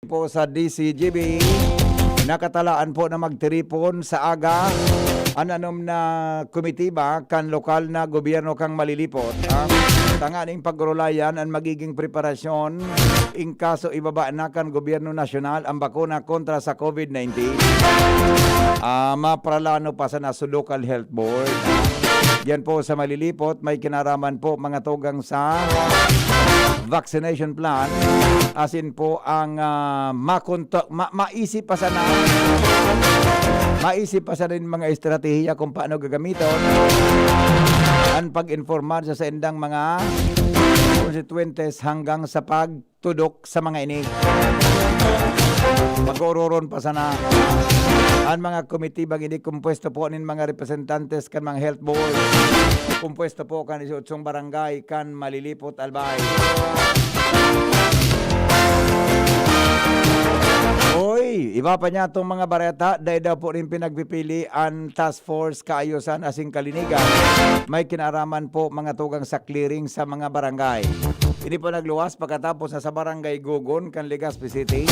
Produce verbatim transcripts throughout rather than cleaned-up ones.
po sa D C G B, nakatalaan po na magtiripon sa aga an anom na komitiba kan lokal na gobyerno kan Malilipot, ha? Tanganing pag-orolayan an magiging preparasyon in kaso ibaba na kan gobyerno nasyonal ang bakuna kontra sa COVID nineteen. Ah, maparalano pa sana sa local health board, ha? Diyan po sa Malilipot, may kinaraman po mga tugang sa vaccination plan, asin po ang, ah, makonto-, ma-, maisip pa sana, maisip pa sana yung mga estratehiya kung paano gagamiton an pag-informar sa saindang mga konstituyentes hanggang sa pagtudok sa mga ini. Mag-oororon pa sana an mga komitibang ini, kompuesto po nin mga representantes kan mga health board, kompuesto po kan disiyotsong barangay kan Malilipot, Albay. Oy, iba pa niya tong mga bareta, dahil daw po rin pinagpipili an Task Force Kaayusan asin Kalinigan. May kinaraman po mga tugang sa clearing sa mga barangay. Ini po nagluwas pagkatapos na sa barangay Gogon kan Legazpi City,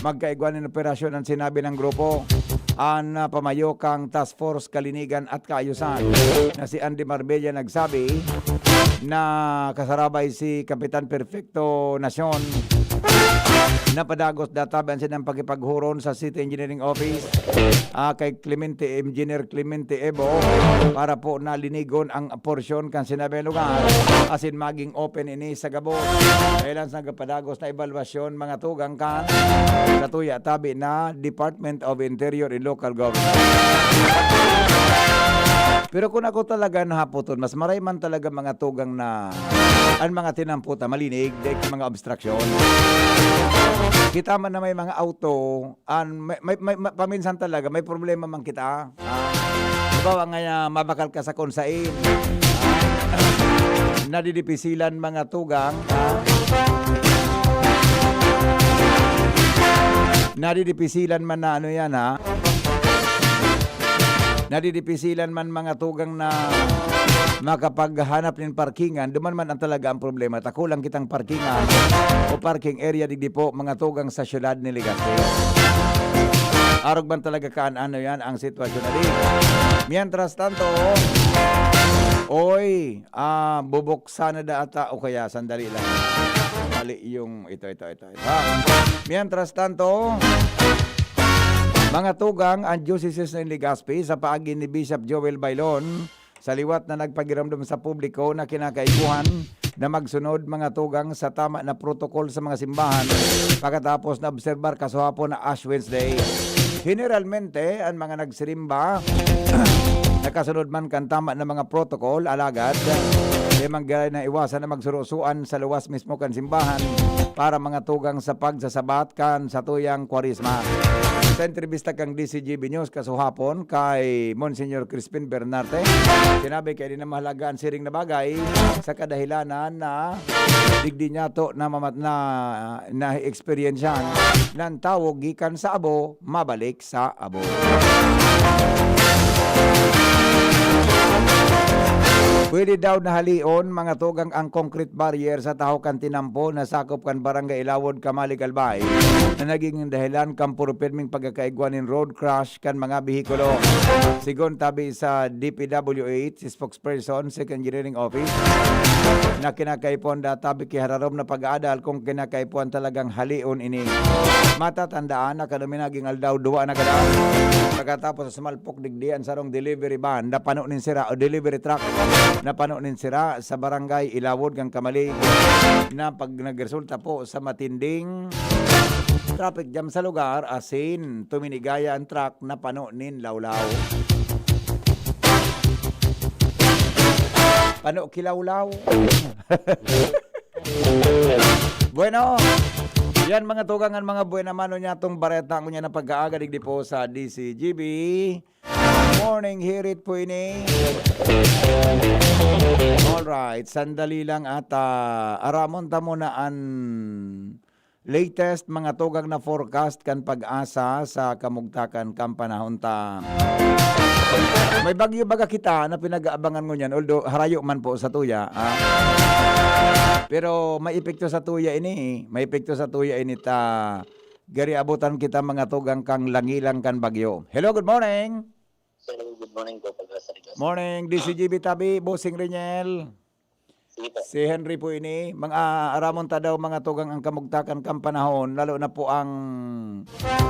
magkaigwa nin operasyon ang sinabi ng grupo. An, ah, pamayo kang Task Force Kalinigan at Kaayusan na si Andy Marbella nagsabi na kasarabay si Kapitan Perfecto Nacion na padagos databi an sinang pakipaghuron sa City Engineering Office, ah, kay Clemente, Engineer Clemente Ebo, para po na linigon ang porsyon kan sinabing lugar asin maging open ini sa gabos. Kailan sa nagpadagos na ebalwasyon, mga tugang kan sa tuya tabi na Department of Interior and Local Government. Pero kung ako talaga nahapoton, mas maray man talaga mga tugang na an mga tinampo ta malinig, dahil mga obstruction. Kita man na may mga auto, an, may, may, may, may- paminsan talaga may problema man kita. Ah, halimbawa nga, ah, mabakal ka sa kung sain. Ah, nadidipisilan mga tugang. Ah, nadidipisilan man na ano yan, ha? Nadidipisilan man mga tugang na makapaghanap nin parkingan, duman man ang talaga ang problema. Ta kulang kitang parkingan o parking area digdi po, mga tugang sa siyudad ni Legazpi. Arog man talaga kaan ano yan ang sitwasyon na di. Mientras tanto, oy, ah, bubuksan na da ata o kaya sandali lang. Mali yung ito, ito, ito, ito. Ah, mientras tanto, mga tugang, ang Diocese ng Legazpi sa paagi ni Bishop Joel Bailon, sa liwat na nagpagiramdom sa publiko na kinakaipuhan na magsunod mga tugang sa tama na protocol sa mga simbahan pagkatapos na obserbar kasuhapon na Ash Wednesday. Generalmente, ang mga nagsirimba nakasunod man kan tama na mga protocol, alagad di man giraray naiwasan na magsurusuan sa luwas mismo kan simbahan para mga tugang sa pagsasabat kan satuyang Kwaresma. Sa entrebista kan D C G B News kasuhapon kay Monsignor Crispin Bernarte, sinabi kay di na mahalaga ang siring na bagay sa kadahilanan na digdi niya to na mamat-, na, na-experiensyahan ng tawo gikan sa abo mabalik sa abo. Pwede daw na halion, mga tugang, ang concrete barrier sa tahaw kan tinampo na sakop kan Barangay Ilawod, Camalig, Albay, na naging dahilan kan puro pirming pagkakaigwa nin road crash kan mga behikulo. Sigon tabi sa D P W eight, si spokesperson sa Engineering Office, na kinakaipuhan da tabi ki hararom na pag-aadal kung kinakaipuhan talagang halion ini. Matatandaan na kan minaging aldaw, duwa na gadan pagkatapos sa sumalpok digdi an sarong delivery van na pano nin sira o delivery truck na pano nin sira sa Barangay Ilawod kan Camalig, na pag nagresulta po sa matinding traffic jam sa lugar, asin tuminigaya ang truck na pano nin lawlaw. Pano kilawlaw. Bueno, yan mga tugang an mga buena mano niya tong bareta ko niya na pag-aaga digdi po sa D C G B. Morning, hirit po ini. Alright, sandali lang at, ah, aramon ta muna an latest mga tugang na forecast kan PAGASA sa kamugtakan kan panahon ta. May bagyo baga kita na pinag-aabangan ngunyan, although harayo man po sa tuya, ah. Pero may epekto sa tuya ini, may epekto sa tuya ini ta Gari abutan kita mga tugang kang langilang kan bagyo. Hello, good morning. Hello, good morning po, Pag-asa Ligas. Morning, D C G B Tabi, Bossing Reniel. Sige po. Si Henry po ini. Mga aramon ta daw mga tugang ang kamugtakan kan panahon, lalo na po ang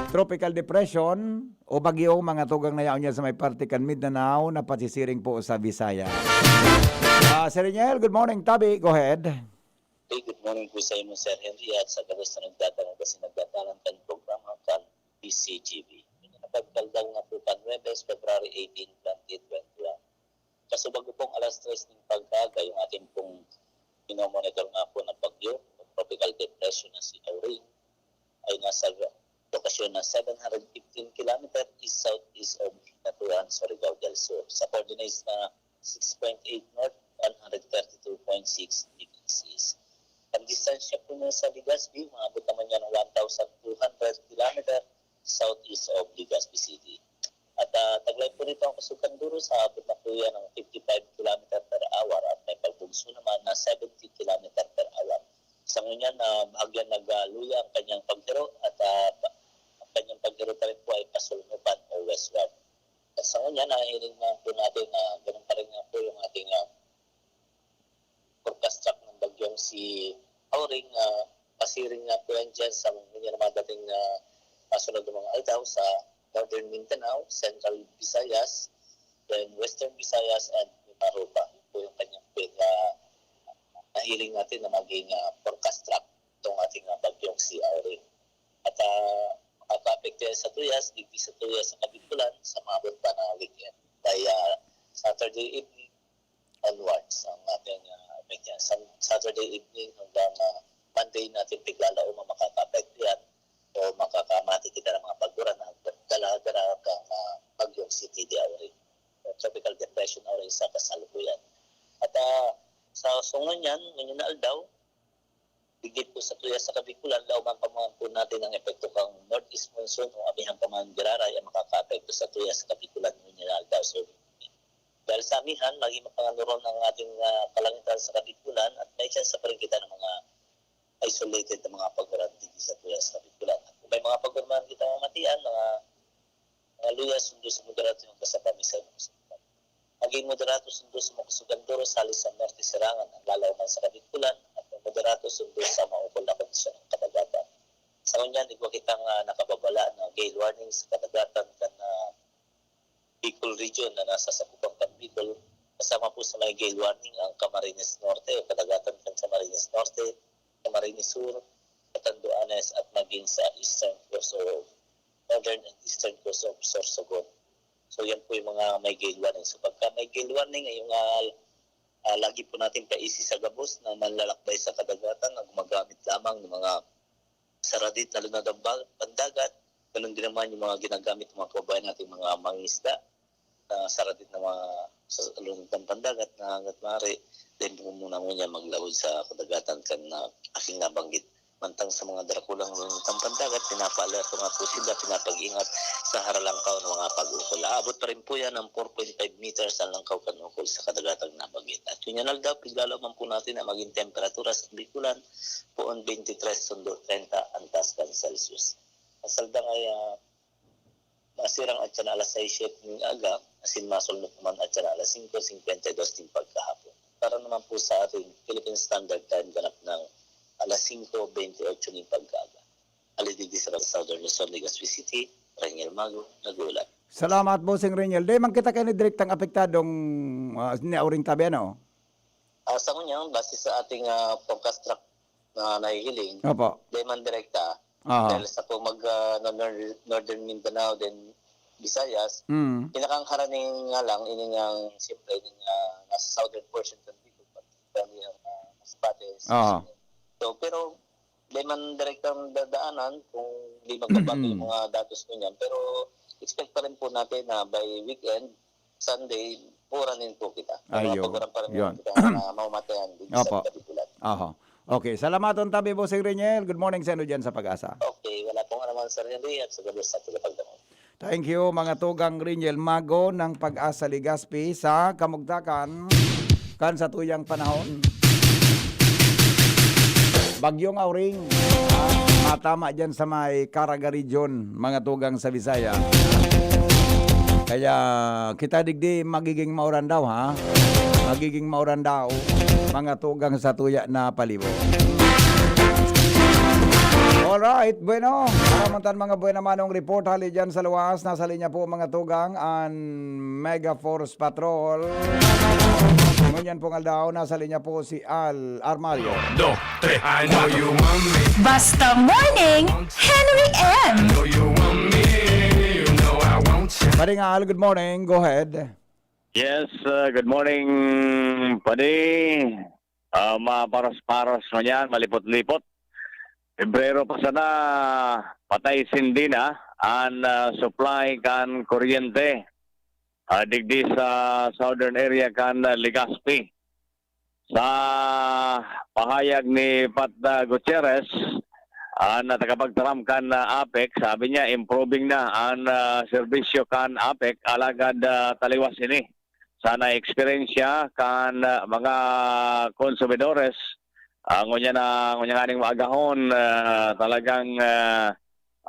tropical depression o bagyo, mga tugang na yaon niya sa may parte kan Mindanao na pasisiring po sa Visayas. Ah, Sir Reniel, good morning. Tabi, go ahead. Hey, good morning po sa inyo, Sir Henry, at sa gabos na nagdadangog kasi nagdadalan kan programa kan P C G B. Napagkaldang na po kan Webes, February eighteen, twenty twenty-one. Kasubago pong alas tres ng pagkaga, yung ating pong minomonitor nga po ng bagyo, tropical depression na si Auring, ay nasa lokasyon na seven hundred fifteen kilometer east-southeast of Hinatuan, Surigao del Sur. Sa coordinates na six point eight north, one hundred thirty-two point six degrees east. Ang distansya po niya sa Legazpi, umaabot naman niya ng one thousand two hundred kilometer southeast of Legazpi City. At uh, taglay po nito ang Kasukan Duro sa abot na po yan ng fifty-five kilometer per hour at may pagbugso naman na seventy kilometer per hour. Sa ngunyan, uh, bahagyan nagluya ang kanyang paghiro at uh, ang kanyang paghiro pa rin po ay pasulnupan o westward. Sa kanya, nahiling naman po natin na ganun pa rin nga po yung ating uh, forecast track ng bagyong si Auring. Uh, pasiring nga po yan dyan sa mga mga dating uh, masunod ng mga aldaw sa Northern Mindanao, Central Visayas, then Western Visayas, and Mimaropa. Yun po yung kanyang pinaka nahiling natin na maging uh, forecast track itong ating uh, bagyong si Auring. At uh, makakaapekto yan sa Tuyas, digdi sa Tuyas sa Kabikulan, sa maabot pa na weekend. By uh, Saturday evening onwards, ang ating uh, weekend. Sa Saturday evening hanggang uh, Monday natin piglalao na makakaapekto yan o makakamati kita ng mga paguran na dala-dala kang uh, bagyong City de Auring. Tropical Depression Auring sa kasalukuyan. At uh, sa sungon yan, ngayon na aldaw, digdi po sa Tuyas sa Kabikulan, lauman pa man po natin ang epekto kang northeast monsoon o amihan pa man giraray ang makakaapekto sa Tuyas sa Kabikulan ngunyan na aldaw. So, dahil sa amihan, maging mapanganuron ang ating uh, kalangitan sa Kabikulan at may chance pa rin kita ng mga isolated na mga paguran digdi sa Tuyas sa Kabikulan. At kung may mga paguran kita mamatian, mga mga luya sundo sa moderato hanggang sa pamisay na kasundan. Maging moderato sundo sa mga kasugan duros hali sa norte serangan ang lalaw man sa Kabikulan at magmoderato sundo sa maukol na kondisyon ng kadagatan. Sa ngunyan, igwa kitang uh, nakababala na gale warning sa kadagatan kan uh, Bicol region na nasa sakupan kan Bicol, kasama po sa may gale warning ang Camarines Norte o kadagatan kan Camarines Norte, Camarines Sur, Catanduanes at maging sa Eastern Coast o Northern and Eastern Coast of Sorsogon. So yan po yung mga may gale warning. So pagka may gale warning, yung uh, uh, lagi po natin paisi sa gabos na manlalakbay sa kadagatan na gumagamit lamang ng mga saradit na lunadang pandagat. Ganun din naman yung mga ginagamit ng mga kababayan natin, mga mangisda na saradit na mga sa lunadang pandagat na hanggat maaari, then po muna muna maglaod sa kadagatan kan na aking nabanggit. Mantang sa mga drakulang lunadang pandagat, pinapaalerto nga po sila, pinapag-ingat sa haralangkaw ng mga pag-ukol. Aabot pa rin po yan ng four point five meters ang langkaw kan ukol sa kadagatang nabanggit. At yun yan aldaw, piglalaman po natin na maging temperatura sa Bikulan, poon twenty-three sundo treinta ang taas kan Celsius. Ang saldang ay uh, masirang at siya na alas sais ning aga, asin masulnop naman at siya na alas singko singkwenta y dos ning pagkahapon. Para naman po sa ating Philippine Standard Time, ganap ng alas singko benteyotso ning pagkaaga. Alidigdi sa Southern Luzon, Legazpi City, Rengel Mago, nag-uulat. Salamat, Bossing Rengel. Di man kita kayo direktang apektadong uh, ni Auring Tabi, ano? Uh, sa ngunyan, base sa ating uh, forecast track na nahihiling, Opo. Di man direkta. Aha. Dahil sa po mag uh, Northern Mindanao, then Visayas, Mm. pinakangharani nga lang, ining ang, siyempre, ining uh, nasa southern portion ng Bicol, particularly ang uh, Masbate. Aha. So, pero di man direktang dadaanan kung di magbabago Mm. yung mga datos ngunyan. Pero expect pa rin po natin na by weekend, Sunday, uuranin po kita. May mga Ayun. Paguran pa rin Yun. kita na mamatayan dito Opo. sa Kabikulan. Aha. Okay, salamaton tabi, Bossing Reniel. Good morning sa inyo dyan sa Pag-asa. Okay, wala pong anuman, Sir Henry, at sa gabos sa tagapagdamag. Thank you, mga tugang Reniel Mago ng Pag-asa Legazpi sa kamugtakan kan sa tuyang panahon. Bagyong Auring. Ah, tama dyan sa may Caraga Region, mga tugang sa Bisaya. Kaya kita digdi magiging mauran daw, ha? Magiging mauran daw, mga tugang sa tuya na palibot. Alright, bueno. Para man tan mga buena manong report, hali dyan sa luwas. Nasa linya po, mga tugang, an Mega Force Patrol. Ngunyan pong aldaw, nasa linya po si Al Armario. Dos, tres, I know you want me. Basta Morning, Henry M. I know you want me. You know I want you. Paring Al, good morning. Go ahead. Yes, uh, good morning, Padi. Ah, maparos-paros na yan, malipot-lipot. Pebrero pa sana, patay sindi na an, ah, supply kan kuryente, ah, digdi sa southern area kan, ah, Legazpi. Sa pahayag ni Pat, ah, Gutierrez, ah, na tagapagtaram kan, ah, APEC, sabi niya, improving na an, ah, serbisyo kan APEC, alagad, ah, taliwas ini sa naeksperyensya kan, ah, mga konsumidores. Ah, ngunyan na, ngunyan nganing maagahon, ah, talagang, ah,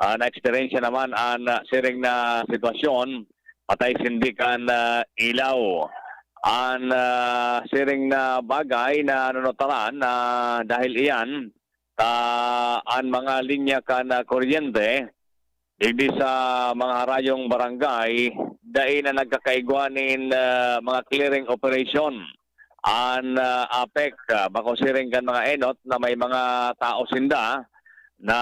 ah, naeksperyensya naman an, ah, siring na sitwasyon, patay sindi kan, ah, ilaw. An, ah, siring na bagay na nanunotaran na dahil iyan, ta an mga linya kan, ah, kuryente, digdi sa mga harayong barangay, dai na nagkakaigwa nin, ah, mga clearing operation an, ah, APEC, ah, bako siring kan mga enot na may mga tao sinda na,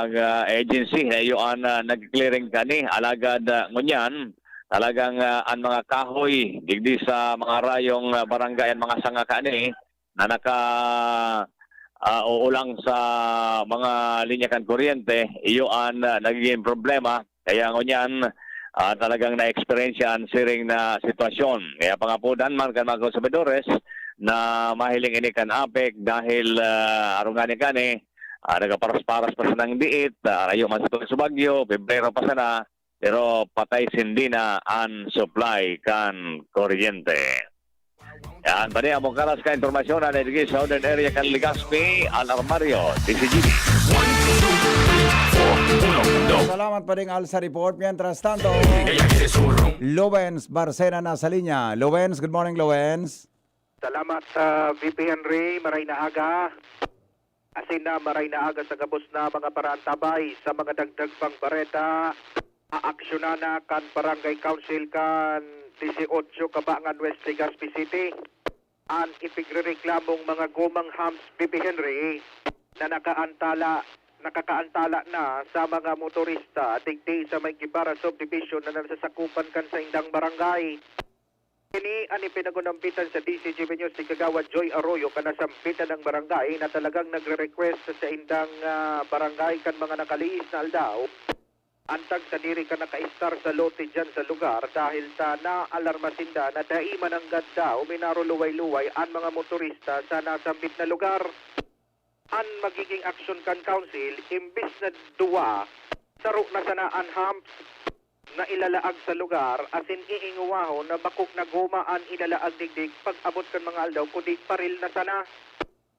ah, agency na iyo an, ah, nag-clearing kani. Alagad, ah, ngunyan, talagang, ah, an mga kahoy digdi sa mga harayong, ah, barangay, an mga sanga kani, na naka, ah, uulang sa mga linya kan kuryente, iyo an, ah, nagiging problema. Kaya ngunyan, ah, talagang naeksperyensya an siring na sitwasyon. Kaya pangapodan man kan mga konsumidores na mahiling ini kan APEC dahil, ah, arungan ni kani, ah, nagaparas-paras pa sanang diit, ah, rayo man sa tungod sa bagyo, Pebrero pa sana, pero patay sindi na an supply kan kuryente. Yan, Padi, among karas ka impormasyon na digdi sa southern area kan Legazpi, Al Armario, D C G B. One, two, three, four, uno, dos. Salamat, Paring Al, sa report. Mientras tanto, Lowens Barcena na sa linya. Lowens, good morning, Lowens. Salamat, ah, V P Henry. Maray na aga. Asin na maray na aga sa gabos na mga paraantabay. Sa mga dagdag pang bareta, aaksyonan na kan Barangay Council kan disiotso Kabangan West, Legazpi City, an ipigrereklamong mga gomang humps, V P Henry, na nakaantala, nakakaantala na sa mga motorista digdi sa may Guevara Subdivision na nasasakupan kan saindang barangay. Ini an ipinagunampitan sa D C G B News ni Kagawad Joy Arroyo, kan nasampitan na barangay na talagang nagre-request sa saindang, ah, barangay kan mga nakalihis na aldaw, antag sadiri ka nakaistar sa lote diyan sa lugar, dahil ta naalarma sinda na dai mananggad daw minaruluway-luway an mga motorista sa nasambit na lugar. An magiging aksyon kan Council, imbis na duwa, saro na sana an humps na ilalaag sa lugar, asin iingowahon na bako na goma an ilalaag digdi pag-abot kan mga aldaw, kundi baril na sana.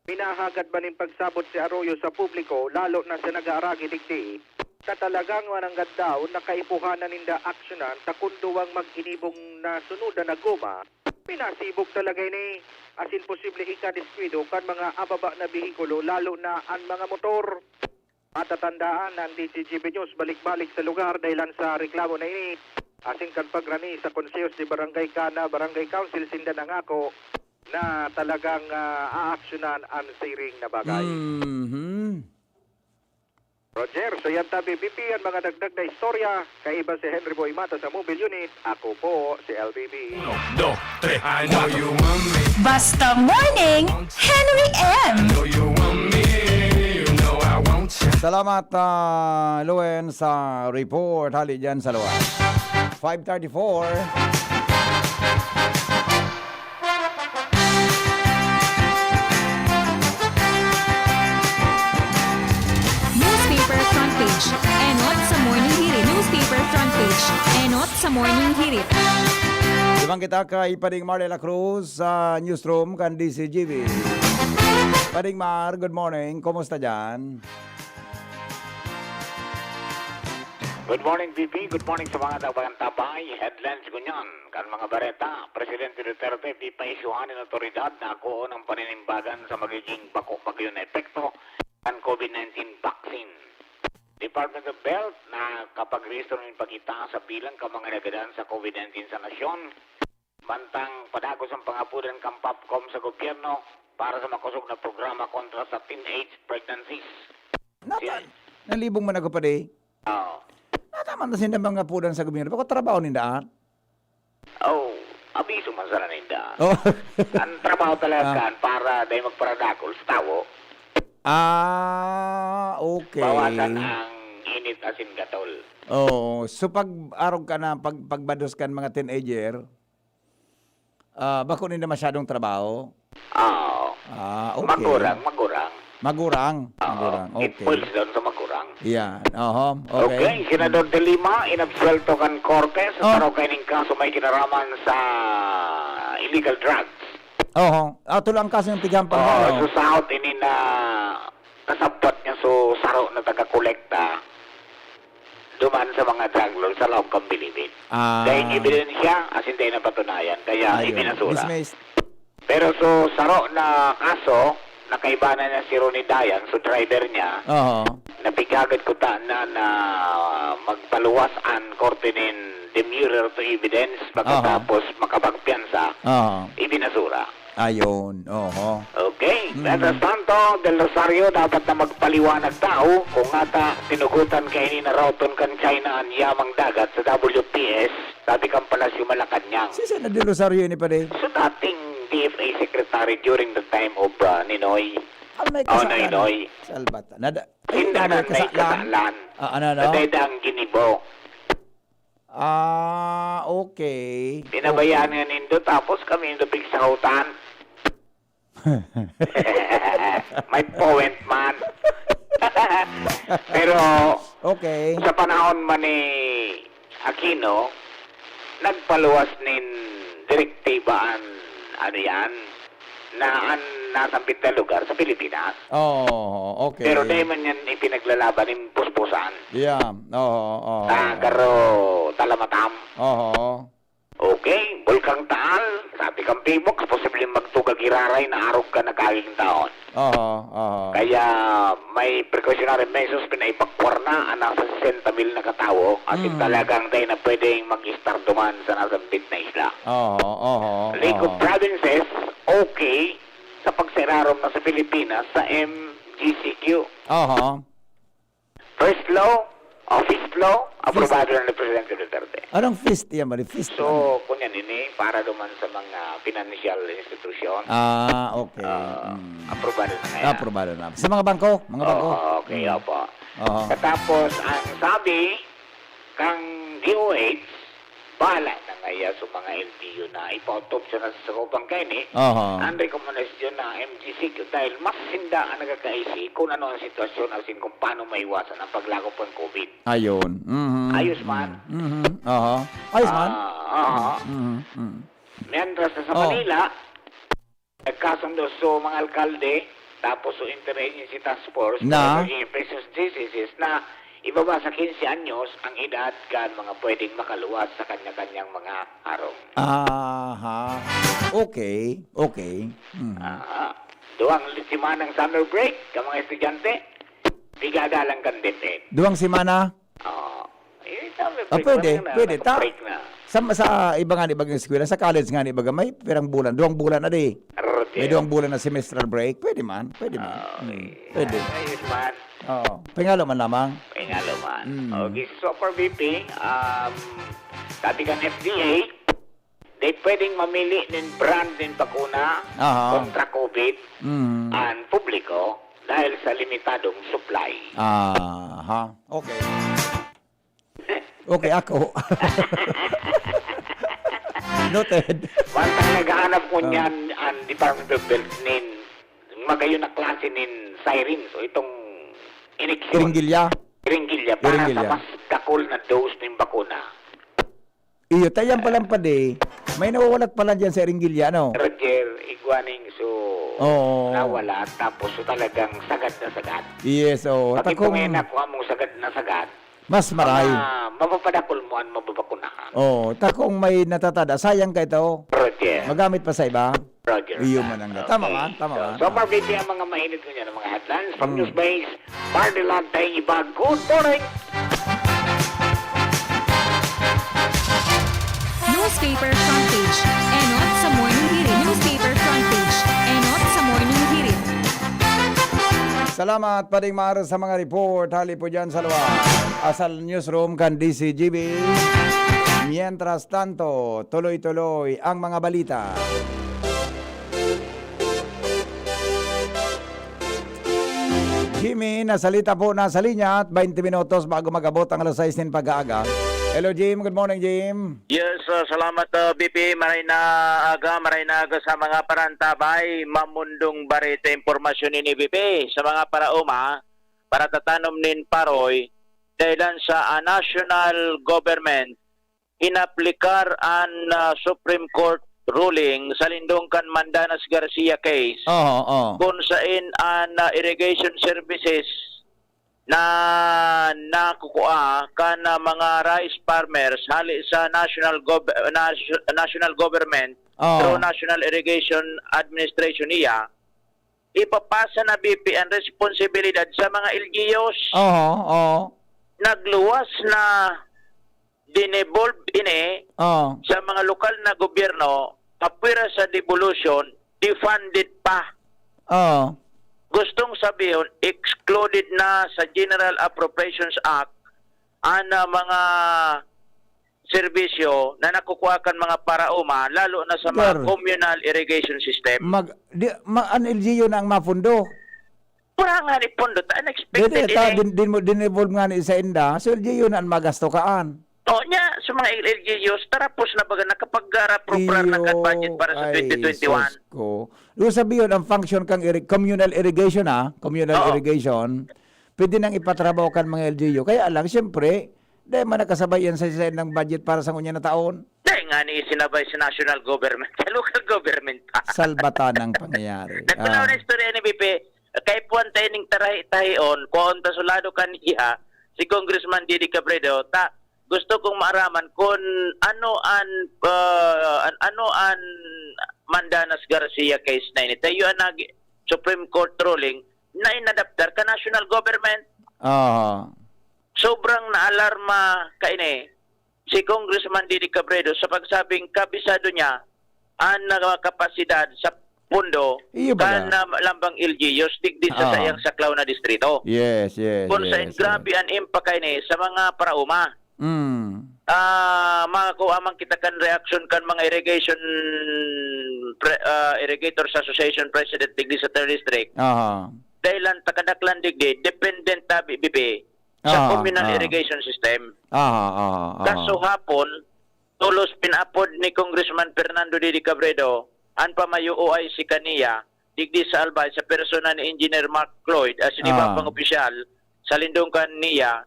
Minahagad man nin pagsabot si Arroyo sa publiko, lalo na sa nag-aaragi digdi, ta talagang mananggad daw na kaipuhan na ninda aksyonan ta kun duwang mag-inibong na sunodan na goma, pinasibog talaga ini, asin posible ikadiskuido kan mga ababa na behikulo, lalo na an mga motor. Matatandaan na an D C G B News balik-balik sa lugar dahilan sa reklamo na ini, asin kan pagrani sa konsehos ni Barangay Cana Barangay Council, sinda nangako na talagang, ah, aaksyonan an siring na bagay. Mhm. Roger, so yan tabi, V P, an mga dagdag na istorya. Kaiba si Henry Boy Mata sa Mobile Unit. Ako po si L B B. Uno, dos, tres, I know you want me. Basta Morning, Henry M. I know you want me. You know I want you. Salamat, ah, Luen, sa report. Hali dyan sa luwas. Five thirty-four. Newspaper front page. Enot sa Morning Hirit. Newspaper front page. Enot sa Morning Hirit. Duman kita kay Pading Mar de la Cruz sa newsroom kan D C G B. Pading Mar, good morning. Kumusta dyan? Good morning, B P. Good morning sa mga tabang-tabay. Headlines ngunyan kan mga bareta. Presidente Duterte, pipaisyuhan nin awtoridad na akoon ang paninimbagan sa magiging bako-bagyo na epekto kan COVID nineteen vaccine. Department of Health, nakapagrehistro nin pagitaas sa bilang kan mga nagadan sa COVID nineteen sa nasyon. Mantang padagos ang pangapodan kan POPCOM sa gobyerno para sa makosog na programa kontra sa teenage pregnancies. Nata-, Yes. nalibong man ako, padi. Oo. Nataman na sinda mga pudan sa gobyerno. Bako trabaho ninda, ah? Oh, abiso man sana ninda. Oh. Ang trabaho talaga Ah. kan para dahil magparadakol sa tawo. Ah, okay. Bawasan ang init asin gatol. Oo. So, pag arog ka na, pag, pagbados kan mga teenager, ah, bako ninda masyadong trabaho? Oo. Ah, okay. Magurang, magurang. Magurang. Oo. Magurang. It Okay. boils down sa magurang. Yan. Oho. Okay. Okay, Senador De Lima, inabsuelto kan korte sa Oh. saro kaining kaso may kinaraman sa illegal drugs. Oho. Ah, tulo ang kaso yung tigahan pa Oo, naman, oh. so sa out ini na kasabwat niya, so saro na taga-kolekta duman sa mga drug lord sa laog kan bilibid. Ah. Dahil ebidensya, asin dahil napatunayan, kaya Ayun. ibinasura. Dismissed. Pero so saro na kaso, nakaiba na niya si Ronnie Dayan, so driver niya, Oho. napighagad ko ta na, na magpaluwas an korte nin demurrer to evidence, Oho. pagkatapos makapagpiyansa, Oho. ibinasura. Ayun, oho. Okay. Mm. Mientras tanto, Del Rosario, dapat na magpaliwanag tao kung ata tinugutan kaini na routon kan China an yamang dagat sa W P S, sabi kan Palasyo Malacañang. Sisay na Del Rosario ini, pare? So, dating D F A secretary during the time of, ah, Ninoy. Ano may Oh, kasalanan? Ninoy. Salbat. Nada-, Sinda ay, na may may kasalanan? kasalanan. Ah, ano, ano? Sa dayda ang ginibo. Ah, okay. Pinabayaan Okay. nga nindo, tapos kami nindo pigsahotan. May point man. Pero Okay. sa panahon man ni Aquino, nagpaluwas nin direktiba an, ano yan, na an nasambit na lugar sa Pilipinas. Oo, okay. Pero dai man yan ipinaglalaban nin puspusan. Yeah, oo, oo. Ah, garo talamatam. Oo. Okay, Bulkang Taal, sabi kan Pimox, posibleng magtuga giraray na arog kan nagkaiging taon. Oho, oho. Kaya may precautionary measures, pinaibakwa na ang nasa sesenta mil na katawo, asin Mm. talagang dai na pwedeng mag-estar duman sa nasambit na isla. Oho, oho, League of oho. Provinces, okay sa pagserarom na sa Pilipinas sa M G C Q. Oho. First law, o, fifth law, aprobado Fifth. na ni Presidente Duterte. Anong fifth yan, Mari? Fifth, So, ano? kung yan, ini para duman sa mga financial institution, Ah, okay. ah, Mm. aprobado na kaya. Aprobado na. Sa mga bangko? Mga bangko? Oo, okay, Mm. opo. Oo. Katapos, ang sabi, kang D O H, bahala na ngaya sa mga L T O na ipa-autopsya na sa sakopan kaini. Aha. Ang rekomendasyon na M G C Q dahil mas sinda ang nagkakaisi kung ano ang sitwasyon asin kung paano maiwasan ang paglakop ng COVID. Ayun. Mhm. Ayos man. Mhm. Aha. Ayos man. Ah, aha. Mhm. Mhm. Mientras sa Oh. Manila, nagkasundo so mga alkalde, tapos so interagency task force, Na? Emerging Infectious Diseases, na ibaba sa quince anyos ang edad kan mga pwedeng makaluwas sa kanya-kanyang mga harong. Aha. Okay, okay. Mhm. Aha. Duwang semanang summer break ka mga estudyante, pigadalan kan DepEd. Duwang semana? Oo. Eh, sabi, Ah, break pwede, lang na, pwede. Ta-, naka-break na. sa, sa iba nga, iba nga eskwela, sa college nga, iba nga, may pirang bulan, duwang bulan na di. Roger. May duwang bulan na semestral break. Pwede man, pwede man. Ah, Hmm, okay. pwede. Ayos man. Oo. Pangalo man lamang. Pangalo man. Hmm. Okay, so for B P, um, sabi kan F D A, di pwedeng mamili nin brand nin bakuna Aha. kontra COVID Hmm. ang publiko dahil sa limitadong supply. Aha. Okay. Okay, ako. Noted. Mantang naghahanap ko Ah. niyan ang Department of Health nin magayon na klase nin syringe o itong ineksyon. Iringgilya. Iringgilya, para Iringgilya. sa mas dakul na dose nin bakuna. Iyo, ta yan palang padi, may nawawalat pala dyan sa Iringgilya, ano? Roger, igwaning so Oo. nawala, tapos so talagang sagad na sagad. Yes, oo. Pag Takong ipungena ko among sagad na sagad, Mas maray. Mga mapapadakul mo an mababakunahan. Oh, ta kung may natatada, sayang ka ito. Roger. Magamit pa sa iba. Roger. Iyo man ang tama man, tama man. So, Marvin, ang mga mainit ko niyan, ang mga headlines from News Base, Party Land, Tayong Iba. Good morning! Newspaper front page. Enot sa morning hirit. Newspaper front page. Enot sa morning hirit. Salamat, Pading Mar, sa mga report. Hali po dyan sa luwa. Asal Newsroom kan D C G B. Mientras tanto, tuloy-tuloy ang mga balita. Jimmy, nasalita po, nasa linya at twenty minutos bago mag-abot ang alas sais nin pag-aaga. Hello, Jim. Good morning, Jim. Yes, uh, salamat, uh, B P. Maray na aga, maray na aga sa mga parantabay. Mamundong bareta impormasyon ini, B P. Sa mga paraoma, para tatanom nin paroy, dahilan sa uh, national government inaplikar an ah, Supreme Court ruling sa lindong kan Mandanas Garcia case, Oo, oo. kun sain an ah, irrigation services na nakukua kan ah, mga rice farmers hali sa national gov- nas- national government Oo. through National Irrigation Administration niya, ipapasa na B P ang responsibilidad sa mga L G Us. Oo, oo. Nagluwas na dinevolve ini Oo. sa mga lokal na gobyerno, kapwera sa devolution, defunded pa. Oo. Gustong sabihon, excluded na sa General Appropriations Act ang ah, mga serbisyo na nakukuha kan mga paraoma, lalo na sa mga Sir. communal irrigation system. Mag, di, ma, an L G U na ang mapundo. Wala nga ni pundo, ta unexpected Dili, ta, ini. din, din, mo- din-evolve nga ni sa inda, so L G U na ang magasto kaan. O niya, sa mga L G Us, tarapos na baga nakapag-ara proper Iyo, nagkat budget para sa ay, twenty twenty-one. Sus ko. Yung sabi yun, ang function kang irri- communal irrigation ha, communal Oo. irrigation, pwede nang ipatrabaho kan mga L G U. Kaya lang, siyempre, dahil man nakasabay yan sa isa ng budget para sa ngunya na taon. Dahil nga ni sinabay sa national government, sa local government pa. Salbatan ang pangyayari. Nagpanaw Ah. na istorya ni B P, kay puwan tayo ning tarahi-tahion, kuwaon ta sulado kaniya, si Congressman Didi Cabredo, ta, gusto kong maaraman kung ano an, ah, an, ano an Mandanas Garcia case na ini. Tayo ang nag Supreme Court ruling na inadaptar ka national government. Ah. Sobrang naalarma kaini si Congressman Didi Cabredo sa pagsabing kabisado niya an mga kapasidad sa pondo Iyo ba kan na? na lambang L G Us digdi sa Ah. sayang saklaw na distrito. Yes, yes, Kung yes. sain yes. grabe an impact kaini sa mga parauma. Mm. Ah, makakuha man kita kan reaksyon kan mga irrigation pre, ah, Irrigators Association President digdi sa Third District. Aha. Dahil lang takadaklan digdi, dependent tabi bibi sa Ah, communal ah. irrigation system. Aha, aha, aha. Kaso hapon, tulos pinapod ni Congressman Fernando Didi Cabredo an pamayo O I C kaniya digdi sa Albay sa persona ni Engineer Mark Cloyd as Ah. ibang pang opisyal sa lindong kaniya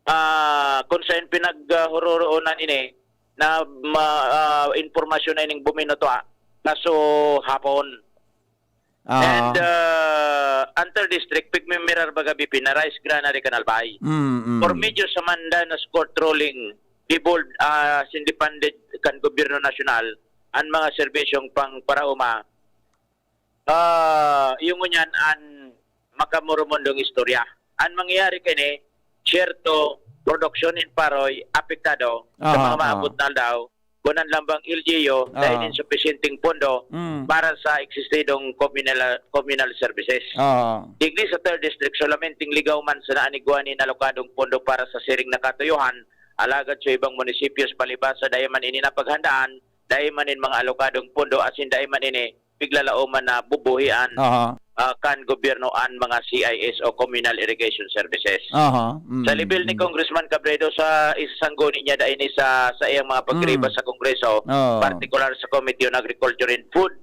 ah, kung sain pinaghoroonan ini na ma, ah, impormasyon na ining buminuto, ah, kaso hapon. Ah. And uh, Antar District, pigmimirar baga B P na rice granary kan Albay. Mm, mm. Por medio sa Mandanas Court ruling, devolved as independent kan gobyerno nasyonal ang mga serbisyong pang parauma Ah, iyo ngunyan an makamurumundong istorya. An mangyayari kini, siyerto, produksyon nin paroy apektado sa Aha, mga aha. maabot na aldaw, kunan lambang L G U, dahil Aha. insupisyenteng pondo Mm. para sa eksistidong communal, communal services. Aha. Digdi sa Third District, solamente ligaw man sa naanigwa nin alokadong pondo para sa siring na katuyohan, alagad sa ibang munisipyos palibasa dai man ini napaghandaan, dai man nin mga alokadong pondo asin dai man ini piglalaoman na bubuhian Aha. ah, kan gobyerno an mga C I S o Communal Irrigation Services. Aha. Mm, Sa level ni mm. Congressman Cabredo, sa isasangguni niya dai ni sa sa iyang mga pagkiriba Mm. sa Kongreso, Oo. partikular sa Committee on Agriculture and Food,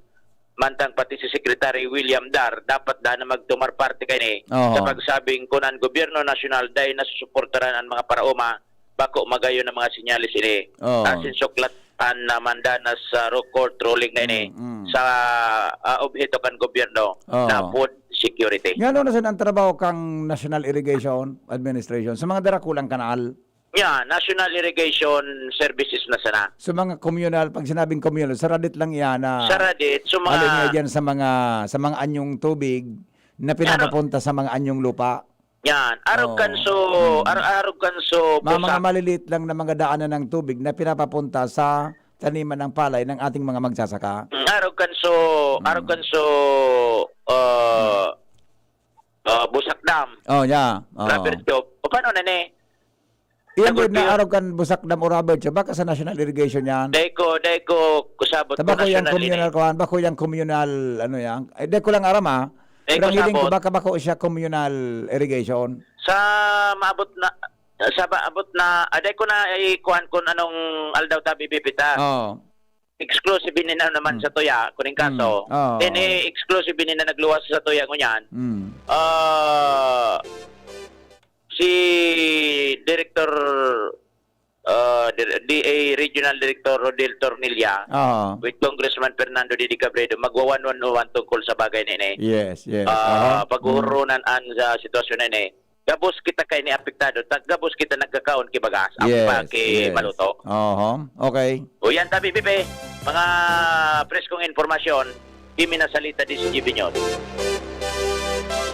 mantang pati si Secretary William Dar, dapat da na magtumar parte kani Oo. sa pagsabing kun an gobyerno nasyonal dai nasusuportaran an mga paraoma, bako magayon ang mga senyales ini. Oo. Asin suklat an, ah, mandanas sa ru-, court ruling na ini Mm, mm. sa, ah, obheto kan gobyerno Oh. na food security. Ngano na sad ang trabaho kan National Irrigation Administration sa mga darakulang kanal? Yeah, National Irrigation Services na sana. Sa mga communal, pag sinabing communal, sa radit lang iyan na Sa radit, sa mga Alin nga diyan sa mga, sa mga anyong tubig na Ano? pinapapunta sa mga anyong lupa? Yan. Arog kan Oh. so, Mm. ar-, arog kan so Mga, mga busak. maliliit lang na mga daanan ng tubig na pinapapunta sa taniman ng palay ng ating mga magsasaka. Mm, arog kan so, Mm. arog kan so, ah, ah, busak dam. Oh, yeah. Oh. Rubber tube. O, paano na ni? Iyan Double din na pure. arog kan busak dam o rubber tube. Baka sa national irrigation yan. Dai ko, dai ko kusabot Tabako ko yang national communal ini. kuan, bako yang communal, ano yan. Eh, dai ko lang aram, ah. Dai Pero ko ang hiling ko, sabot. baka bako siya communal irrigation. Sa maabot na, sa maabot na, ah, dai ko na ikuan kung anong aldaw ta bibibita. Oo. Exclusive ini na naman Hmm. sa tuya, kuning kaso. Hmm. Oo. Then, eh, exclusive ini na nagluwas sa tuya, ngunyan. Hmm. Ah, si Director, ah, Dir-, D A Regional Director Rodel Tornilla Oo. with Congressman Fernando Didi Cabredo, magwa-one-on-one tungkol sa bagay na ini. Yes, yes. Ah, Aha. paghuhurunan an sa sitwasyon na ini. Gabos kita kaini apektado, ta-, gabos kita nagkakaon ki bagas, ang Yes, pa ki yes. maluto. Oho, okay. O yan, tabi, Bibi, mga preskong impormasyon, kimi na salita di si G B News.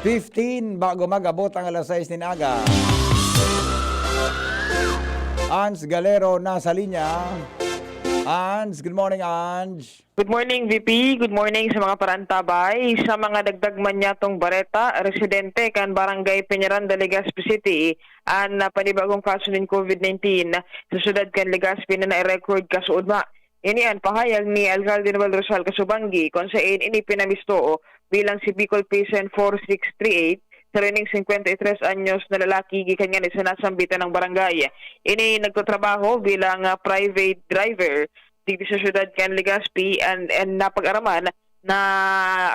Fifteen, bago mag-abot ang alas sais nin aga. Ans Galero nasa linya. Ans, good morning, Ans. Good morning, V P. Good morning sa mga parantabay. Sa mga dagdag man niyatong bareta, residente kan Barangay Peñaranda, Legazpi City, an, ah, panibagong kaso nin covid nineteen sa siyudad kan Legazpi na nai-record kasuodma. Ini an pahayag ni Alcalde Noel Rosal Kasubanggi, kun sain ini pinamisto bilang si Bicol Patient four six three eight, saro ning singkwenta y tres anyos na lalaki gikan ngani sa nasambit na barangay. Ini nagtatrabaho bilang, ah, private driver digdi sa siyudad kan Legazpi and, and napag-araman na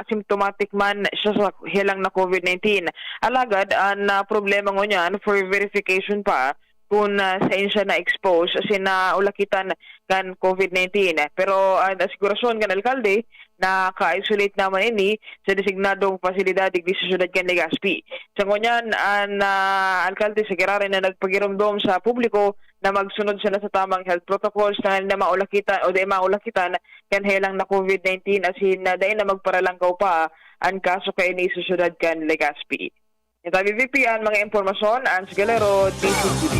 asymptomatic man siya sa helang na covid nineteen. Alagad an, ah, problema ngunyan for verification pa kun, ah, saen siya na-expose asin naulakitan kan covid nineteen. Pero an asigurasyon kan alkalde, naka-isolate naman ini sa designadong pasilidad digdi sa siyudad kan Legazpi. Sa ngunyan, an, ah, alkalde sa giraray na nagpagiromdom sa publiko na magsunod sana sa tamang health protocols tanganing na maulakitan o dai maulakitan kan helang na covid nineteen asin na dai na magparalangkaw pa an kaso kaini sa siyudad kan Legazpi. Ito ang V P an mga impormasyon, Ans Galero, D C T V.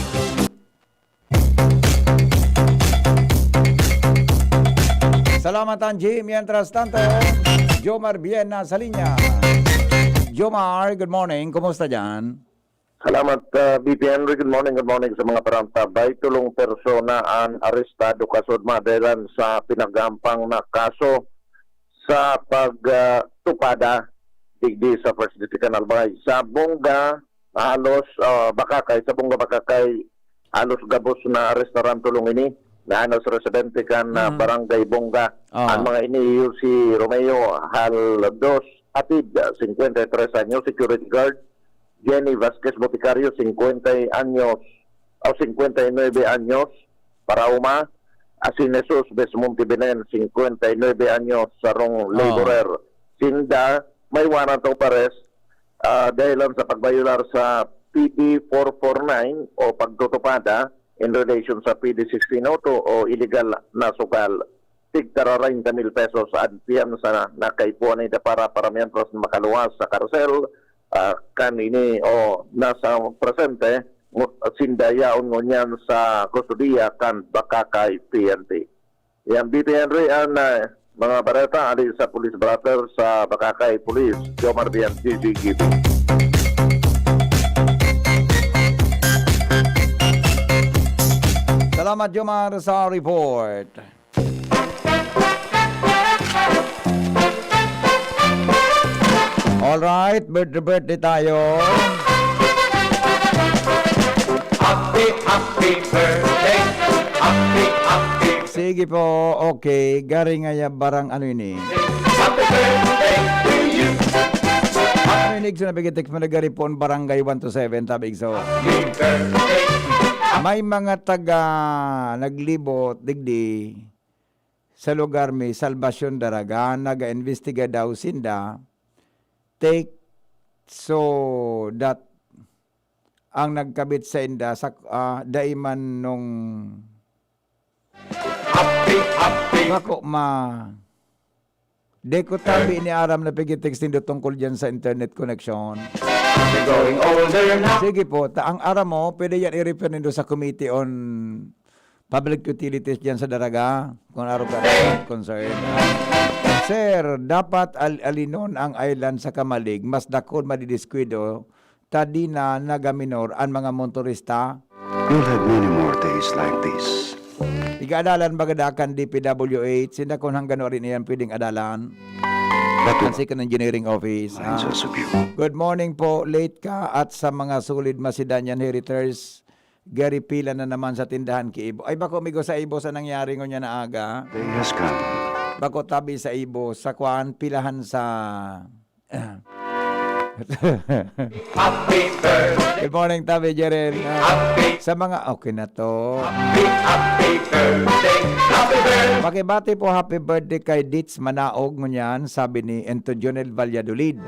Salamat, Angie. Mientras tanto, Jomar Bien nasa linya. Jomar, good morning. Kumusta diyan? Salamat, ah, V P Henry. Good morning, good morning sa mga parantabay. Tolong persona an arestado kasuodma dahelan sa pinaghahampang na kaso sa pag, ah, tupada digdi sa First District kan Albay. Sa Bonga, halos, ah, Bacacay, sa Bonga, Bacacay, halos gabos na arestaran tolong ini na halos residente kan, ah, Mm. Barangay Bonga. Ah. Ang mga ini iyo si Romeo Haldos Atid, ah, singkwenta y tres anyos, security guard, Jenny Vasquez Boticario, singkwenta anyos o singkwenta y nuebe anyos, paraoma, asin Jesus Besmonte Benen, singkwenta y nuebe anyos, sarong Ah. laborer. Sinda may warrant of arrest, ah, dahilan sa pagbayolar sa P D four four nine o pagtutupada in relation sa P D sixteen oh two o illegal na sugal. Tig-tara raynda mil pesos an piyansa na, na kaipuhan ninda para, para mientras makaluwas sa karsel, ah, kan ini o nasa presente, ngu-, sinda yaon ngunyan sa kustodiya kan Bacacay P N P. Yan, V P Henry, an, ah, mga bareta ali sa Police Blotter sa Bacacay Police, Jomar Bian, D Z G B. Salamat, Jomar, sa report. Alright, birthday, birthday tayo. Happy, happy birthday. Happy, happy. Sige po, okay. Gari ngaya barang ano ini? Happy birthday to you. Ano ini, Igso, na bigitik mo na gari po ang barangay one to seven, tabi, Igso. Happy birthday. May mga taga naglibot, digdi. sa lugar may Salvacion Daraga, naga-imbestiga daw sinda, take so that ang nagkabit sainda sa, ah, dai man nung Happy, happy. Bako ma. Di ko tabi ni aram na pigitext nindo tungkol dyan sa internet connection. We're growing older now. Sige po, ta ang aram mo, pwede yan i-refer nindo sa Committee on Public Utilities dyan sa Daraga, kung araw ka concern. Sir, dapat al- alinon ang island sa Camalig, mas dakul madidiskuido, ta di na nagaminor an mga motorista. You'll have many more days like this. Iga-adalan baga daa kan D P W H, sinda kun hangganon iyan pwedeng adalan. But Ang second engineering office. Reminds ah. us of you. Good morning po, late ka at sa mga solid Macedonian Heritage, gari pila na naman sa tindahan ki Ibo. Ay, bako, migo sa Ibo sa nangyari ngunyan na aga. Day has come. Bako tabi sa Ibo, sa kwan, pilahan sa Happy birthday. Good morning, Tabi Jeren. Ah, Happy. Sa mga, okay na to. Happy, happy birthday. Happy birthday. Pakibati po, happy birthday kay Dits Manaog ngunyan, sabi ni Ento Jonel Valladolid.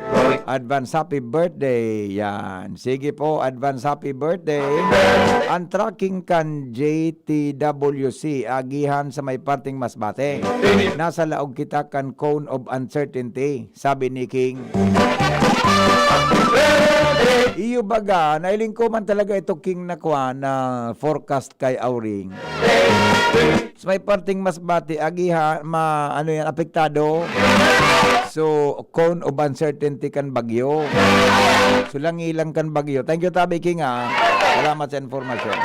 Advance happy birthday. Yan. Sige po, advance happy birthday. Happy birthday. Ang tracking kan J T W C, agihan sa may parting Masbate. Nasa laog kita kan cone of uncertainty. Sabi ni King. Iyo baga, nailing ko man talaga ito, King, na kwan, na forecast kay Auring. Sa may parting Masbate, agiha, ma, ano yan, apektado. So, cone of uncertainty kan bagyo. So, langilang kan bagyo. Thank you, Tabi King, ah. Salamat sa informasyon.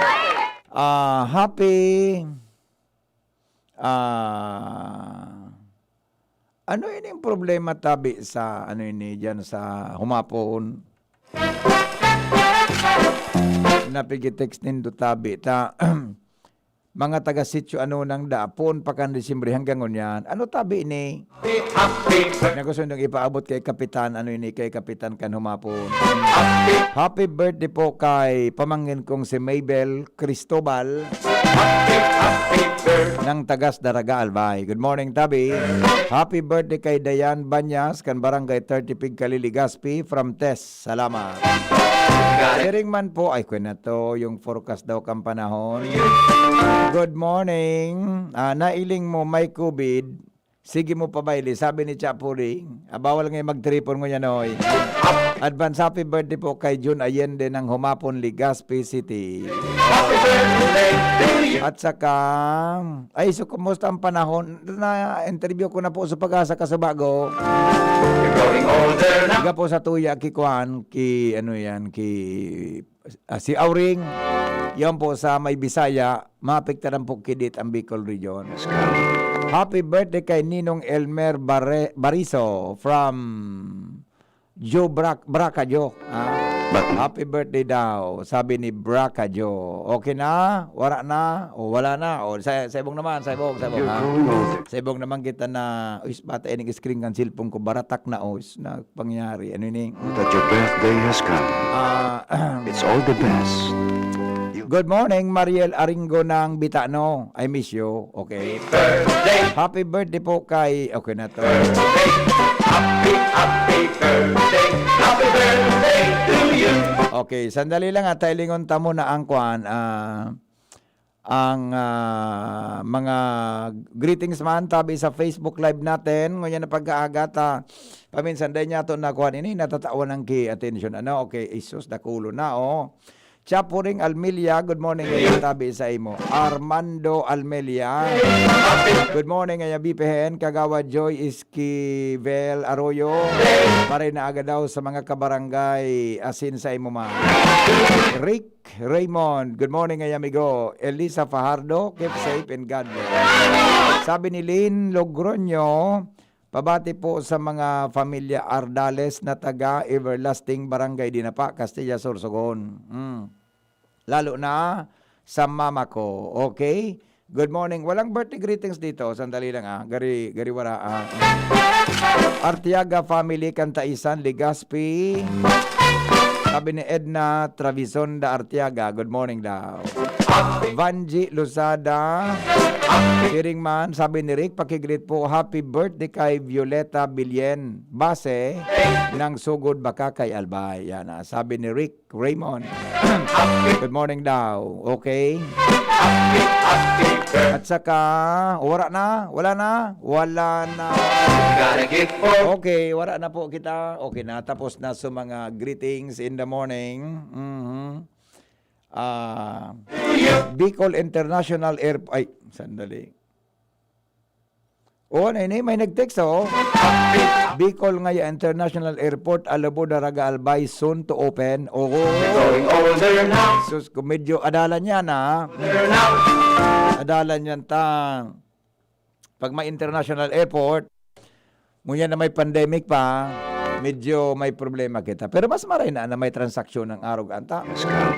Ah, happy, ah, Ano ini yung problema, tabi, sa, ano ini, diyan sa humapon? Napigitext nindo, tabi, ta, mga taga Sitio, ano, nang da, poon pa kan Disyembre hanggang ngunyan. Ano, tabi, ini? Happy, happy. Na gusto niyong ipaabot kay Kapitan, ano ini, kay Kapitan kan humapon. Happy. Happy birthday po kay pamangkin kong si Mabel Cristobal. Happy, happy birthday. Nang tagas Daraga, Albay. Good morning, Tabi. Happy birthday kay Dayan Banyas, kan Barangay thirty Pigcali, Legazpi, from Tess. Salamat. Siring man po, ay, kwen na to, yung forecast daw kan panahon. Good morning. Ah, nailing mo may COVID, sige mo pabaili, sabi ni Chapuring. Ah, bawal nga mag-tripon ngunyan, oy. Advance happy birthday po kay Jun Allende ng Humapon, Legazpi City. Happy birthday to you. At saka, ay, so, kumusta ang panahon? Na-interview ko na po sa Pag-asa Kasubago. You're growing older now. Iga po sa tuya, ki Kwan, ki, ano yan, ki, ah, si Auring. Yan po sa may Bisaya, maapektaran po kidit ang Bicol Region. Yes, God. Happy birthday kay Ninong Elmer Bare-, Bariso from Joe Brac-, Braca Joe. Ah, But happy birthday daw, sabi ni Braca Joe. Okay na? Wala na? O, wala na? O, sa, sa ibong naman, sa ibong, sa ibong, You're ha? growing older. Sa ibong naman kita na, uy, bata, ining screen kan cellphone ko, baratak na, os, na pangyari. Ano ini? That your birthday has come. Ah, It's all the best. You Good morning, Mariel Aringo ng Bitano. I miss you. Okay. Birthday. Happy birthday po kay, okay na to. Birthday. Happy, happy birthday. Happy birthday to you. Okay, sandali lang at tailingon ta muna ang kwan, ah, ang, ah, mga greetings man tabi sa Facebook Live natin. Ngunyan na pagkaaga ta, paminsan dahil niya ito nakuha ini, natatawan ng ki attention. Ano? Okay, isus, dakulo na, oh. Chapuring Almelia, good morning, ngaya tabi sa imo. Armando Almelia, good morning, ngaya B P N, Kagawad Joy Esquivel Arroyo, pare na aga daw sa mga kabarangay, asin sa imo man. Rick Raymond, good morning, ngaya amigo. Elisa Fajardo, keep safe and God bless. Sabi ni Lynn Logroño, Pabati po sa mga pamilya Ardales na taga Everlasting, Barangay Dinapa, Castilla, Sorsogon. Mm. Lalo na sa mama ko. Okay? Good morning. Walang birthday greetings dito. Sandali lang, ah. Gari, gari wara, ah. Artiaga family, Cantaisan, Legazpi. Sabi ni Edna Travison da Artiaga, good morning daw. Vanji Lozada. Siring man, sabi ni Rick, paki-greet po, "Happy birthday kay Violeta Bilyen Base ng Sugod Baka kay Albay." Yan, ah, sabi ni Rick Raymond. Good morning daw. Okay. At saka, wala na? Wala na? Wala na. Okay, wala na po kita. Okay na, tapos na sa mga greetings in the morning. Mhm. Ah, Bicol International Airport. Ay, sandali. Oh, na ini, may nag-text, oh. Bicol ngaya International Airport, Alabo, Daraga, Albay, soon to open. Oo. Sus, kung medyo adalan yan, ha? Adalan yan, ta. Pag may international airport, ngunyan na may pandemic pa, medyo may problema kita. Pero mas maray na, na may transaksyon ng arog anta.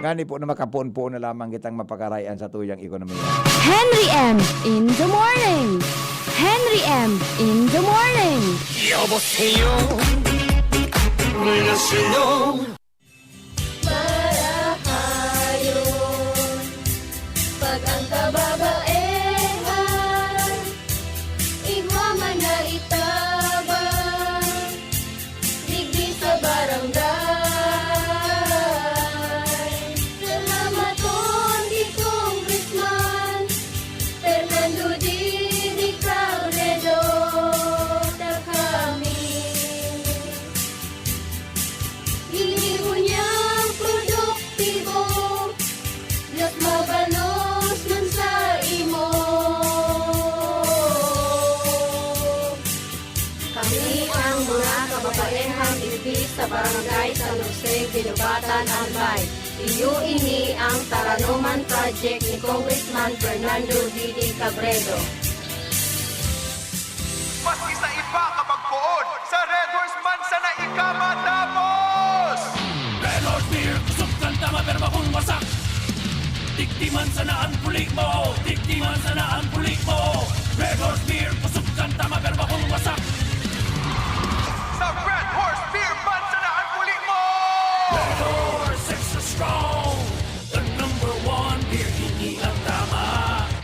Ngani po na makapoon-poon na lamang kitang mapakarayan sa tuyang ekonomiya. Henry M in the morning. Henry M in the morning. 여보세요. 안녕하세요. Marahayon, pag ang kababaehan, igwa man na itabang, digdi sa barangay. Salamaton ki Congressman Fernando Didi Cabredo, ta kami ginibo niyang produktibo, mas mabalos man sa imo. Kami ang mga kababaehan digdi sa Barangay San Jose, Guinobatan, Albay. Iyo ini ang Taranoman Project ni Congressman Fernando Didi Cabredo. Maski sa iba ka pagpoon, sa Red Horse man sana ika matapos! Red Horse Beer, kusog kan tama pero bakong wasak. Digdi man sana an puli mo, digdi man sana an puli mo. Red Horse Beer, kusog kan tama pero bakong wasak. Sa Red Horse Beer man sana an puli mo! Red Horse, extra strong. The number one beer, ini ang tama.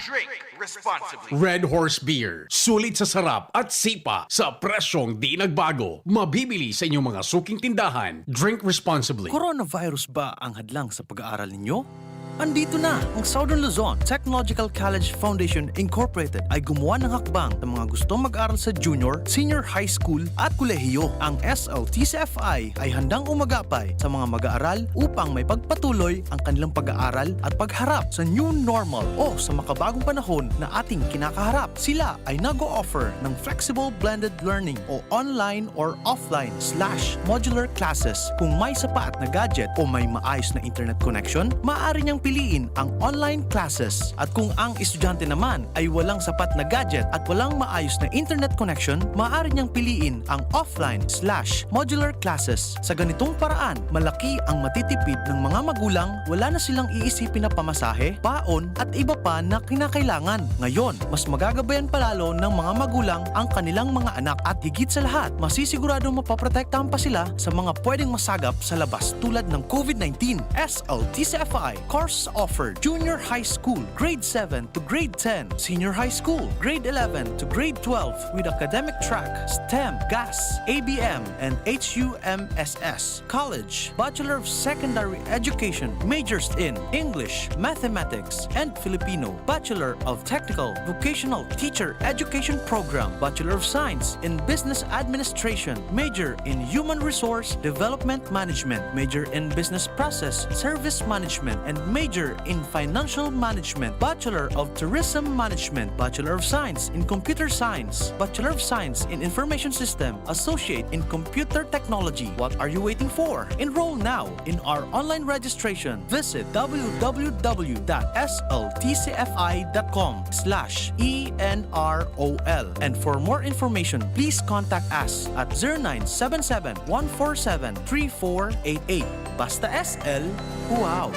Drink responsibly. Red Horse Beer. Sulit sa sarap at sipa sa presyong di nagbago. Mabibili sa inyong mga suking tindahan. Drink responsibly. Coronavirus ba ang hadlang sa pag-aaral ninyo? Andito na! Ang Southern Luzon Technological College Foundation Incorporated ay gumawa ng hakbang sa mga gustong mag-aral sa junior, senior high school at kolehiyo. Ang S L T C F I ay handang umagapay sa mga mag-aaral upang maipagpatuloy ang kanilang pag-aaral at pagharap sa new normal o sa makabagong panahon na ating kinakaharap. Sila ay nag-o-offer ng flexible blended learning o online or offline slash modular classes. Kung may sapat na gadget o may maayos na internet connection, maaari niyang piliin ang online classes. At kung ang estudyante naman ay walang sapat na gadget at walang maayos na internet connection, maaari niyang piliin ang offline slash modular classes. Sa ganitong paraan, malaki ang matitipid ng mga magulang, wala na silang iisipin na pamasahe, baon, at iba pa na kinakailangan. Ngayon, mas magagabayan pa lalo ng mga magulang ang kanilang mga anak at higit sa lahat, masisiguradong mapoprotektahan pa sila sa mga pwedeng masagap sa labas tulad ng COVID nineteen. S L T C F I, courses offered, junior high school, grade seven to grade ten, senior high school, grade eleven to grade twelve, with academic track, STEM, GAS, A B M, and H U M S S. College, Bachelor of Secondary Education, majors in English, Mathematics, and Filipino, Bachelor of Technical Vocational Teacher Education Program, Bachelor of Science in Business Administration, major in Human Resource Development Management, major in Business Process Service Management, and major in Financial Management, Bachelor of Tourism Management, Bachelor of Science in Computer Science, Bachelor of Science in Information System, Associate in Computer Technology. What are you waiting for? Enroll now in our online registration. Visit w w w dot s l t c f i dot com slash e n r o l. And for more information, please contact us at zero nine seven seven, one four seven, three four eight eight. Basta S L, wow!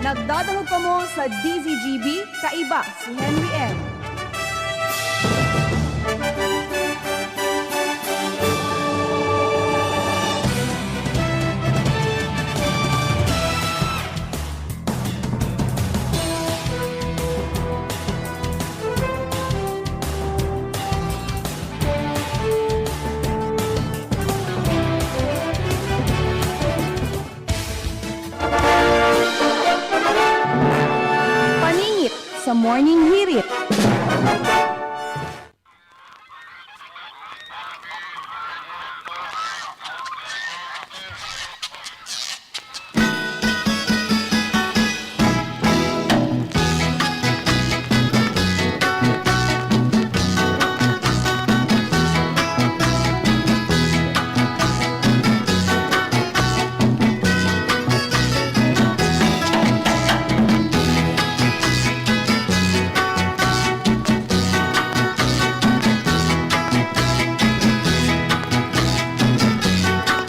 Nagdadangog kamo sa D Z G B, kaiba si Henry M. Morning Hirit.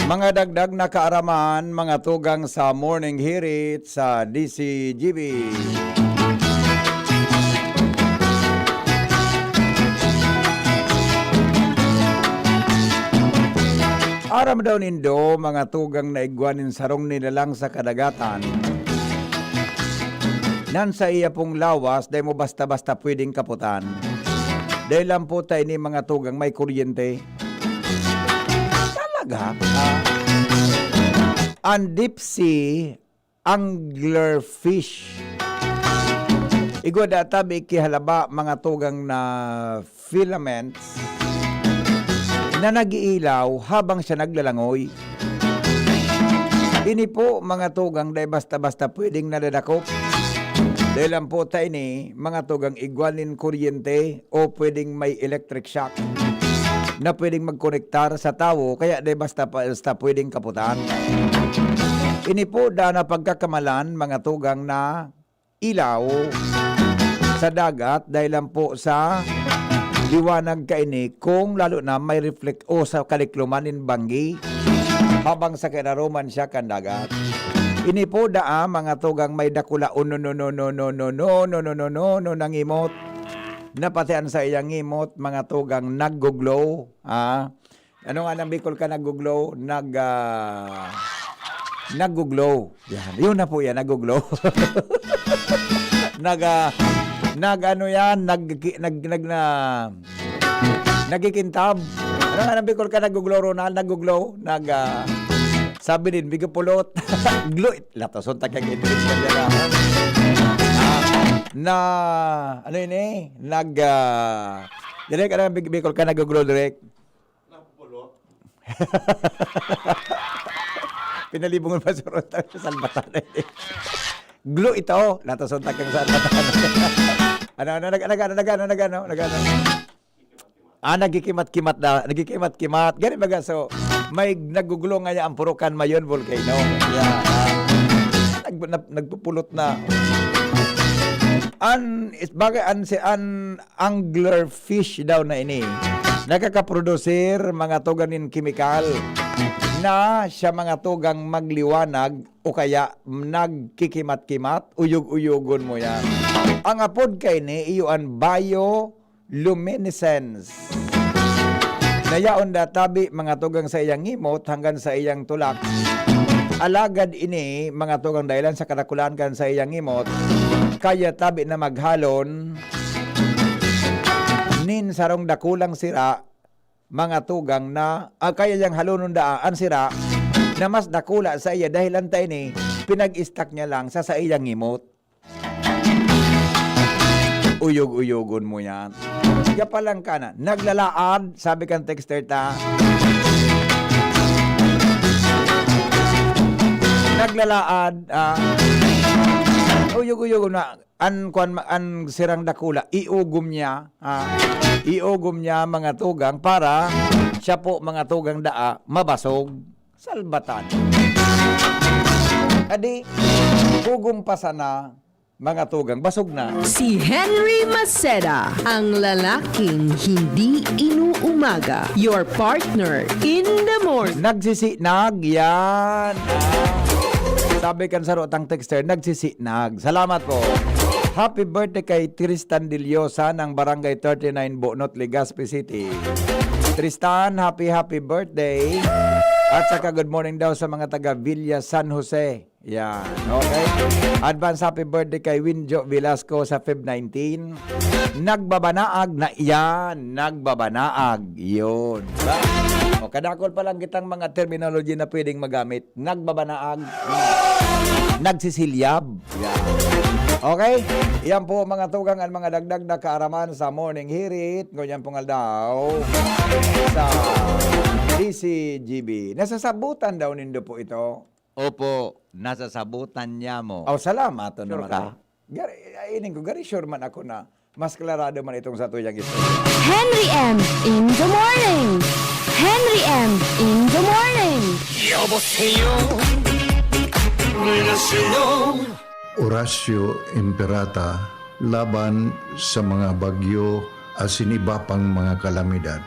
Mga dagdag na kaaraman, mga tugang sa Morning Hirit sa D C G B. Aram daw nindo, mga tugang na igwa nin sarong nilalang sa kadagatan, nan sa iya pong lawas, dai mo basta-basta pwedeng kaputan. Dai lang po ta ini, mga tugang, may kuryente. Talaga? Ah. Ang deep sea anglerfish. Igwa da tabi ki halaba, mga tugang na filaments na nag-iilaw habang siya naglalangoy. Ini po, mga tugang, dai basta-basta pwedeng nadadakop. Dai lang po ta ini, mga tugang, igwa nin kuryente o pwedeng may electric shock na pwedeng magkonektar sa tawo, kaya dai basta-basta pwedeng kaputan. Ini po da na pagkakamalan, mga tugang na ilaw sa dagat, dahil lang po sa liwanag kaini, kung lalo na may reflect o sa kalikloman nin banggi, habang sa kinaroman siya kan dagat. Ini po daa, mga tugang, may dakula, o no, no, no, no, no, no, no, no, no, no, no, no, no, nangimot. Na pati an saiyang ngimot, mga tugang, naggo-glow, ah. Ano nga nang Bicol ka naggo-glow? Nag, ah, naggo-glow. Yan. Yun na po yan, naggo-glow. Nag, ah, nag ano yan, nag, nag, nag, na, nagkikintab. Ano nga nang Bicol ka naggo-glow, Ronald? Naggo-glow? Nag, ah, sabi din, bigopulot. Glow. Latason ta kang English ka dyan, ah. Ah, na, ano yun eh? Nag, ah, direk, ano, Bic-, Bicol ka naggo-glow, direk? Nagpupulot. Pinalibongan pa sa rota sa salbatan. Glow ito. Latason ta kang salbatan. Ano, ano, nag-, nag-, ano, nag-, ano, nag-, ano, nag-, ano? Ah, nagkikimat-kimat na, nagkikimat-kimat. Gani baga, so, may nagugulong ngaya ang Purukan Mayon Volcano. Yeah. Nag-, nag-, nagpupulot na. An, is, bagay, an, si, an anglerfish daw na ini, nakakaprodusir mga tugang nin kemikal na siya mga tugang magliwanag o kaya nagkikimat-kimat, uyog-uyogon mo yan. Ang apod kaini, iyo an bio- luminescence. Nayaon da tabi mga tugang sa iyang ngimot hanggang sa iyang tulak. Alagad ini, mga tugang, dahilan sa kadakulaan kan sa iyang ngimot, kaya tabi na maghalon nin sarong dakulang sira, mga tugang, na, ah, kaya yang halonon daa an sira na mas dakula sa iya, dahil an ta ini pinag-istak niya lang sa saiyang ngimot. Uyog-uyogon mo yan. Siga pa lang ka na. Naglalaad, sabi kan texter ta. Naglalaad, ah, uyog-uyogon na. An, kwan, an sirang dakula, iugom niya, ah, iugom niya mga tugang para siya po mga tugang daa, mabasog. Salbatan. Adi, ugom pa sana, mga tugang, basog na. Si Henry Maceda, ang lalaking hindi inuumaga. Your partner in the morning. Nagsisinag, yan. Ah. Sabi kan saro tang texter, nagsisinag. Salamat po. Happy birthday kay Tristan Dillosa ng Barangay thirty-nine, Bonot, Legazpi City. Tristan, happy, happy birthday. At saka good morning daw sa mga taga Villa San Jose. Yan, okay. Advance happy birthday kay Winjo Velasco sa Feb nineteen. Nagbabanaag na yan, nagbabanaag. Yun. Diba? O, kadakol pa lang kitang mga terminology na pwedeng magamit. Nagbabanaag. Nagsisilyab. Yan. Okay? Yan po, mga tugang, ang mga dagdag na kaaraman sa Morning Hirit ngunyan pong aldaw sa D C G B. Nasasabutan daw nindo po ito? Opo, nasasabutan niya mo. Oh, salamat Sure naman. ka? Gari, ay, ining ko, gari sure man ako na mas klarado man itong sa tuyang istorya. Henry M in the morning. Henry M in the morning. 여보세요. 안녕하세요. Horacio Imperata laban sa mga bagyo asin iba pang mga kalamidad.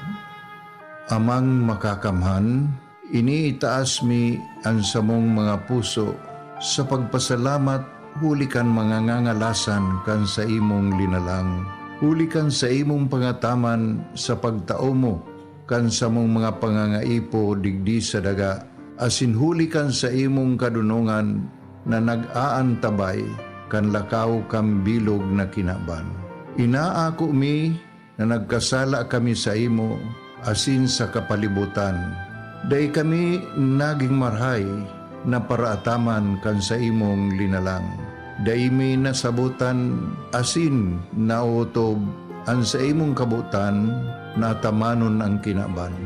Amang Makakamhan, iniitaas mi an samong mga puso sa pagpasalamat huli kan mga ngangalasan kan saimong linalang, huli kan saimong pangataman sa pagtao mo kan samong mga pangangaipo digdi sa daga, asin huli kan saimong kadonongan na nag-aantabay kan lakaw kan bilog na kinaban. Inaako mi na nagkasala kami saimo asin sa kapalibutan. Dai kami nagin marahay na paraataman kan saimong linalang. Dai mi nasabotan asin naotob an saimong kabotan na atamanon an kinaban.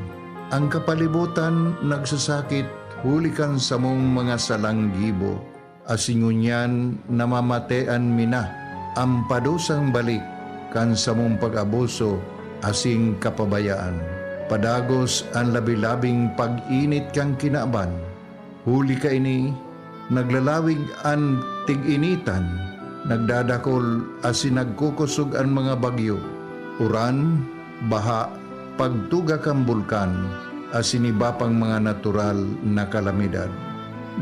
An kapalibotan nagsasakit huli kan samong mga salang gibo, asin ngunyan namamatean mi na an padusang balik kan samong pag-abuso asin kapabayaan. Padagos an labi-labing pag-init kan kinaban. Huli kaini, naglalawig an tig-initan, nagdadakol asin nagkukosog an mga bagyo, uran, baha, pagtuga kan bulkan, asin iba pang mga natural na kalamidad.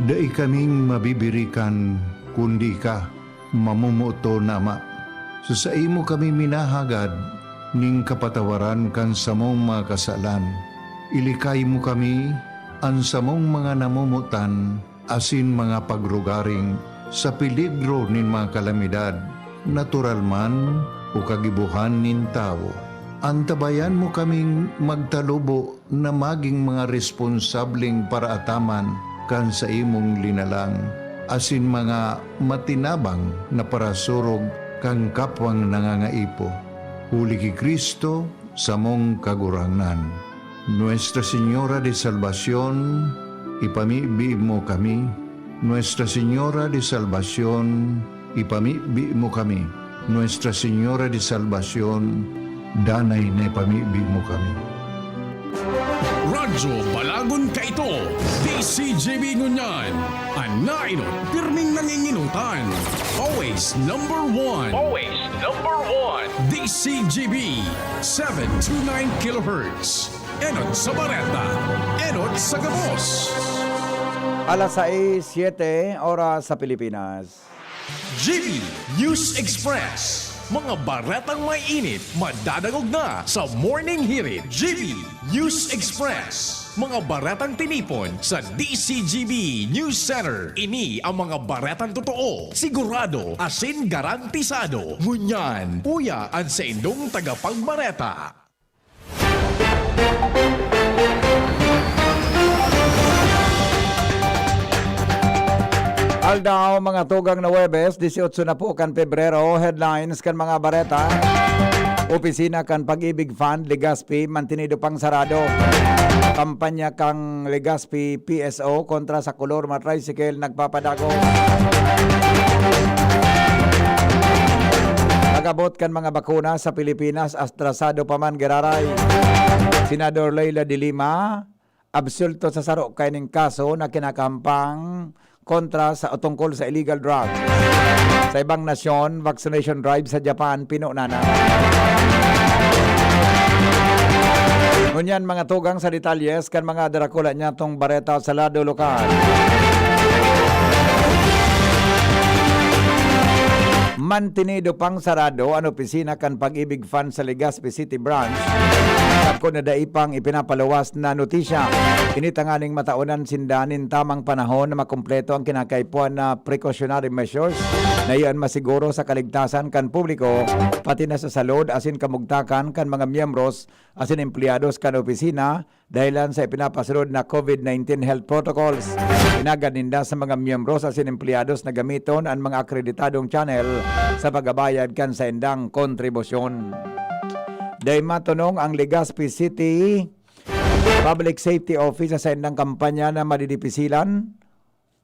Dai kaming mabibirikan kundi ika, mamomoton na Ama. Sa saimo kami minahagad nin kapatawaran kan samong mga kasalan. Ilikay mo kami, an samong mga namomotan, asin mga pagrugaring sa peligro nin mga kalamidad, natural man o kagibohan nin tawo. Antabayan mo kaming magtalubo na magin mga responsableng paraataman kan saimong linalang, asin mga matinabang na parasurog kan kapwang nangangaipo. Huli ki Cristo, samong Kagurangnan. Nuestra Señora de Salvacion, ipamibi mo kami. Nuestra Señora de Salvacion, ipamibi mo kami. Nuestra Señora de Salvacion, danay na ipamibi mo kami. Radyo Balagon kaito, D C G B ngunyan. An nainot, pirming nanginginotan. Always number one. Always number one. D C G B, seven two nine kilohertz. Enot sa bareta, enot sa gabos. Alas sais, siyete, oras sa Pilipinas. G B News Express. Mga baretang may init, madadangog na sa Morning Hirit. G B News Express. Mga baretang tinipon sa D C G B News Center. Ini ang mga baretang totoo, sigurado, asin garantisado. Ngunyan, uya an saindong tagapagbareta. Aldaw, mga tugang na Huwebes, dieciocho na po kan Pebrero. Headlines kan mga bareta. Opisina kan Pag-ibig Fund, Legazpi, mantinido pang sarado. Kampanya kan Legazpi P S O kontra sa kolor mga tricycle nagpapadagos. Pag-abot kan mga bakuna sa Pilipinas, atrasado pa man giraray. Senador Leila de Lima, absuelto sa saro kaining kaso na kinakampang kontra sa, o tungkol sa illegal drug. Sa ibang nasyon, vaccination drive sa Japan, pinunanan. Ngunyan, mga tugang sa detalyes kan mga darakula niyatong bareta sa lado lokal. Mantinido pang sarado an opisina kan Pag-ibig Fund sa Legazpi City Branch Sagkod na dai pang ipinapaluwas na notisya. Ini tanganing mataonan sinda nin tamang panahon na makumpleto ang kinakaipuhan na precautionary measures na iyan masiguro sa kaligtasan kan publiko, pati na sa salud asin kamugtakan kan mga miyembros asin empleyados kan opisina, dahilan sa ipinapasunod na COVID nineteen health protocols. Inagad ninda sa mga miyembros asin empleyados na gamiton an mga akreditadong channel sa pagbabayad kan saindang kontribusyon. Dai matonong ang Legazpi City Public Safety Office sa saindang kampanya na madidipisilan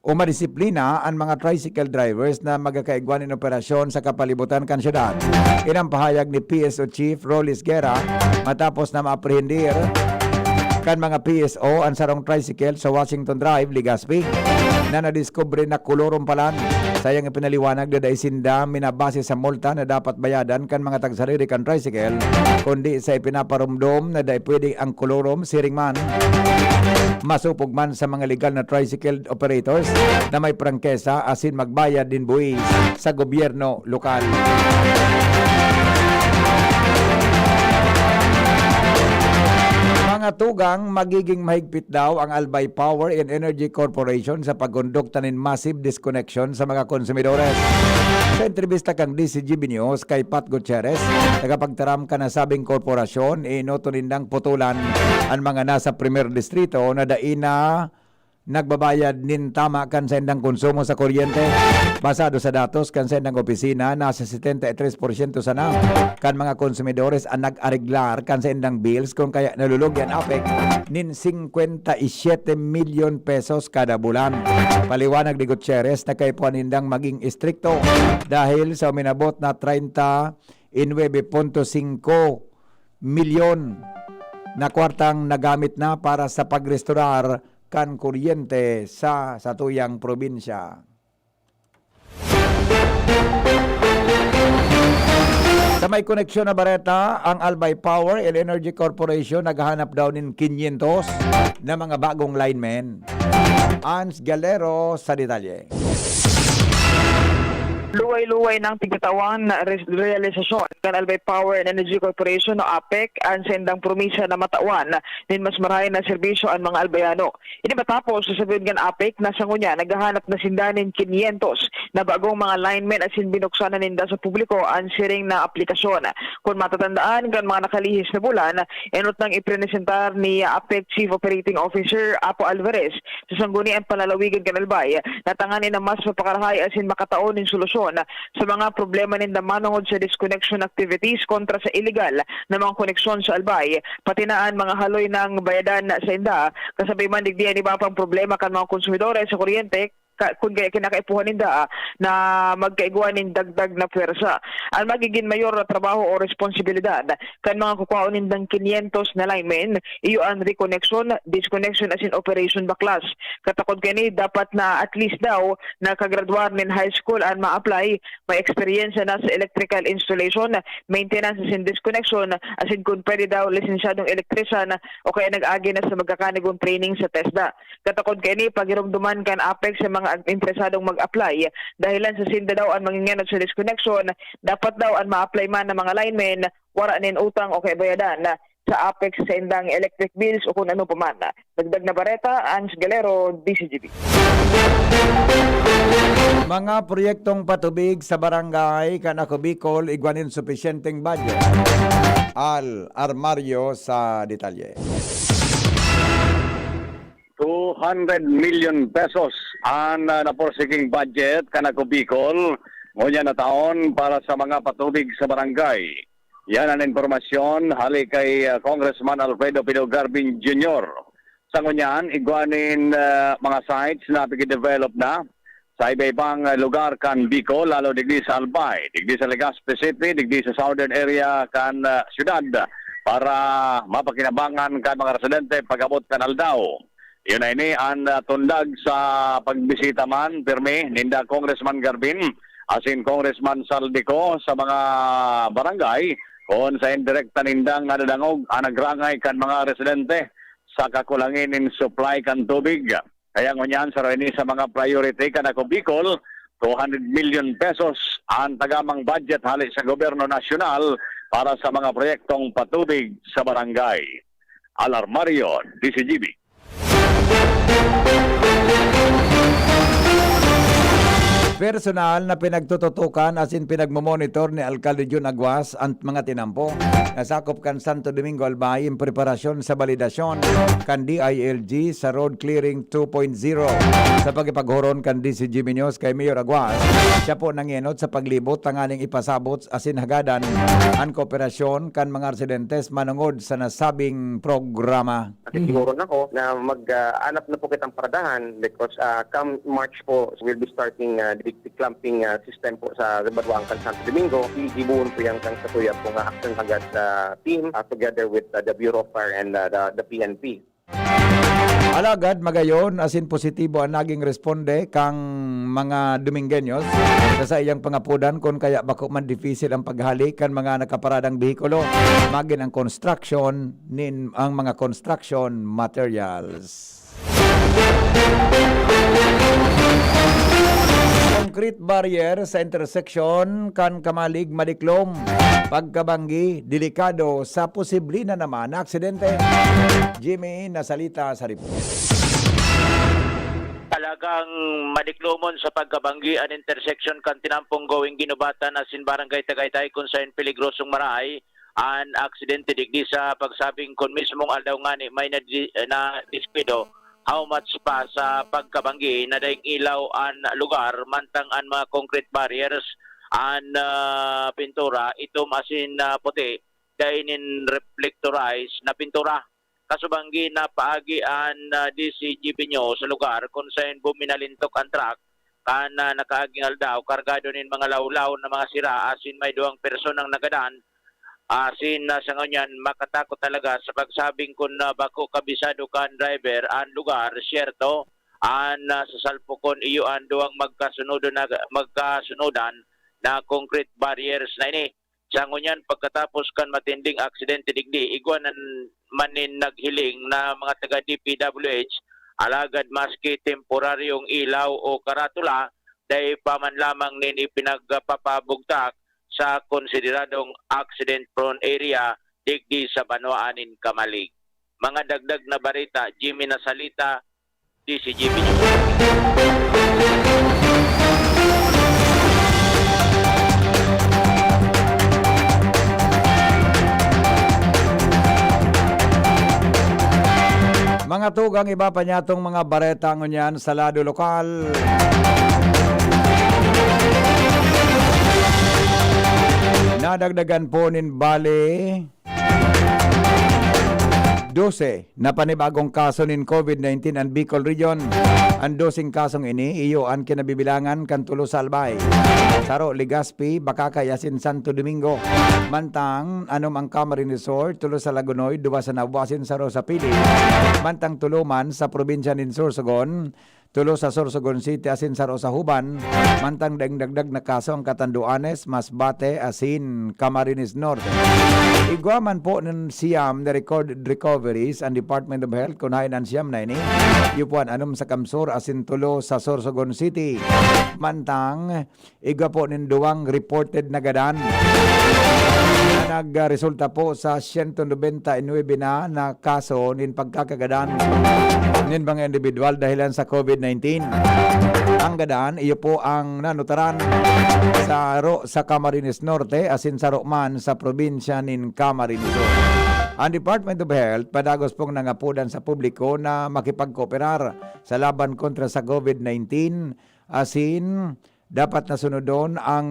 o madisiplina an mga tricycle drivers na magkakaigwa nin operasyon sa kapalibutan kan syudad. Inang pahayag ni P S O Chief Rolly Esguerra matapos na maaprehendir kan mga P S O an sarong tricycle sa Washington Drive, Legazpi, na nadiskubre na kolorom palan. Sayang ipinaliwanag na dai sinda minabase sa multa na dapat bayadan kan mga tagsariri kan tricycle, kundi sa ipinaparumdom na dai pwede ang kolorom, siring man, masupog man sa mga legal na tricycle operators na may prangkesa asin magbayad nin buwis sa gobyerno lokal. Mga tugang, magiging mahigpit daw ang Albay Power and Energy Corporation sa pagkondukta nin massive disconnection sa mga konsumidores. Sa entrebista kan D C G B News kay Pat Gutierrez, tagapagtaram kan nasabing korporasyon, iinoto nindang putulan an mga nasa Primer Distrito na dai na nagbabayad nin tama kan saindang konsumo sa kuryente. Basado sa datos kan saindang opisina, nasa setenta y tres porsyento sana kan mga konsumidores an nag-areglar kan saindang bills, kun kaya nalulugi an APEC nin singkwenta y siyete milyon pesos kada bulan. Paliwanag ni Gutierrez na kaipuhan nindang maging estrikto dahil sa uminabot na treinta y nueve punto singko milyon na kwartang nagamit na para sa pagrestorar kan kuryente sa satuyang probinsya. Sa may koneksyon na bareta, ang Albay Power and Energy Corporation naghahanap daw nin kinyentos na mga bagong linemen. Ans Galero sa detalye. Luway-luway nang tigkatawan na re-, realisasyon kan Albay Power and Energy Corporation o APEC an saindang promisa na matawan nin mas marahay na serbisyo an mga Albayano. Ini matapos sa sabihan kan APEC na sa ngunyan naghahanap na sinda nin kinyentos na bagong mga linemen asin binuksan na ninda sa publiko an siring na aplikasyon. Kun matatandaan kan mga nakalihis na bulan, enot nang ipresentar ni APEC Chief Operating Officer Apo Alvarez sa sanggunian panlalawigan kan Albay na tanganing na mas mapakarahay asin makatao nin solusyon sa mga problema ninda manongod sa disconnection activities kontra sa iligal na mga koneksyon sa Albay, pati na an mga haloy nang bayadan sainda, kasabi man digdi an iba pang problema kan mga konsumidores sa kuryente, ka-, kun kaya kinakaipuhan ninda, ah, na magkaigwa nin dagdag na pwersa. An magigin mayor na trabaho o responsibilidad kan mga kukwaon nindang kinyentos na linemen, iyo an reconnection, disconnection asin operation baklas. Katakod kaini, dapat na at least daw nakagradwar nin high school an ma-apply, may eksperyensya na sa electrical installation, maintenance asin disconnection, asin kun pwede daw lisensyadong elektrisan o kaya nag-agi na sa magkakanigong training sa TESDA. Katakod kaini, pagiromdoman kan APEC sa mga ag-, interesadong mag-apply, dahilan sa sinda daw an mangingenot sa disconnection, dapat daw an ma-apply man na mga linemen, wara nin utang o kaya bayadan sa APEC sa saindang electric bills o kun ano pa man. Dagdag na bareta, Ans Galero, D C G B. Mga proyektong patubig sa barangay kan Ako Bicol, igwa nin supisyenteng budget. Al Armario sa detalye. Two hundred million pesos an, ah, napursiging budget kan Ako Bicol ngunyan na taon para sa mga patubig sa barangay. Yan an impormasyon hali kay, ah, Congressman Alfredo Pino Garbin Junior. Sa ngunyan, igwa nin, ah, mga sites na pigi-develop na sa iba-ibang, ah, lugar kan Bicol, lalo digdi sa Albay, digdi sa Legazpi City, digdi sa southern area kan, ah, syudad, para mapakinabangan kan mga residente pag-abot kan aldaw. Iyo na ini an, ah, tundag sa pagbisita man pirmi ninda Congressman Garbin asin Congressman Zaldy Co sa mga barangay kun saen direkta nindang nadadangog an nagrangay kan mga residente sa kakulangi nin supply kan tubig. Kaya ngunyan, saro ini sa mga priority kan Ako Bicol, two hundred million pesos an tagamang budget hali sa gobyerno nasyonal Para sa mga proyektong patubig sa barangay, Alarmario, D C G B. Personal na pinagtututukan asin pinagmomonitor ni Alkalde Jun Aguas an mga tinampo na sakop kan Santo Domingo Albay in preparasyon sa balidasyon kan D I L G sa Road Clearing two point zero. Sa pakipaghuron kan D C G B News kay Mayor Aguas, siya po nangenot sa paglibot tanganing ipasabot asin hagadan an kooperasyon kan mga residentes manongod sa nasabing programa. Nakikiguron ako na mag, ah, anap na po kitang paradahan because, ah, come March po, we'll be starting, ah, the big clumping, ah, system po sa Banwaan kan Santo Domingo. Gigibohon po yan kan satuya po nga action hagad sa team, ah, together with, ah, the Bureau of Fire and, ah, the, the P N P. Alagad magayon asin positibo an naging responde kan mga Domingueños sa saiyang pangapodan, kun kaya bako man dipisil ang paghale kan mga nakaparadang behikulo, magin ang construction nin, ang mga construction materials. Concrete barrier sa intersection kan Camalig madiklom. Pagkabanggi, delikado sa posible na naman na aksidente. Jimmy, nasalita sa report. Talagang madiklomon sa pagkabanggi an intersection kan tinampong going Guinobatan asin Barangay Tagaytay, kun saen peligrosong marahay an aksidente digdi sa pagsabing kun mismong aldaw ngani may nadi-, nadiskuido, how much pa sa pagkabanggi na daing ilaw an lugar, mantang an mga concrete barriers, an, ah, pintura, itom asin, ah, puti, dai nin reflectorized na pintura. Kasubanggi na paagi an, ah, D C G B News sa lugar kun saen buminalintok an truck kan, ah, nakaaging aldaw, kargado nin mga lawlaw na mga sira asin may duwang personang nagadan asin, ah, sa ngunyan makatakot talaga sa pagsabing kun, ah, bako kabisado kan driver an lugar, siyerto, an, ah, sa salpukon iyo an duwang magkasunodon na, magkasunodan na concrete barriers na ini. Sa ngunyan, pagkatapos kan matinding aksidente digdi, igwa na man nin naghiling na mga taga D P W H, alagad maski temporaryong ilaw o karatula, dai pa man lamang nin ipinagpapabugtak sa konsideradong accident-prone area digdi sa banwaan nin Camalig. Mga dagdag na bareta, Jimmy Nasalita, D C G B News. Mga tugang, iba pa niyatong mga bareta ngunyan sa lado lokal. Nadagdagan po nin bali dose na panibagong kaso nin COVID nineteen an Bicol Region. An doseng kasong ini, iyo an kinabibilangan kan tulo sa Albay, saro Legazpi, Bacacay asin Santo Domingo. Mantang anom ang Camarines Sur, tulo sa Lagonoy, duwa sa Nabua asin saro sa Pili. Mantang tulo man sa probinsya nin Sorsogon, tulo sa Sorsogon City asin saro sa Juban, mantang daing dagdag na kaso ang Catanduanes, Masbate asin Camarines Norte. Igwa man po nin siyam na recorded recoveries ang Department of Health kun haen an siyam na ini. Iyo po an anom sa CamSur asin tulo sa Sorsogon City. Mantang igwa po nin duwang reported na gadan na nagresulta po sa siyento nobenta y nuebe na, na kaso nin pagkakagadan nin mga individual dahilan sa COVID nineteen. Ang gadan, iyo po ang nanutaran, saro sa Camarines Norte asin saro man sa probinsya nin Camarines Sur. Ang Department of Health padagos pong nangapodan sa publiko na makipagkooperar sa laban kontra sa COVID nineteen asin dapat na sunodon ang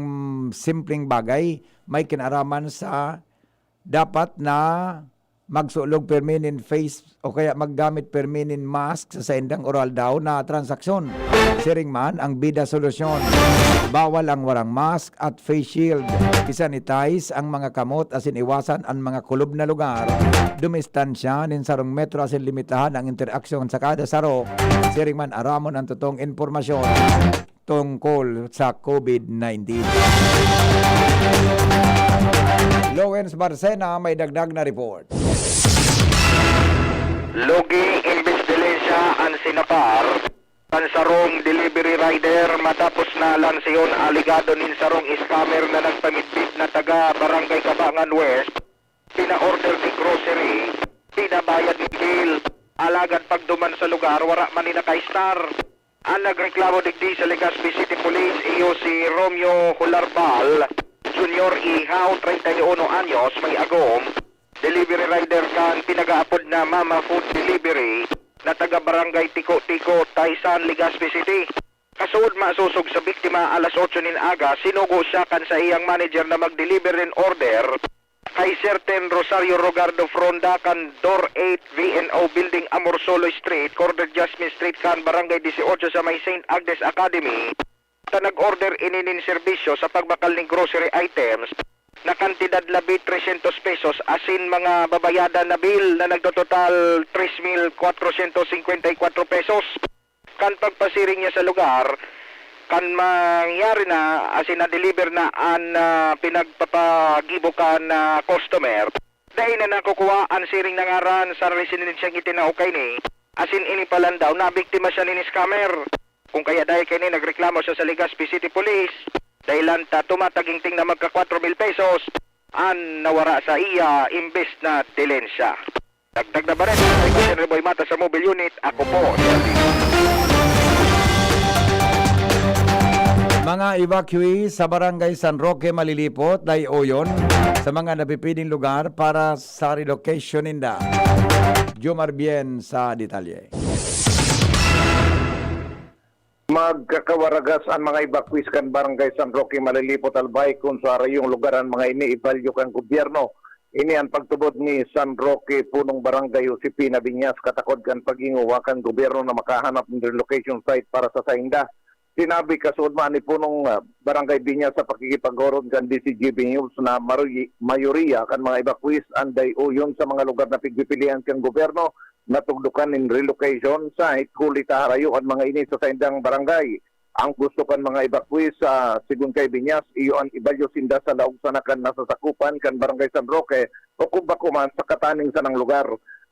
simpleng bagay may kinaaraman sa dapat na magsulog permi nin face o kaya maggamit permi nin mask sa saindang oral daw na transaksyon. Siring man ang Bida Solusyon, bawal ang warang mask at face shield. I-sanitize ang mga kamot asin iwasan an mga kulob na lugar. Dumistansya nin sarong metro asin limitahan ang interaksyon sa kada saro. Siring man aramon ang totoong impormasyon tungkol sa COVID nineteen. Lawrence Barcena may dagdag na report. Luging imbis dilensya an Sinapar. Kan sarong delivery rider matapos na lanseon alegado nin sarong scammer na nagpamitbit na taga Barangay Kabangan West, pina-order ni grocery, pinabayad ni bill, alagad pagduman sa lugar, wara man ni naka-star. An nagreklamo digdi sa Legazpi City Police iyo si Romeo Hularbal Junior Ihao, treinta y uno anyos, may agom, delivery rider kan pinag-aapod na Mama Food Delivery na taga Barangay Tiko-Tiko, Taysan, Legazpi City. Kasuodma, sosog sa biktima, alas otso nin aga, sinugo siya kan saiyang manager na mag-deliver nin order kay Certain Rosario Rogardo Fronda kan Door eight V N O Building, Amorsolo Street, corner Jasmine Street kan Barangay Dieciocho sa may Saint Agnes Academy, ta nag-order ini nin serbisyo sa pagbakal nin grocery items na kantidad labi trescientos pesos asin mga babayadan na bill na nagtototal tres mil cuatrocientos cincuenta y cuatro pesos. Kan pagpasiring niya sa lugar, kan mangyari na asin na-deliver na an, ah, pinagpapagibo kan, ah, customer, dai na nakukuha an siring na ngaran sa residensyang itinao kaini, asin ini pa landaw nabiktima siya nin scammer. Kung kaya dahil kaini nagreklamo siya sa Legazpi City Police, dahilan ta tumatagingting na magka kwatro mil pesos an nawara sa iya imbes na dilensya. Dagdag na bareta, kay Martin Reboy Mata sa Mobile Unit, ako po si Alvin. Mga evacuee sa Barangay San Roque malilipot, dai-uyon sa mga napipiling lugar para sa relocation ninda. Jomar Bien sa detalye. Magkakawaragas an mga evacuees kan Barangay San Roque malilipot, Albay, kun sa harayong lugar an mga ini ibalyo kan gobyerno. Ini an pagtubod ni San Roque Punong Barangay Josefina Biñas, katakod kan paghingowa kan gobyerno na makahanap nin relocation site para sa sainda. Sinabi kasuodma ni Punong, ah, Barangay Biñas sa pakikipaghoron kan D C G B News na maruyi-, mayoriya kan mga evacuees an dai-uyon sa mga lugar na pigpipilian kan gobyerno na tugdokan nin relocation site, huli ta harayo an mga ini sa saindang barangay. Ang gusto kan mga evacuees, sa, sigon kay Biñas, iyo an ibalyo sinda sa laog sana kan nasasakupan kan Barangay San Roque o kung bako man sa kataning sanang lugar.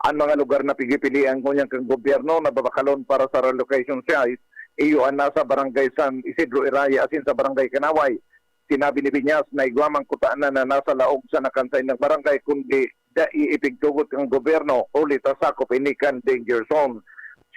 An mga lugar na pigpipilian ngunyan kan gobyerno na babakalon para sa relocation site, iyo an nasa Barangay San Isidro Iraya asin sa Barangay Kanaway. Sinabi ni Biñas na igwa man kutana na nasa laog sana kan saindang barangay, kundi dai ipigtugot kan gobyerno, huli ta sakop ini kan danger zone.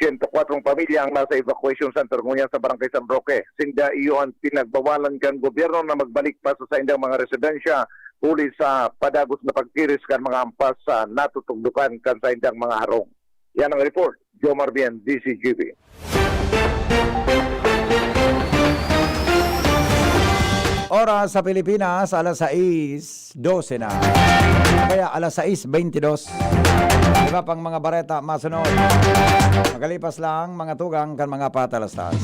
Siyento kwatro pamilya ang nasa evacuation center ngunyan sa Barangay San Roque. Sinda iyo an pinagbawalan kan gobyerno na magbalik pa sa saindang mga residensya, huli sa padagos na pagtiris kan mga ampas sa natutugdokan kan saindang mga harong. Yan ang report. Jomar Bien, D C G B. Oras sa Pilipinas, alas sais dose na. Kaya alas sais beintidos. Iba pang mga bareta masunod. Makalipas lang, mga tugang kan mga patalastas.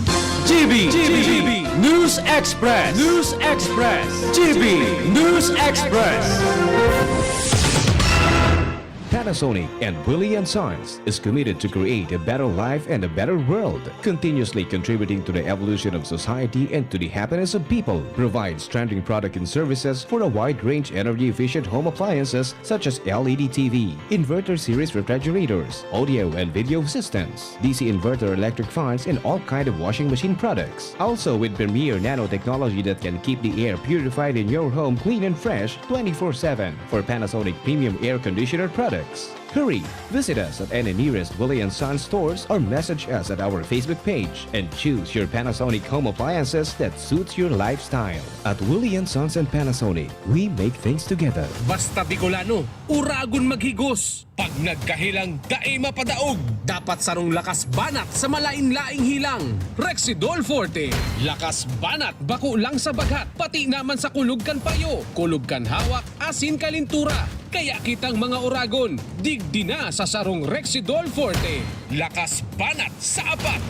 G B, G B, News Express, News Express, G B, News Express. Panasonic and Willie and Sons is committed to create a better life and a better world, continuously contributing to the evolution of society and to the happiness of people. Provides trending product and services for a wide range energy-efficient home appliances such as L E D T V, inverter series refrigerators, audio and video systems, D C inverter electric fans, and all kind of washing machine products. Also with premier nanotechnology that can keep the air purified in your home clean and fresh twenty-four seven. For Panasonic premium air conditioner products, hurry! Visit us at any nearest Willie and Sons stores or message us at our Facebook page and choose your Panasonic home appliances that suits your lifestyle. At Willie and Sons and Panasonic, we make things together. Basta Bicolano, uragon maghigos. Pag nagkahelang, dai mapadaog. Dapat sarong lakas banat sa malain-laing helang. Rexidol Forte. Lakas banat bako lang sa baghat, pati naman sa kulog kan payo, kulog kan hawak, asin kalintura. Kaya kitang mga uragon, digdi na sa sarong Rexidol Forte. Lakas banat sa apat.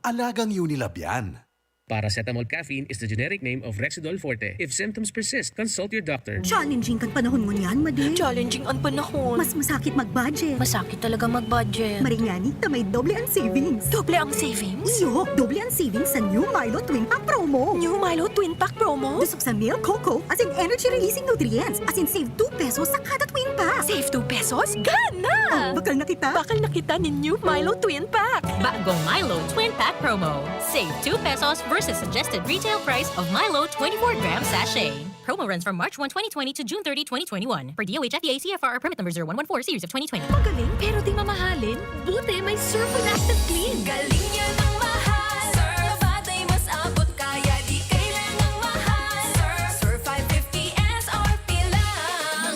Alagang Unilab yan. Paracetamol caffeine is the generic name of Rexidol Forte. If symptoms persist, consult your doctor. Challenging kan panahon ngunyan, Madi. Challenging ang panahon. Mas masakit mag-budget. Masakit talaga mag-budget. Maringani, ta may doble ang savings. Doble ang savings? Iyo, doble ang savings sa New Milo Twin Pack Promo. New Milo Twin Pack Promo? Dusog sa milk, cocoa, as in energy-releasing nutrients, as in save two pesos sa kada twin pack. Save two pesos? Gana! Oh, bakal na kita. Bakal na kita nin New Milo Twin Pack. Bagong Milo Twin Pack Promo. Save two pesos versus suggested retail price of Milo twenty-four gram sachet. Promo runs from March one, twenty twenty to June thirty, twenty twenty-one. Per D O H F D A C F R permit number zero one one four series of twenty twenty. Magaling pero di mamahalin. Buti may Surf with Active Clean. Galing niya ng mahal. Surf, Surf ay mas abot kaya di kailangang mahal. Surf, Surf five fifty S R P lang.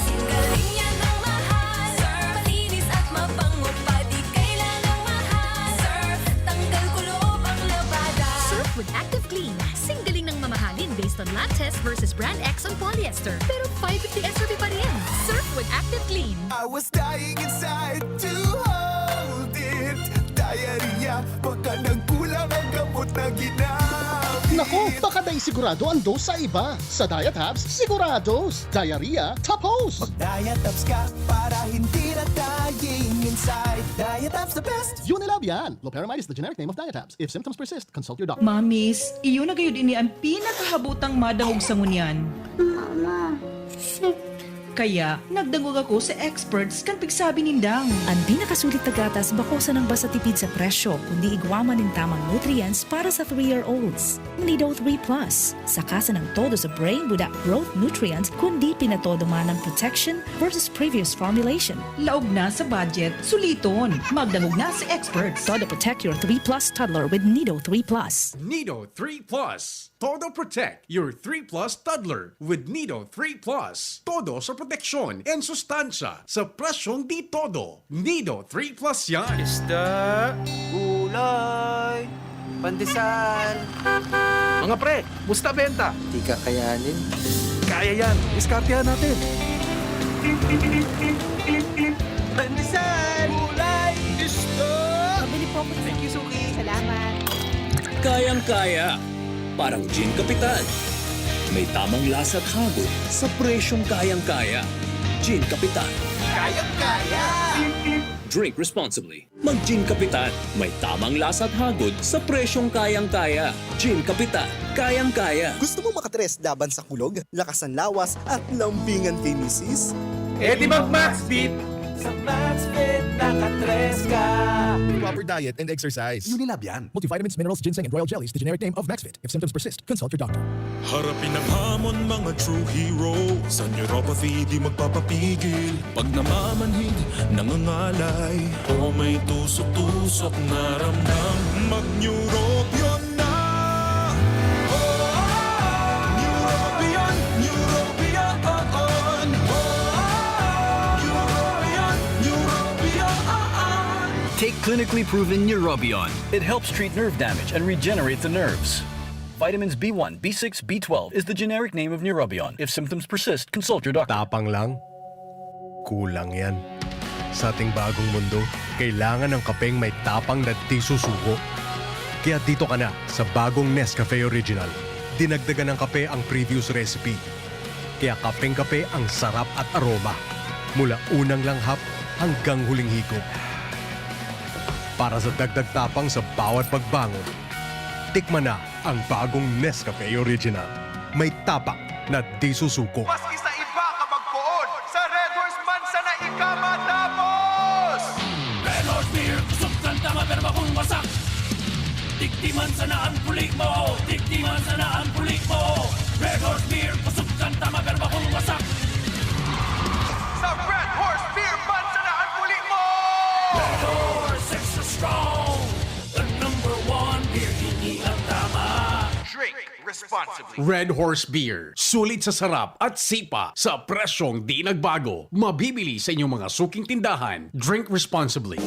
Singgaling niya ng mahal. Surf, malinis at mabango pa di kailangang mahal. Surf, tanggal kuloob ang labada. Surf with Active Clean. Singgaling ng mamahalin based on lab test versus brand X on polyester. Pero five fifty S R P pa rin. Surf with Active Clean. I was dying inside to hold it. Diarrhea, baka nagkulang ang gamot na ginamit. Nako, baka dai sigurado ang dose sa iba. Sa Diet Hubs, sigurados. Diarrhea, tapos! Diet Hubs ka para hindi na dying inside. Diet Hubs the best. Unilab yan. Loperamide is the generic name of Diet Hubs. If symptoms persist, consult your doctor. Mamis, iyo na gayud ini an pinakahabotang madangog sa ngunyan. Mama, Kaya, nagdangog ako sa experts kan pigsabi nindang. An pinakasulit na gatas bako sanang basta tipid sa presyo, kundi igwa man nin tamang nutrients para sa three-year-olds. Nido three plus. Saka sanang todo sa brain without growth nutrients, kundi pinatodo man ang protection versus previous formulation. Laog na sa budget, suliton. Magdangog na sa experts. Todo protect your three plus toddler with Nido three plus. Nido three plus. Todo protect your three plus toddler with Nido three plus. Todo sa proteksyon and sustansya sa presyong di todo. Nido three plus yan. Isda, gulay, pandesal. Mga pre, musta benta? Di kakayanin. Kaya yan. Diskartehan natin. Pandesal, gulay, isda. Pabili po ako. Thank you, Suki. Salamat. Kayang-kaya. Parang Gin Kapitan. May tamang lasa at hagod sa presyong kayang-kaya. Gin Kapitan. Kayang-kaya. Drink responsibly. Mag Gin Kapitan. May tamang lasa at hagod sa presyong kayang-kaya. Gin Kapitan. Kayang-kaya. Gusto mo makatres laban sa kulog, lakas ng lawas, at lambingan kay misis? Eh di mag Maxvit! Sa Maxvit, nakatres ka. Proper diet and exercise. Unilab yan. Multivitamins, minerals, ginseng, and royal jellies, the generic name of Maxvit. If symptoms persist, consult your doctor. Harapin ang hamon, mga true hero. Sa neuropathy, di magpapapigil. Pag namamanhid, nangangalay, o may tusok-tusok na ramdam, mag-Neurobion na! Neurobion, Neurobion, Neurobion, Neurobion. Take clinically proven Neurobion. It helps treat nerve damage and regenerate the nerves. Vitamins B one, B six, B twelve is the generic name of Neurobion. If symptoms persist, consult your doctor. Tapang lang? Kulang yan. Sa ating bagong mundo, kailangan ng kapeng may tapang na di susuko. Kaya dito ka na sa bagong Nescafe Original. Dinagdagan ng kape ang previous recipe. Kaya kapeng-kape ang sarap at aroma. Mula unang langhap hanggang huling higop. Para sa dagdag tapang sa bawat pagbangon, tikman na ang bagong Nescafe Original. May tapang na di susuko. Maski sa iba ka magpoon, sa Red Horse man sana ika matapos! Red Horse Beer, kusog kan tama pero bakong wasak. Tiktiman sana ang puli mo, tiktiman sana ang puli mo. Red Horse Beer, kusog kan tama pero bakong wasak. Sa Red Horse Beer man sana ang puli mo! Red Horse, extra strong. The number one beer, ini ang tama. Drink responsibly. Red Horse Beer. Sulit sa sarap at sipa sa presyong di nagbago. Mabibili sa inyong mga suking tindahan. Drink responsibly.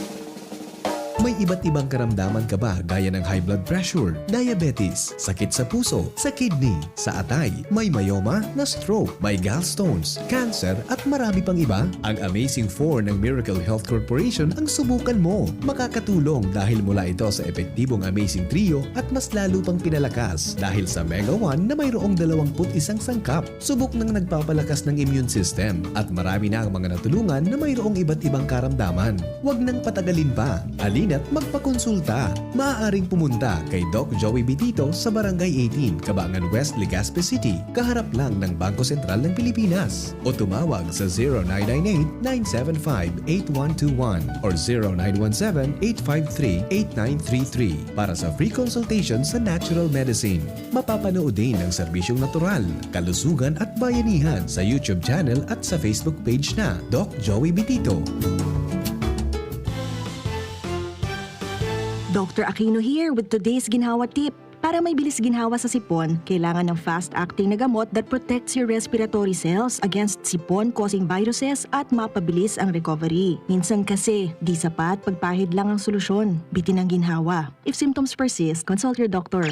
May iba't ibang karamdaman ka ba, gaya ng high blood pressure, diabetes, sakit sa puso, sa kidney, sa atay, may myoma, na-stroke, may gallstones, cancer, at marami pang iba? Ang Amazing four ng Miracle Health Corporation ang subukan mo. Makakatulong dahil mula ito sa epektibong Amazing Trio at mas lalo pang pinalakas dahil sa Mega one na mayroong dalawang put isang sangkap. Subok nang nagpapalakas ng immune system at marami na ang mga natulungan na mayroong iba't ibang karamdaman. Huwag nang patagalin pa. Halina't magpakonsulta. Maaaring pumunta kay Doc Joey Bitito sa Barangay eighteen, Cabangan West, Legazpi City, kaharap lang ng Bangko Sentral ng Pilipinas. O tumawag sa zero nine nine eight, nine seven five, eight one two one or zero nine one seven, eight five three, eight nine three three para sa free consultation sa natural medicine. Mapapanood din ang serbisyong natural, kalusugan at bayanihan sa YouTube channel at sa Facebook page na Doc Joey Bitito. Doctor Aquino here with today's ginhawa tip. Para may bilis ginhawa sa sipon, kailangan ng fast-acting na gamot that protects your respiratory cells against sipon-causing viruses at mapabilis ang recovery. Minsan kasi, di sapat pagpahid lang ang solusyon. Bitin ang ginhawa. If symptoms persist, consult your doctor.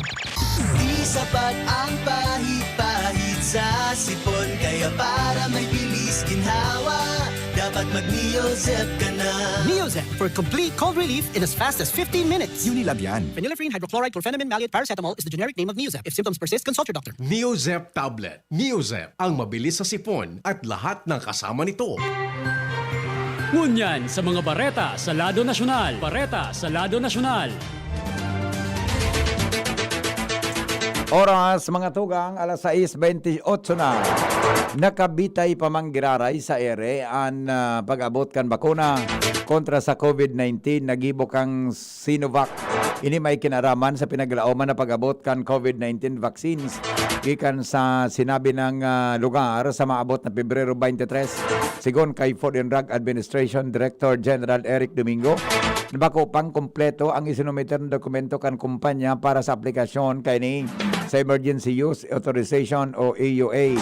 Di sapat ang pahid-pahid sa sipon. Kaya para may bilis ginhawa, dapat mag-Neozep ka na. Neozep for complete cold relief in as fast as fifteen minutes. Unilab yan. Phenylephrine hydrochloride chlorphenamine maleate paracetamol is the generic name of Neozep. If symptoms persist, consult your doctor. Neozep tablet. Neozep, ang mabilis sa sipon at lahat ng kasama nito. Ngunyan sa mga bareta sa lado nasyonal. Bareta sa lado nasyonal. Oras, mga tugang, alas sais bentiocho na. Nakabitay pa man giraray sa ere an ah, pag-abot kan bakuna kontra sa COVID nineteen na gibo kan Sinovac. Ini may kinaraman sa pinaglaoman na pag-abot kan COVID nineteen vaccines gikan sa sinabi ng ah, lugar sa maabot na Pebrero twenty-three. Sigon kay Food and Drug Administration Director General Eric Domingo, bako pang kompleto ang isinumiter na dokumento kan kumpanya para sa aplikasyon kaini sa Emergency Use Authorization o E U A.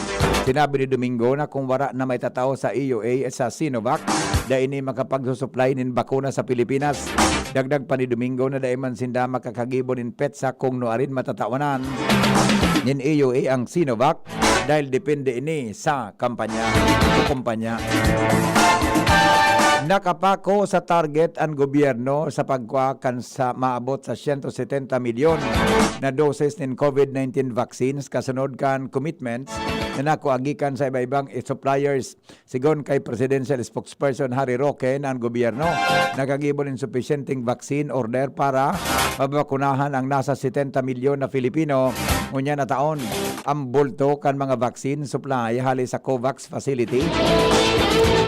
Sinabi ni Domingo na kung wara na maitatawo sa E U A sa Sinovac, dai ini makapagsusuplay nin bakuna sa Pilipinas. Dagdag pa ni Domingo na dai man sinda makakagibo nin petsa kung nuarin matatawanan nin E U A ang Sinovac dahil depende ini sa kampanya o kumpanya. Nakapako sa target an gobyerno sa pagkua kan sa maabot sa siyento setenta milyon na doses nin COVID nineteen vaccines kasunod kan commitments na nakua gikan sa iba-ibang suppliers. Sigon kay Presidential Spokesperson Harry Roque na an gobyerno nakagibo nin supisyenteng vaccine order para mabakunahan ang nasa setenta milyon na Filipino ngunyan na taon. Ang bulto kan mga vaccine supply hali sa COVAX facility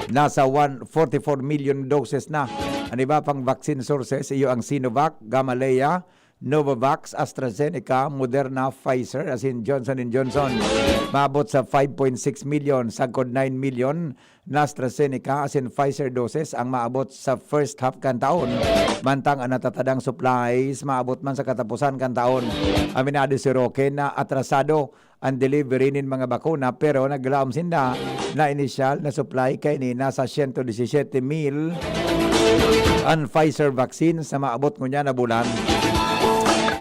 nasa one forty-four million doses na. An iba pang vaccine sources iyo ang Sinovac, Gamaleya, Novavax, AstraZeneca, Moderna, Pfizer, asin Johnson and Johnson. Maabot sa five point six million sagkod nine million na AstraZeneca asin Pfizer doses ang maabot sa first half kan taon, mantang an natatadang supplies maabot man sa kataposan kan taon. Aminado si Roque na atrasado an delivery nin mga bakuna, pero naglaom sinda na inisyal na supply kaini nasa siyento disisiyete mil an Pfizer vaccine sa maabot ngunyan na bulan.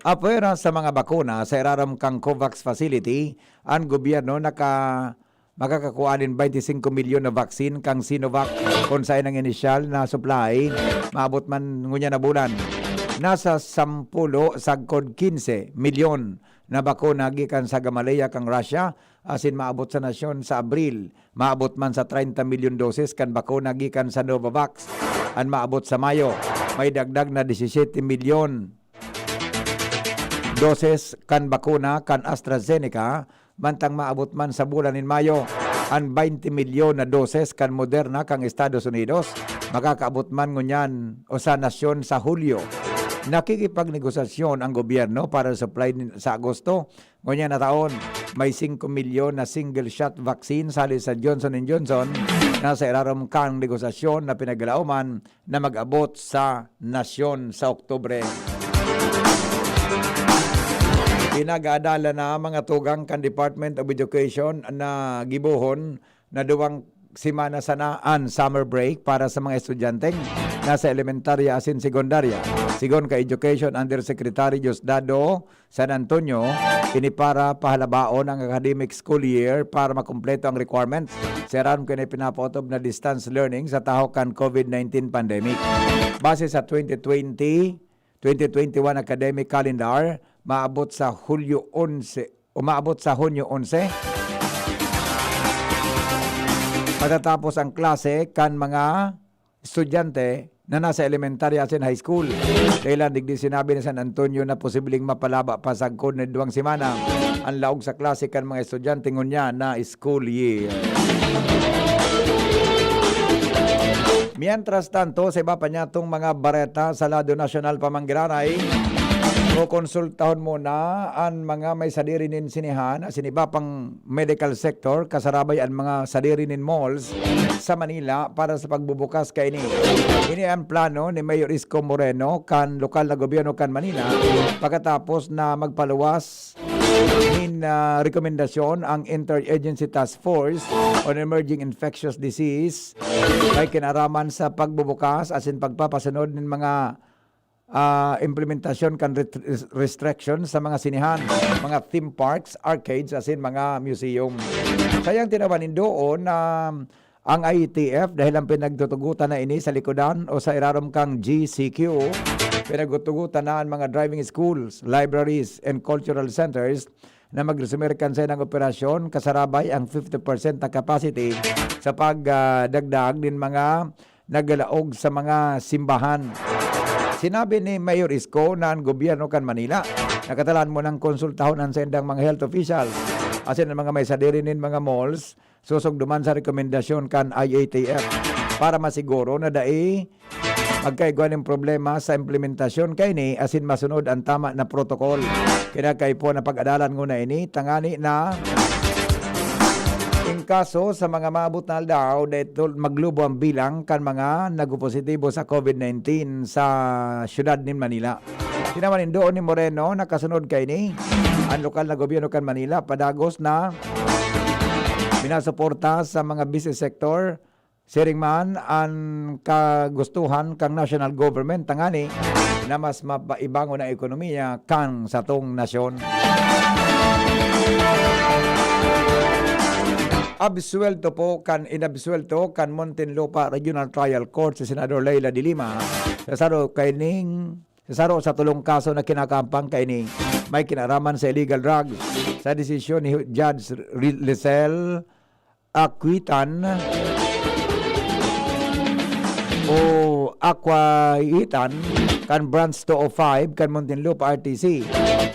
Apwera sa mga bakuna sa irarom kan COVAX facility, an gobyerno naka makakakua nin twenty-five milyon na vaccine kan Sinovac, kun saen ang inisyal na supply maabot man ngunyan na bulan. Nasa sampulo sagkod quince milyon na bakuna gikan sa Gamaleya kan Russia asin maabot sa nasyon sa Abril. Maabot man sa treinta milyon doses kan bakuna gikan sa Novavax an maabot sa Mayo. May dagdag na disisiyete milyon doses kan bakuna kan AstraZeneca, mantang maabot man sa bulan nin Mayo. An baynte milyon na doses kan Moderna kan Estados Unidos makakaabot man ngunyan o sa nasyon sa Hulyo. Nakikipagnegosasyon ang gobyerno para sa supply nin- sa Agosto ngunyan na taon. May singko milyon na single-shot vaccine hali sa Johnson and Johnson na sa irarom kan negosasyon na pinaglauman na mag-abot sa nasyon sa Oktubre. Pinag-aadalan na mga tugang kan Department of Education na gibohon na duwang semana sana an summer break para sa mga estudyanteng nasa elementarya asin sekundarya. Sigon ka Education Undersecretary Diosdado San Antonio, ini para pahalabaon ang academic school year para makumpleto ang requirements. Sa irarom kaini pinapaotob na distance learning sa tahaw kan COVID nineteen pandemic. Base sa twenty twenty, twenty twenty-one academic calendar, maabot sa Hulyo onse, umaabot sa Hunyo onse. Matatapos ang klase kan mga estudyante na nasa elementarya asin high school. Dahilan digdi sinabi ni San Antonio na posibleng mapalaba pa sagkod na duwang semana ang laog sa klase kan mga estudyante ngunyan na school year. Mientras tanto, sa iba pa niyatong mga bareta sa lado nasyonal pa man giraray, kokonsultahon muna an mga may sadiri nin sinehan asin iba pang medical sector, kasarabay an mga sadiri nin malls sa Manila para sa pagbubukas kaini. Ini an plano ni Mayor Isko Moreno kan lokal na gobyerno kan Manila pagkatapos na magpaluwas nin, ah, rekomendasyon ang Interagency Task Force on Emerging Infectious Disease may kinaraman sa pagbubukas asin pagpapasunod nin mga, ah, implementasyon kan ret-, restriction sa mga sinehan, mga theme parks, arcades, asin mga museum. Sayang tinawan nin doon na ang I A T F, dahil ang pinagtutugutan na ini sa likodan o sa irarom kang G C Q, pinagtutugutan na ang mga driving schools, libraries, and cultural centers na magresumir kan saindang operasyon, kasarabay ang fifty percent na capacity sa pag, ah, dagdag nin mga naglalaog sa mga simbahan. Sinabi ni Mayor Isko na ang gobyerno kan Manila nakatalaan munang konsultahon an saindang mga health officials asin ang mga may sadiri nin mga malls sosog duman sa rekomendasyon kan I A T F para masiguro na dai magkaigwa nin problema sa implementasyon kaini asin masunod an tama na protokol. Kinakaipuhan na pag-adalan nguna ini tangani na in kaso sa mga maabot na aldaw, dahil maglubo ang bilang kan mga nagpositibo sa COVID nineteen sa siyudad nin Manila. Tinawan nin doon ni Moreno na kasunod kaini, ang lokal na gobyerno kan Manila padagos na minasuporta sa mga business sector. Siring man an kagustuhan kan national government tangani na mas mapaibangon ang ekonomiya kan satong nasyon. Absuwelto po kan inabsuwelto kan Muntinlupa Regional Trial Court si Senador Leila de Lima sa saro kaining, sa saro sa tolong kaso na kinakampang kaini may kinaraman sa illegal drugs. Sa desisyon ni Judge Ri-, Lisel Aquitan o Aquaitan kan Branch two oh five kan Muntinlupa R T C,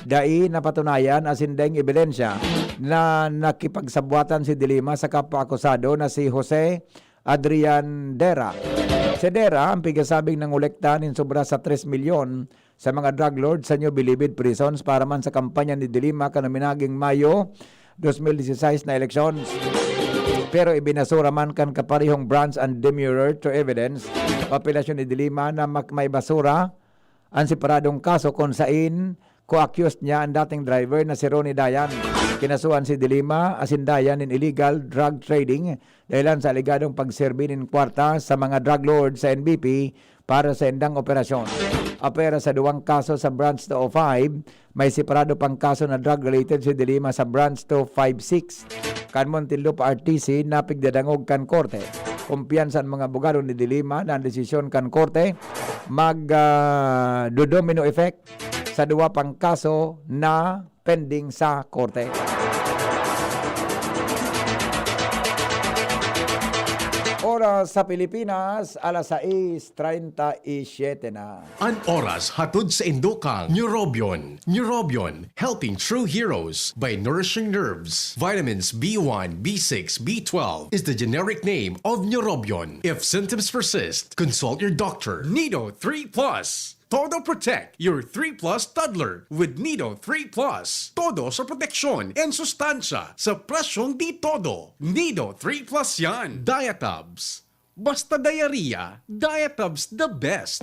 dai napatunayan asin daing ebidensya na nakipagsabwatan si De Lima sa kapwa akusado na si Jose Adrian Dera. Si Dera ang pigasabing nangolekta nin sobra sa tres milyon sa mga drug lord sa New Bilibid Prisons para man sa kampanya ni De Lima kan minaging Mayo dos mil dieciséis na eleksyon. Pero ibinasura man kan kaparehong branch ang demurrer to evidence o apelasyon ni De Lima na mak-, maibasura an separadong kaso kun sain co-accused niya ang dating driver na si Ronnie Dayan. Kinasuhan si De Lima asin Dayan nin illegal drug trading dahilan sa alegadong pagserbi nin kwarta sa mga drug lord sa N B P para sa indang operasyon. Apwera sa duwang kaso sa Branch two oh five, may separado pang kaso na drug-related si De Lima sa Branch two five six. Kan Muntinlupa R T C na pigdadangog kan korte. Kumpiyansa an mga abogado ni De Lima na ang desisyon kan korte mag, ah, do-domino effect sa duwa pang kaso na pending sa korte. Oras sa Pilipinas, alas sais treinta y siete na. An oras hatod sa indo kan Neurobion. Neurobion, helping true heroes by nourishing nerves. Vitamins B one, B six, B twelve is the generic name of Neurobion. If symptoms persist, consult your doctor. Nido three plus. Todo Protect your three plus toddler with Nido three plus. Todo sa proteksyon and sustansya sa presyong di todo. Nido three plus yan. Diatabs. Basta diarrhea, Diatabs the best.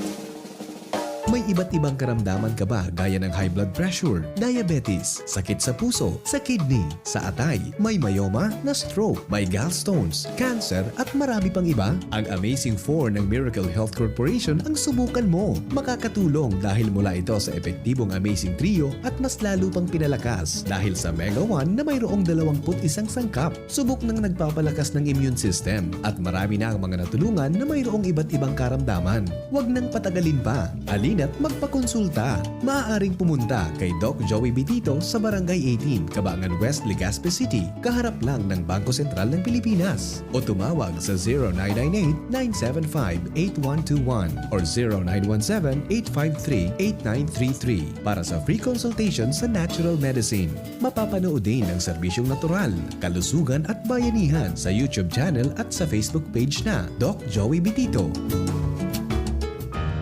May iba't ibang karamdaman ka ba, gaya ng high blood pressure, diabetes, sakit sa puso, sa kidney, sa atay, may myoma, na-stroke, may gallstones, cancer, at marami pang iba? Ang Amazing Four ng Miracle Health Corporation ang subukan mo. Makakatulong dahil mula ito sa epektibong Amazing Trio at mas lalo pang pinalakas dahil sa Mega One na mayroong dalawang put isang sangkap. Subok nang nagpapalakas ng immune system at marami na ang mga natulungan na mayroong iba't ibang karamdaman. Huwag nang patagalin pa. Halina't magpakonsulta. Maaaring pumunta kay Doc Joey Bitito sa Barangay eighteen, Kabangan West, Legazpi City, kaharap lang ng Bangko Sentral ng Pilipinas. O tumawag sa zero nine nine eight, nine seven five, eight one two one or zero nine one seven, eight five three, eight nine three three para sa free consultation sa natural medicine. Mapapanood din ang serbisyong natural, kalusugan at bayanihan sa YouTube channel at sa Facebook page na Doc Joey Bitito.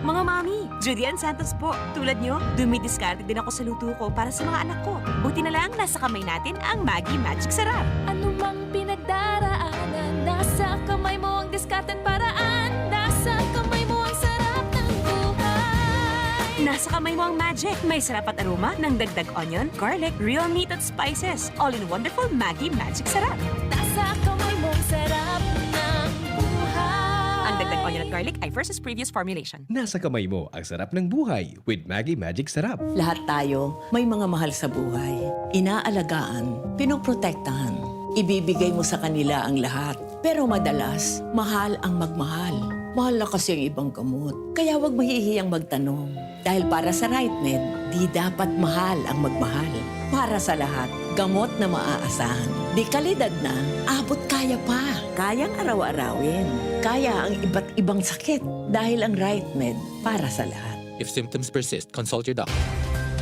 Mga mami, Judy Ann Santos po. Tulad nyo, dumidiskarte din ako sa luto ko para sa mga anak ko. Buti na lang, nasa kamay natin ang Maggi Magic Sarap. Anumang pinagdaraanan, nasa kamay mo ang diskarte at paraan. Nasa kamay mo ang sarap ng buhay. Nasa kamay mo ang magic. May sarap at aroma ng dagdag onion, garlic, real meat at spices. All in wonderful Maggi Magic Sarap. Nasa kamay mo ang sarap ng buhay. Ang dagdag onion at garlic ay versus previous formulation. Nasa kamay mo ang sarap ng buhay with Maggi Magic Sarap. Lahat tayo may mga mahal sa buhay. Inaalagaan, pinoprotektahan. Ibibigay mo sa kanila ang lahat. Pero madalas, mahal ang magmahal. Mahal na kasi ang ibang gamot. Kaya huwag mahihiyang magtanong. Dahil para sa RightMed, di dapat mahal ang magmahal. Para sa lahat, gamot na maaasahan. Dekalidad na, abot kaya pa. Kayang araw-arawin. Kaya ang iba't ibang sakit. Dahil ang RightMed, para sa lahat. If symptoms persist, consult your doctor.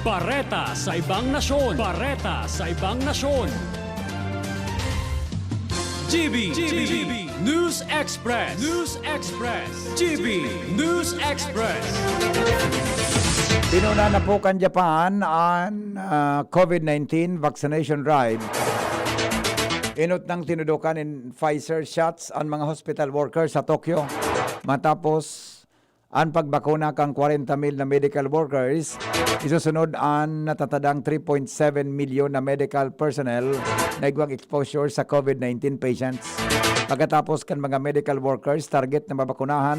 Bareta sa ibang nasyon. Bareta sa ibang nasyon. G B, G B, News Express. News Express. G B, News Express. Tinuna na po kan Japan an, ah, COVID nineteen vaccination drive. Inot nang tinudokan nin Pfizer shots an mga hospital workers sa Tokyo matapos an pagbakuna kan kwarenta mil na medical workers, isusunod an natatadang three point seven milyon na medical personnel na igwang exposure sa COVID nineteen patients. Pagkatapos kan mga medical workers, target na mabakunahan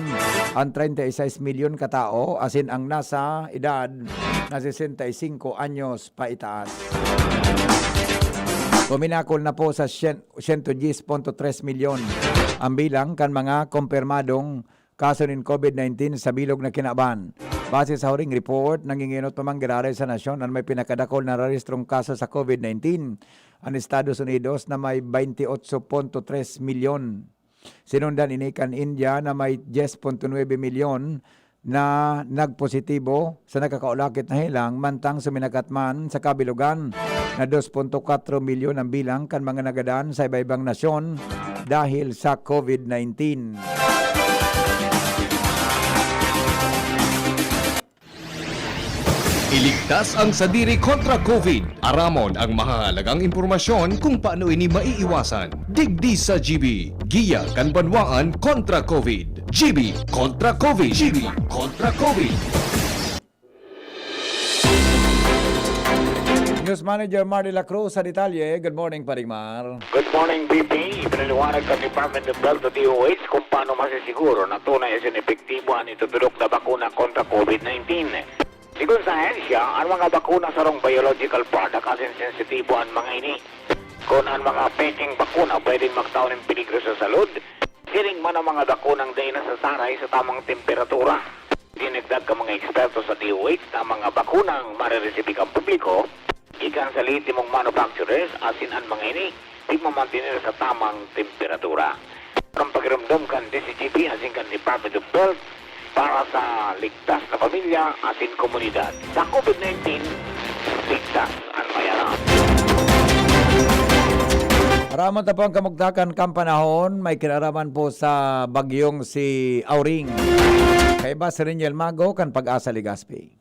an treinta y seis milyon ka tawo, asin ang nasa edad na sesenta y cinco anyos paitaas. Puminakol na po sa syen-, siyento dyes punto tres milyon ang bilang kan mga kumpirmadong kaso nin COVID nineteen sa bilog na kinaban. Base sa huring report, nangingenot pa man giraray sa nasyon an may pinakadakul na narehistrong kaso sa COVID nineteen, an Estados Unidos, na may baynte otso punto tres milyon. Sinundan ini kan India na may dyes punto nuebe milyon na nagpositibo sa nakakaulakit na helang, mantang suminakat man sa kabilugan na dos punto kwatro milyon ang bilang kan mga nagadan sa iba-ibang nasyon dahil sa COVID nineteen. Iligtas ang sadiri kontra COVID. Aramon ang mahahalagang impormasyon kung paano ini maiiwasan. Digdi sa G B, Giya kan Banwaan kontra COVID. G B kontra COVID. G B kontra COVID. News Manager Marley La Cruz sa detalye. Good morning, Paring Mar. Good morning, B P. Ipinaliwanag kan Department of Health o D O H kung paano masisiguro na tunay asin epektibo an itutudok na bakuna kontra COVID nineteen. Sigon sa ahensya, an mga bakuna sarong biological product asin sensitibo an mga ini. Kun an mga pekeng bakuna pwedeng magtao nin peligro sa salud, siring man an mga bakunang dai nasasaray sa tamang temperatura. Dinagdag kan mga eksperto sa D O H na mga bakunang mareresibir kan publiko gikan sa lehitimong manufacturers asin an mga ini tigmamantener sa tamang temperatura. An pagiromdom kan D C G P asin kan Department of Health para sa ligtas na pamilya asin komunidad. Sa COVID nineteen, ligtas an mayaram. Aramon ta po ang kamugtakan kan panahon, may kinaraman po sa bagyong si Auring. Kaiba si Reniel Mago kan Pag-asa Legazpi.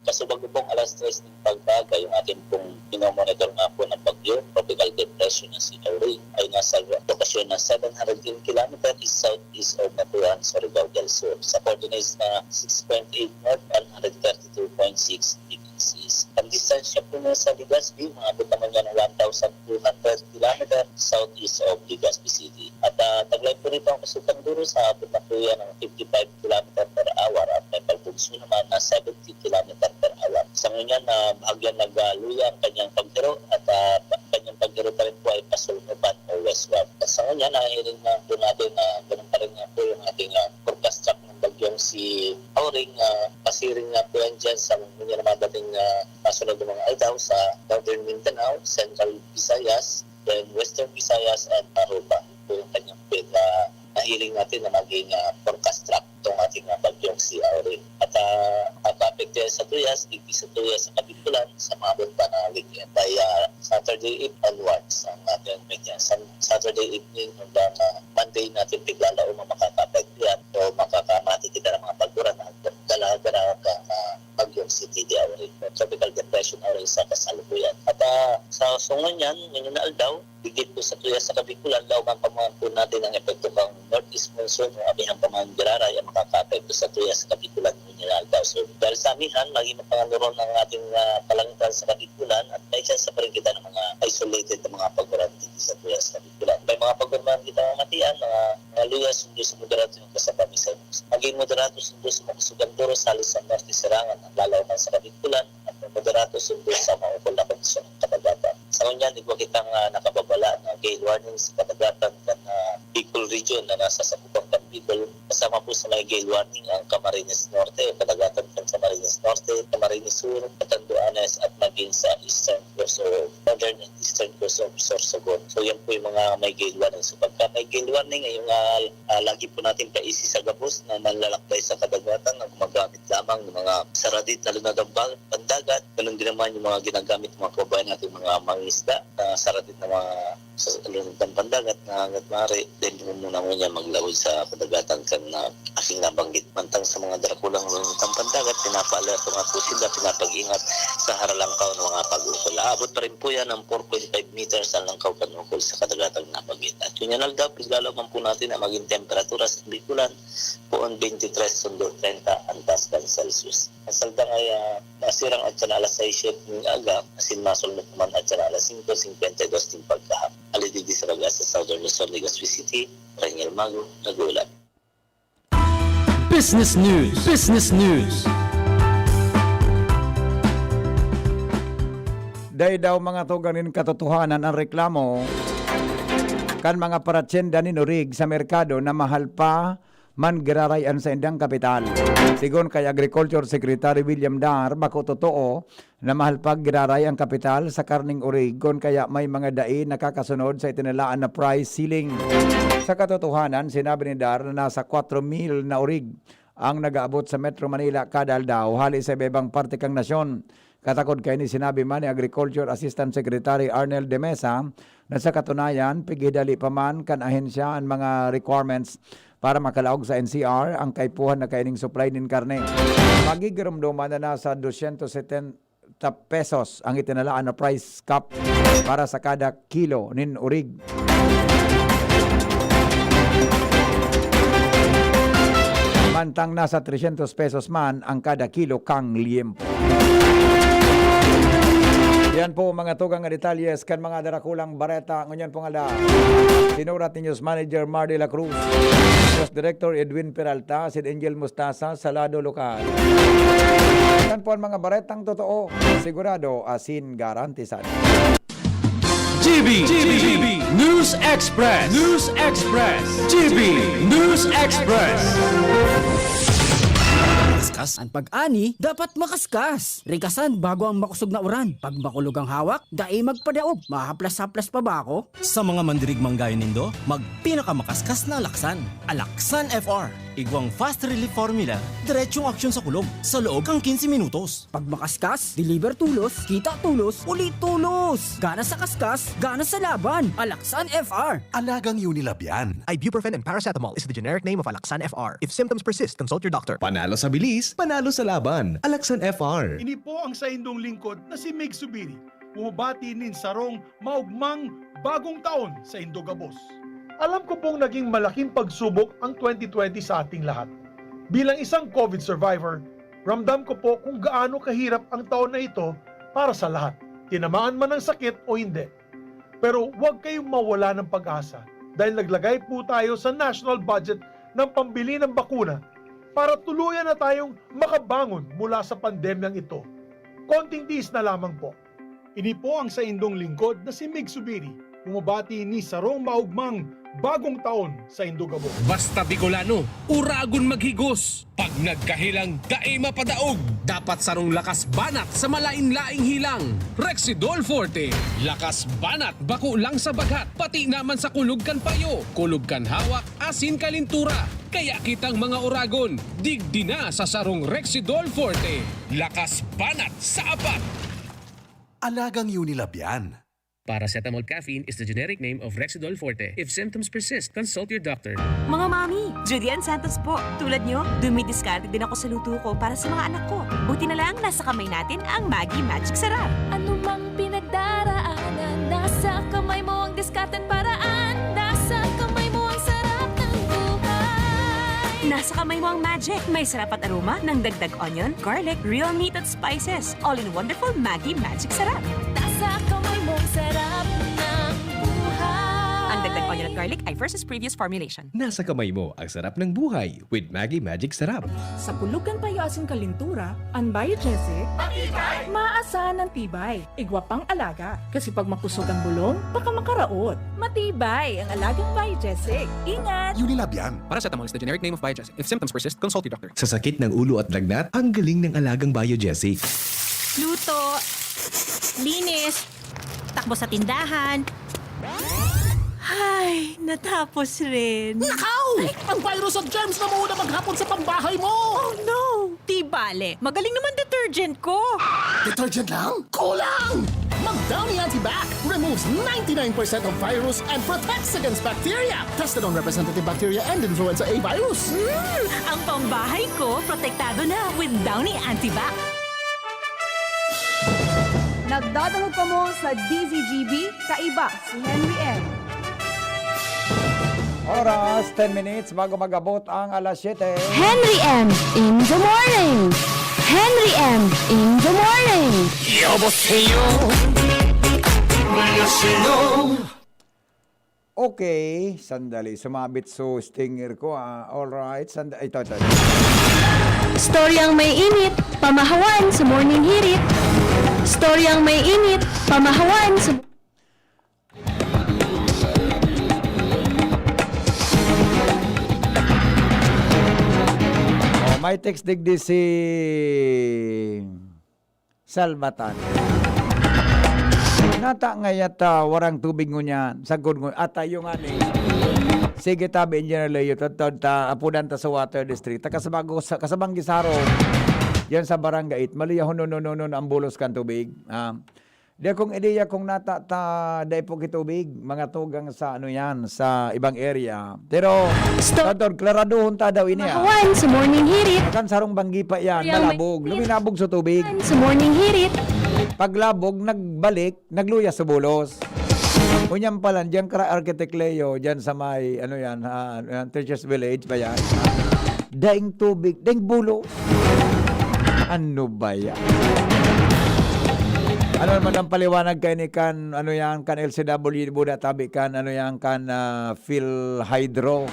Kasubago pong alas tres ng pagkaaga, yung ating pong minomonitor nga po ng bagyo, tropical depression na si Auring, ay nasa lokasyon na seven hundred ten kilometer east-southeast of Matuan, Surigao del Sur. Sa coordinates na six point eight north, one hundred thirty-two point six degrees east. Ang distansya po niya sa Legazpi, umabot naman niya ng one thousand two hundred kilometer southeast of Legazpi City. At, ah, taglay po nito ang kasukang duros, sa abot na po yan ng fifty-five kilometer per hour at may pagbugso naman na seventy kilometer per hour. Sa ngunyan, ah, bahagyang nagluya ang kanyang paghiro at, ah, pa-, kanyang paghiro pa rin po ay pasulnuban o westward. At sa ngunyan, nahihiling na po natin na ganun pa rin nga po yung ating, ah, forecast track ng bagyong si Auring. Ah, pasiring nga po yan dyan sa ngunyan na mga dating, ah, kasunod ng mga aldaw sa Northern Mindanao, Central Visayas, then Western Visayas and Aruba. Ito yung kanyang pinaka nahiling natin na maging, ah, forecast track itong ating, ah, bagyong si Auring. At, ah, makakaapekto yan sa tuyas, digdi sa tuyas sa Kabikulan sa maabot pa na weekend. By, ah, Saturday eve onwards, ang ating media. Sa Saturday evening hanggang, ah, Monday natin tiglalaom ang makakaapekto yan. So, makakamati kita ng mga pag-uran na dala-dala hanggang, ah, bagyong si T D Auring, o tropical depression Auring sa kasalukuyan. At, ah, sa sungon niyan, ngayon na aldaw, digdi po sa tuyas sa Kabikulan, laoman pa man po natin ang epekto kan northeast monsoon o amihan pa man giraray ang makakaapekto sa tuyas sa Kabikulan ngayon na aldaw. So, dahil sa amihan, maging mapanganuron ang ating, ah, kalangitan sa Kabikulan at may tsansa pa rin kita ng mga isolated na mga pag-uran digdi sa tuyas sa Kabikulan. May mga pag-uran kita mamatian, mga, mga luya sundo sa moderato yung kasabay sa maging moderato sundo sa mga suganduros halos sa norte serangan ang lalawakan sa Kabikulan at moderato sundo sa maukol na kondisyon ng kadagatan. Sa ngunyan, igwa kitang, ah, nakababala na gale warning sa kadagatan kan, ah, Bicol region na nasa sakupan kan Bicol. Kasama po sa may gale warning ang Camarines Norte o kadagatan kan Camarines Norte, Camarines Sur, Catanduanes at maging sa Eastern Coast o Northern and Eastern Coast of Sorsogon. So, yan po yung mga may gale warning. So, pagka may gale warning, ay yung, ah, ah, lagi po natin kaisi sa gabos na nanlalakbay sa kadagatan na gumagamit lamang ng mga saradit na lunadambal pandagat. Ganun din naman yung mga ginagamit ng mga kababayan natin, mga mangisda na saradit na mga sa lunadang pandagat na hanggat maaari, dahil mo muna ngunyan maglawod sa kadagatan kan na aking nabanggit. Mantang sa mga darakulang lunadang pandagat, pinapaalerto nga po sila, pinapag-ingat sa haralangkaw ng mga pag-ukol. Aabot pa rin po yan ng four point five meters ang langkaw kan ukol sa kadagatang nabanggit. At yun yan, aldaw, piglalaman po natin na maging temperatura sa Bicolan, poon twenty-three sundo treinta ang taas kan Celsius. Ang saldang ay, ah, nasirang atyan na alas sais siyete ning aga, asin masulnop naman atyan na alas singko singkwenta y dos ning pagkahapon. Hali digdi sa Bagas sa Southern Luzon, Legazpi City, Raniel Mago, nag-uulat. Business News. Business News. Dai daw mga tugang nin katotohanan ang reklamo kan mga paratyenda nin orig sa merkado na mahal pa man giraray an saindang kapital. Sigon kay Agriculture Secretary William Dar, bako totoo na mahal pa giraray ang kapital sa karneng orig, kun kaya may mga dai nakakasunod sa itinalaan na price ceiling. Sa katotohanan, sinabi ni Dar na nasa kwatro mil na orig ang nag-aabot sa Metro Manila kada aldaw hali sa iba-ibang parte kan nasyon. Katakod kaini, sinabi man ni Agriculture Assistant Secretary Arnel de Mesa na sa katunayan, pighidali pa man kan ahensya an mga requirements para makalaog sa N C R ang kaipuhan na kaining supply nin karne. Magigiromdoman na nasa dosyentos setenta pesos ang itinalaan na price cap para sa kada kilo nin orig. Mantang nasa tresyentos pesos man ang kada kilo kan liyempo. Yan po, mga tugang na detalyes kan mga darakulang bareta ngunyan pong aldaw. Sinurat ni News Manager Mar de la Cruz, News Director Edwin Peralta, Sid Angel Mustasa, sa lado lokal. Yan po ang mga baretang totoo, sigurado asin garantisado. G B, G B News Express. News Express. G B News Express. Kaskas. An pag-ani dapat makaskas. Rigasan bago ang makosog na uran. Pag makulog ang hawak, dai magpadaog. Mahaplas-haplas pa ba ako? Sa mga mandirigmang gaya nindo, magpinakamakaskas na alaksan. Alaksan F R. Igwang Fast Relief Formula, diretsong aksyon sa kulog, sa loob kan quince minutos. Pag makaskas, deliver tulos, kita tulos, uli tulos! Gana sa kaskas, gana sa laban! Alaxan F R! Alagang Unilab yan. Ibuprofen and paracetamol is the generic name of Alaxan F R. If symptoms persist, consult your doctor. Panalo sa bilis, panalo sa laban. Alaxan F R. Ini po ang saindong lingkod na si Mig Subiri, bumabati nin sarong maugmang bagong taon saindo gabos. Alam ko pong naging malaking pagsubok ang twenty twenty sa ating lahat. Bilang isang covid survivor, ramdam ko po kung gaano kahirap ang taon na ito para sa lahat, tinamaan man ng sakit o hindi. Pero huwag kayong mawala ng pag-asa dahil naglagay po tayo sa national budget ng pambili ng bakuna para tuluyan na tayong makabangon mula sa pandemyang ito. Konting tiis na lamang po. Ini po ang saindong lingkod na si Mig Subiri, bumabati ni sarong maugmang bagong taon saindo gabos. Basta Bicolano, uragon maghigos. Pag nagkahilang, dai mapadaog. Dapat sarong lakas banat sa malain-laing hilang. Rexidol Forte. Lakas banat bako lang sa baghat, pati naman sa kulog kan payo, kulog kan hawak, asin kalintura. Kaya kitang mga uragon, digdi na sa sarong Rexidol Forte. Lakas banat sa apat. Alagang Unilab yan. Paracetamol caffeine is the generic name of Rexidol Forte. If symptoms persist, consult your doctor. Mga mami, Judy Ann Santos po. Tulad nyo, dumidiskarte din ako sa luto ko para sa mga anak ko. Buti na lang, nasa kamay natin ang Maggi Magic Sarap. Anumang pinagdaraanan, nasa kamay mo ang diskarte at paraan. Nasa kamay mo ang sarap ng buhay. Nasa kamay mo ang magic. May sarap at aroma ng dagdag onion, garlic, real meat at spices. All in wonderful Maggi Magic Sarap. Nasa kamay mo ang sarap ng buhay. Ang dagdag onion at garlic ay versus previous formulation. Nasa kamay mo ang sarap ng buhay with Maggi Magic Sarap. Sa kulog kan payo asin kalintura, an Biogesic, maasahan ang tibay. Igwa pang alaga, kasi pag makusog ang bulong, baka makaraot. Matibay ang alagang Biogesic. Ingat! Unilab yan. Paracetamol is the generic name of Biogesic. If symptoms persist, consult your doctor. Sa sakit ng ulo at lagnat, ang galing ng alagang Biogesic. Luto, linis, takbo sa tindahan. Ay, natapos rin. Nakaw! Ang virus at germs na mauna maghapon sa pambahay mo! Oh no! Di bale, magaling naman detergent ko. Detergent lang? Kulang! Mag Downy Antibac removes ninety-nine percent of virus and protects against bacteria. Tested on representative bacteria and influenza A virus. Mm, ang pambahay ko, protektado na with Downy Antibac. Nagdadangog kamo sa D Z G B, kaiba si Henry M. Oras, ten minutes bago mag-abot ang alas siyete. Henry M in the morning. Henry M in the morning. 여보세요. 안녕하세요. Okay, sandali. Sumabit so stinger ko, ah. All right, sandali. Ito, ito, ito. Storyang may init, pamahawan sa morning hirit. Storyang may init, pamahawan sa Oh, may text digdi si Salbatan. Nata ngayat, ah, warang tubig ngunyan, sagkod ngun-, at tayo nga ni. Sige, tabi, Engineer Leo, ta, ta, ta, apudan ta sa water district. Ta kasabang, sa, kasabang Gisaro, yan sa barangay eight, mali, hunon, hunon, hunon, ang bulos kan tubig. Ah, di akong ideya kung nata ta, dai po kitubig, mga tugang sa, ano yan, sa ibang area. Pero, Stop. Tador, klaraduhon ta daw ini, ah. Mahawan sa morning hirit. Kan sarong banggi pa yan, Yang may nalabog, init. Luminabog sa tubig. Sa morning hirit. Paglabog, nagbalik, nagluya sa bulos. Ngunyan pala, diyan kara Architect Leo, diyan sa may, ano yan, ha, ano yan, Teachers Village ba yan? Daing tubig, daing bulos. Ano ba yan? Ano naman ang paliwanag kay ni kan, ano yan, kan L C W, buda tabi kan, ano yan, kan, ah, Phil Hydro.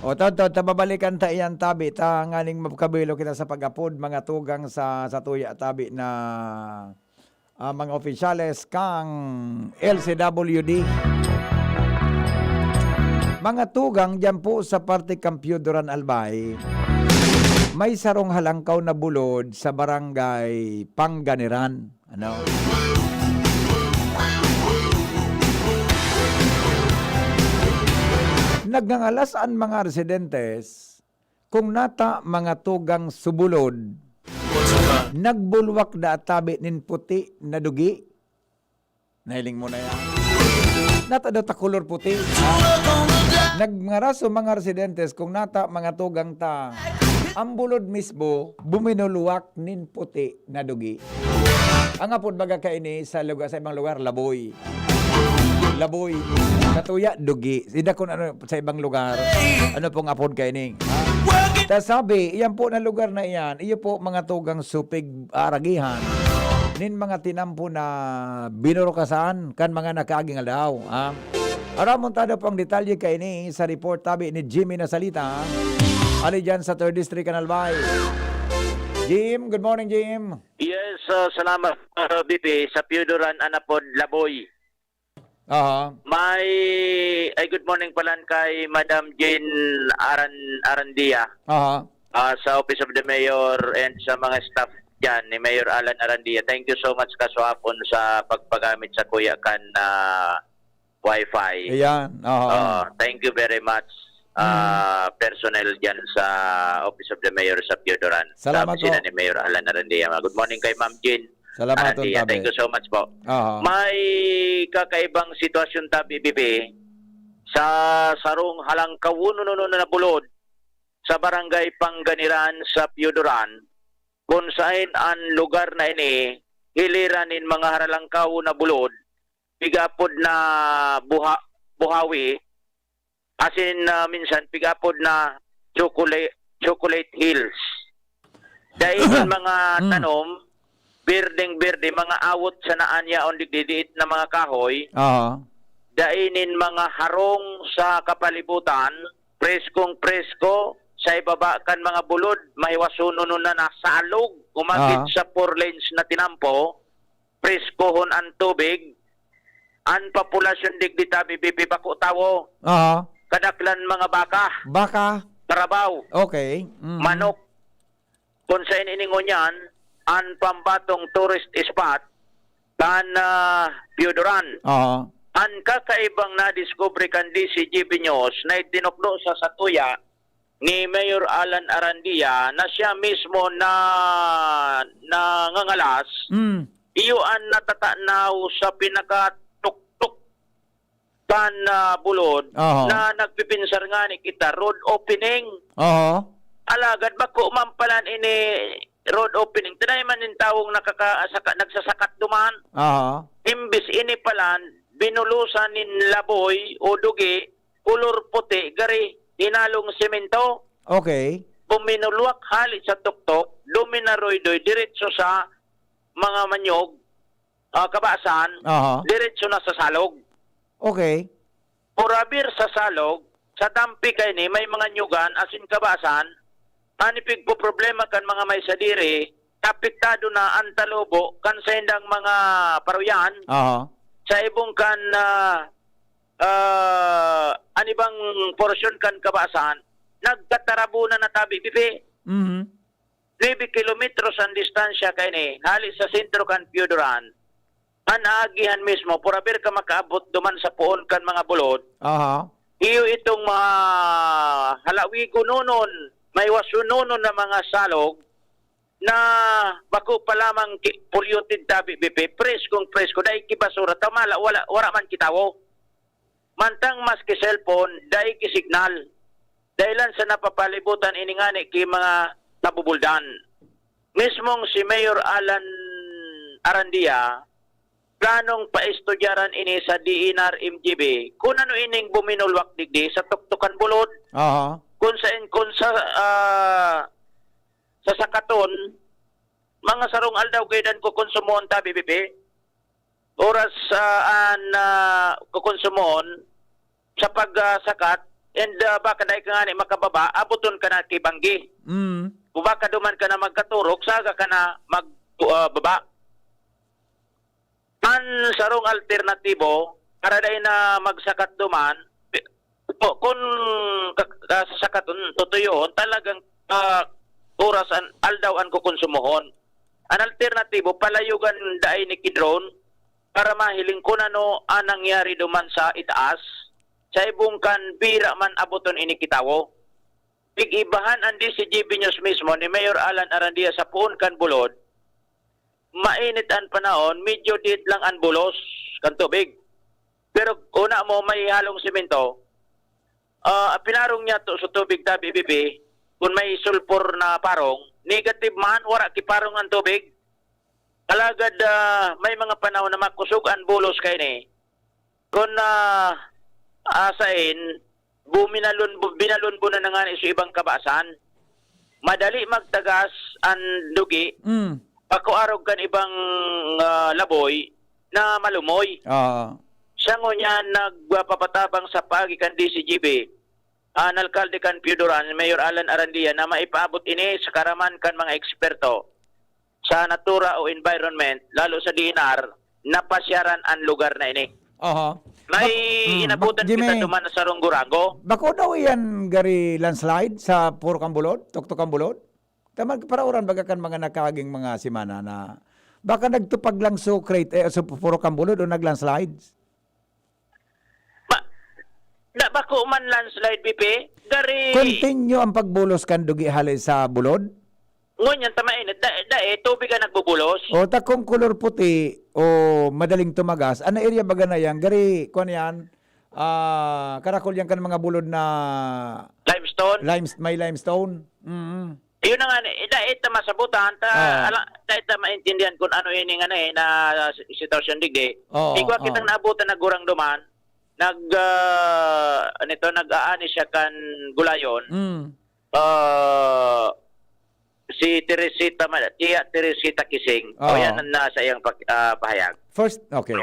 O, to, to, ta, babalikan ta iyan, tabi, ta, nganing magkabilo kita sa pag-apod, mga tugang sa, sa tuya, tabi, na, ah, mga opisyales kang L C W D. Mga tugang, diyan po sa parte Kampyo Duran Albay, may sarong halangkaw na bulod sa barangay Panganiran. Ano? Nagngangalas an mga residentes kung nata mga tugang subulod, nagbulwak na tabi nin puti na dugi. Nahiling mo na yan? Nata daw ta kolor puti. Nagngaras ang mga residentes kung nata mga tugang ta. Ang bulod mismo, buminulwak nin puti na dugi. Ang apod baga kaini sa lugar, sa ibang lugar, laboy. Laboy. Sa tuya, dugi. Sida kung ano, sa ibang lugar, ano pong apod kaini. Ha? Ta sabi, iyan po na lugar na iyan, iyo po mga tugang supig aragihan nin mga tinampo na binurukasan kan mga nakaaging aldaw. Ha? Aramon tada po ang detalye kaini sa report tabi ni Jimmy Nasalita, ali dyan sa third District, Canal Bay. Jim, good morning, Jim. Yes, ah, salamat, ah, B P. Sa Pioduran, an apod, laboy. Aha. May, ay, good morning pala kay Madam Jane Aran-, Arandia, Aha. ah, sa Office of the Mayor and sa mga staff dyan ni Mayor Alan Arandia. Thank you so much, kaswapon, sa pagpagamit sa kuya kan, ah, wifi. Ayan, oo. Oh, thank you very much, ah, Mm. personnel dyan sa Office of the Mayor sa Pioduran, sa Salamat opisina po. ni Mayor Alan Arandia. Good morning kay Ma'am Jane Salamat, Arandia. Tabi. Thank you so much po. Oo. May kakaibang sitwasyon tabi, B P, sa sarong halangkawon na bulod sa Barangay Panganiran sa Pioduran, kun saen an lugar na ini hiliran nin mga haralangkaw na bulod, pigapod na buha-, buhawi, asin, ah, minsan pigapod na chocolate, chocolate hills. Dai nin mga Mm. tanom, birdeng-birde, mga awot sana an yaon digdi, diit na mga kahoy. Oo. Dai nin mga harong sa kapalibutan, preskong-presko, sa ibaba kan mga bulod, mahiwasonon na nasalog, umagid Aha. sa four lanes na tinampo, preskohon an tubig, an populasyon digdi tabi, B P, bako tawo, Aha. kadaklan mga baka, Baka. karabaw, Okay. Mhm. manok, kun saen ini ngunyan an pambatong tourist spot kan, ah, Pioduran. Oo. An kakaibang nadiskubre kan D C G B News na itinukdo sa satuya ni Mayor Alan Arandia na siya mismo na nangangalas, Mm. iyo an natatanaw sa pinakatuktok kan, ah, bulod Oho. na nagpipinsar ngani kita, road opening. Oho. Alagad bako man palan ini road opening. Tinay man nin tawong nakaka-, saka-, nagsasakat duman. Oho. Imbis ini palan, binulosan nin laboy o dugi, kolor puti, gari, hinalong semento. Okay. Buminulwak hali sa tuktok, duminaroydoy diretso sa mga manyog, ah, kabasan, Aha. diretso na sa salog. Okay. Purabir sa salog, sa tampi kaini may mga nyugan asin kabasan, an ipigpoproblema kan mga may sadiri, apektado na an talubo kan saindang mga paruyan. Aha. Sa ibong kan, ah, ah, an ibang porsyon kan kabasan, nagkatarabunan na tabi, bibi. Mhm. Nuebe kilometros an distansya kaini hali sa sentro kan Pioduran. An aagihan mismo, purabir ka makaabot duman sa poon kan mga bulod. Aha. Iyo itong mga halawigononon, mahiwasononon na mga salog na bako pa lamang ki-, polluted tabi, bibi, preskong presko, dai ki basura, tamala, wala, wara man ki tawo. Mantang maski cellphone, dai ki signal. Dahilan sa napapalibutan ini ngani ki mga nabubuldan. Mismong si Mayor Alan Arandia, planong paistudyaran ini sa D N R M G B, kun ano ining buminulwak digdi sa tuktok kan bulod. Aha. Kun saen, kun sa, ah, sa sakaton, mga sarong aldaw gayud an kokonsumohon ta, B B P. Oras, ah, an, ah, kokonsumohon sa pag, ah, sakat, and, ah, baka dai ka ngani makababa, aboton ka na ki banggi. Mm. O baka duman ka na magkaturog, saga ka na mag, ah, baba. An sarong alternatibo, para dai na magsakat duman, pi-, o, kun ka-, kasasakaton, tutuyohon, talagang, ah, oras an, aldaw an kokonsumohon. An alternatibo, palayogan dai ni ki drone para mahiling kun ano an nangyari duman sa itaas. sa ibong kan bira man aboton ini ki tawo. Pig-ibahan an D C G B News mismo ni Mayor Alan Arandia sa poon kan Bulod, mainit an panahon, medyo diit lang an bulos kan tubig. Pero una mo, may halong semento, ah, pinarong niya to sa tubig, tabi, bibi, kung may sulfur na parong, negative man, wala kiparong ang tubig. Alagad, ah, may mga panahon na makusog an bulos kaini. Kun, ah, asain, buminalon, bu-, binalon bo na ngani sa ibang kabasan. Madali magtagas an dugi, Mm. pakuarog kan ibang, ah, laboy na malumoy. Oo. Siya ngunyan nagpapatabang sa paagi kan D C G B, an alkalde kan Pioduran, Mayor Alan Arandia, na maipaabot ini sa karaman kan mga eksperto sa natura o environment, lalo sa D N R, na pasyaran an lugar na ini. Aha. May Bak-, mm, inabutan Bak-, Jimmy, kita duman sa Runggo-Ranggo. Bako daw iyan gari landslide sa Purok Ambulod, Tuktok Ambulod? Taman, parauran baga kan mga nakaaging mga semana na baka nagtupag lang so create, eh, so Purok Ambulod o naglandslide? Ba, da, bako man landslide, B P. Gari Continue ang pagbulos kan dugi hali sa bulod? Ngunyan, tama init. Da, da, eh, tubig ang nagbubulos. O, ta kung kulor puti o madaling tumagas, ano area baga na yan? Gari, kuwan yan? Ah, karakol yan kan mga bulod na Limestone? limes-, may limestone. Mm. Yun na nga, eh, da, eh, ta masabutan, ta, Ah. ala, da, eh, ta maintindihan kung ano ini nga na, eh, na si-, sitwasyon digdi. Oo, Igwa oo. kitang naabutan na gurang duman, nag, ah, ano ito, nag-aani siya kan gulayon. Mm. Ah, si Teresita Ma-, Tia Teresita Kising. Oo. O, yan ang nasa iyang pag-, ah, pahayag. First, okay.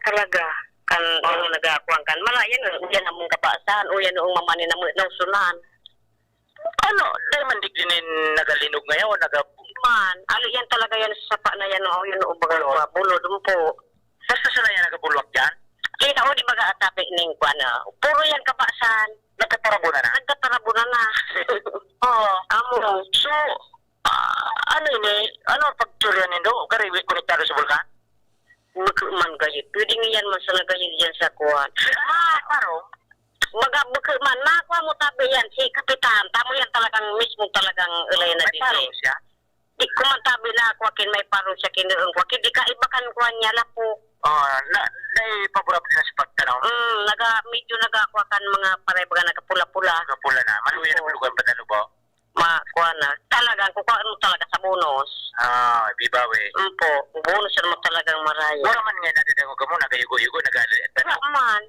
Talaga, kan, ano, nagakuan kan, mala, yan, yan ang mong kabasan, o yan ang mamani na mo, nausunan. Ano, dai man digdi nin nagalinog ngayon, naga- Man, ali yan talaga yan sa sapa na yan, oh, yun, oh, baga, Bulod. Bulod, umpo. Basta sila yan nagabulwak dyan? Kaya na, oh, di baga atabi ning kuwan, ah. Puro yan kabasan. Nagtatarabunan na? Nagtatarabunan na. Oo, amo. So, ah, ano ini? Ano ang pagtsurian nindo? Gari, konektado sa bulkan? Bako man gayo. Pwede nga yan man sana gayo dyan sa kuwan. Ah, paro? Baga, bako man. Nakuha mo tabi yan, si Kapitan. Tamo yan talagang mismo talagang ulay na May dito. paro siya? Di ko man tabi na ako, akin may paro siya, kinuon ko. Akin di ka iba kan kuwan niya, lapo. Oh, na, dai paborable na sa pagtanaw. Mm, naga, medyo nagakuha kan mga paray, baga nagapula-pula. Nagapula na. Maluya na Oo. malugan pa na lubo. Ma-, kuha na. Talagang kukuha mo talaga sa bonus. Ah, bibawi. Umpo, bonus naman talagang maraya. Wala man nga nadadangog ka mo, nagayugo-yugo, nag-aali. Wala man.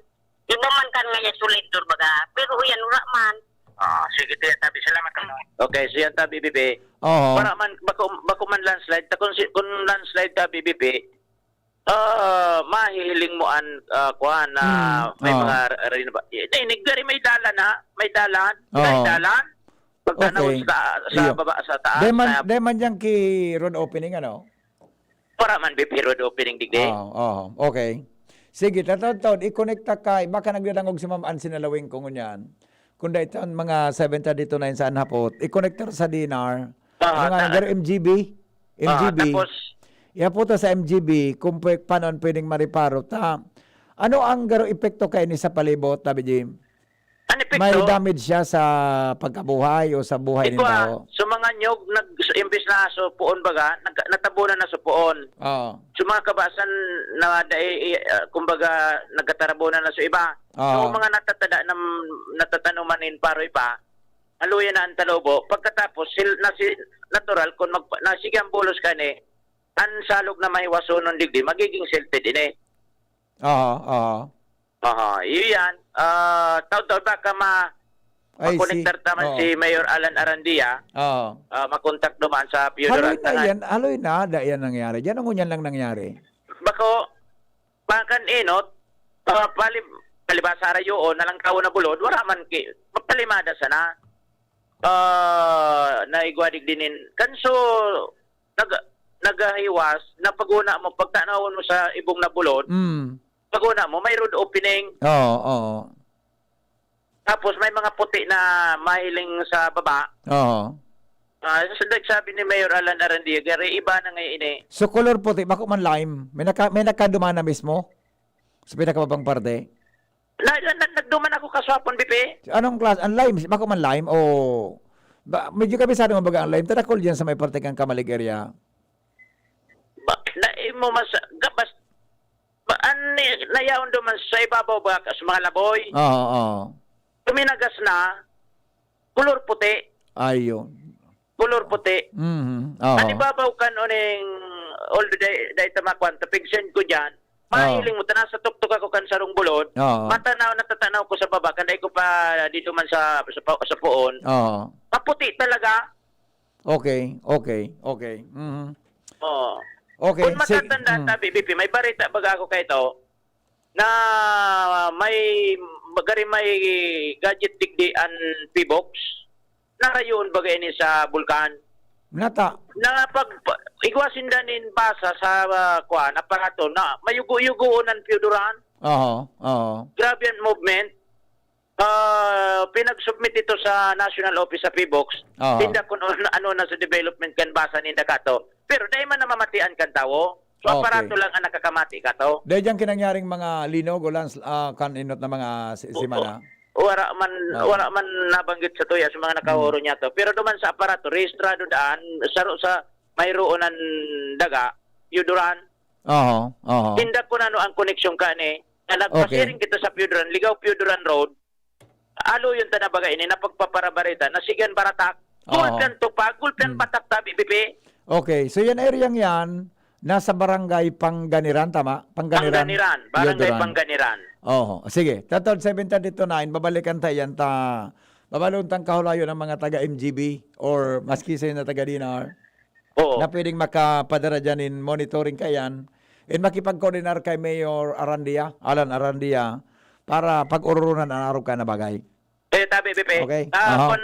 Iba man kan nga yan, solid, dur, baga. Pero yan, wala man. Ah, sige, Tiya Tabi. Salamat ka mo. Okay, so yan, Tabi, Bibi. Oo. Para man, bako, bako man landslide. Ta, kung, si, kung landslide, Tabi, Bibi, ah, mahihiling mo an, ah, kuwan na Hmm, may oo. mga r-, rin ba? Eh, di, nigdari may dalan, ha? May dalan? May Oo. dalan? Pagtanaw Okay. sa, sa Iyo. baba, sa taas, Dai man, sa dai man diyan ki road opening, ano? Para man, B P road opening digdi. Oo, oo. Okay. Sige, tataod-taod, i-connect ta kay, baka nagdadangog si Ma'am Ann Sinalawing ko ngunyan. Kung dai tan mga seven thirty to nine sa anhapot, i-connect ta sa D N R. Ah, Ano nga, ta-, garo M G B? Ah, M G B. tapos? Ihapot ta sa M G B kung pwe-, paano pwedeng mareparo ta. Ano ang garo epekto kaini sa palibot, Tabi Jim? An epekto, May damage siya sa pagkabuhay o sa buhay nin Ikwa, tawo? so mga nyog, nag-, imbis na supoon baga, nag-, natabunan na supoon. Oo. So mga kabasan na dai, ah, kumbaga, nagkatarabunan na sa iba. Oo. So mga natatada na, natatanoman nin paroy pa, haluya na ang talubo. Pagkatapos, sil-, nasi-, natural, kung mag-, nasigi ang bulos kani, ang salog na mahiwasonon digdi, magiging silted ini. Oo, oo. Aha, iyo yan. Ah, taon-taon baka ma-, I see. makonektar ta man Oo. si Mayor Alan Arandia. Oo. Ah, makontak duman sa Pio Haloy Duranta na nga. yan, haloy na, da yan nangyari. Diyan ang ngunyan lang nangyari. Bako, baka enot, ah, pali-, palibasa rayo o nalangkaw na bulod, wala man ki-, papalimada sana. Ah, naigwadig dinin. Kanso, nag-, nagahiwas, napaguna mo, pagtanawon mo sa ibong na bulod, Mm. paguna mo, may road opening. Oo, oo. Tapos may mga puti na mahiling sa baba. Oo. Ah, so, nagsabi ni Mayor Alan Arandia, gari, iba na ngayon ini. So, color puti, bako man lime. May naka-, may nagkaduma na mismo? Sa pinakababang parte? Na, na, na, nagduman ako kaswapon, B P. Anong klase? Ang Lyme? Bako man Lyme o ba, medyo kabisado mo baga ang Lyme? Tarakol dyan sa may parte kang Camalig area. Ba, na, eh, mo mas, gabas, ba, an, nayaon duman sa ibabaw ba, sa mga laboy? Oo, oo. Tuminagas na, kulor puti. Ayun. Kulor puti. Mhm. Oo. An ibabaw kan uning, although dai, dai ta makuan, tapigsen ko dyan. Oo. Mahiling mo, ta nasa tuktok ako kan sarong bulod. Oo. Matanaw, natatanaw ko sa baba, kan dai ko pa dito man sa, sa, pa- sa puon. Oo. Maputi talaga. Okay, okay, okay. Mhm. Oo. Okay, Kung sige. matatandaan Mm. ta, B B P, may barita baga ako kay to, na may, magari may gadget digdi an Pibox, narayoon baga ini sa bulkan. Nata. Na pag, pa, igwa sinda nin basa sa, ah, kuan, aparato na mayugo-yugoon an Pio Duran. Oho, oho. Grabe an movement. Ah, pinag-submit ito sa National Office sa Pibox. Oho. Tinda kung ano, ano na sa development kan basa ninda kato. Pero dai man na mamatian kan tawo. So, Okay. aparato lang ang nakakamati kato. Dai dyan kinangyaring mga linog o lands-, ah, kan inot na mga si-, O, semana? o, wara man, Oo. wara man nabanggit sa tuya sa mga nakahuro Hmm. niya to. Pero duman sa aparato, rehistrado daan, saro sa mayroon ang daga, Pio Duran. Oho, oho. Tinda ko na no ang koneksyon ka ni, na Okay. nagpasiring kita sa Pio Duran, ligaw Pio Duran Road, aloyon ta na baga ini na pagpaparabareta na sigan baratak. Oo. Gulpian tupa, gulpian Hmm. batak tabi, bibi. Okay, so yan area yan, nasa barangay Panganiran, tama? Panganiran, Panganiran, barangay Yodoran. Panganiran. Oo, sige. Tatod seven thirty to nine, babalikan ta yan ta, babalon tang kahulayon ng mga taga M G B or maski sa na taga D N R. Oo. Na pwedeng makapadara dyan in monitoring kayan, in makipag-coordinar kay Mayor Arandia, Alan Arandia, para pag-ururunan an arog ka na bagay. Eh, tabi, Bibi. Okay. Ah, Aha. Kun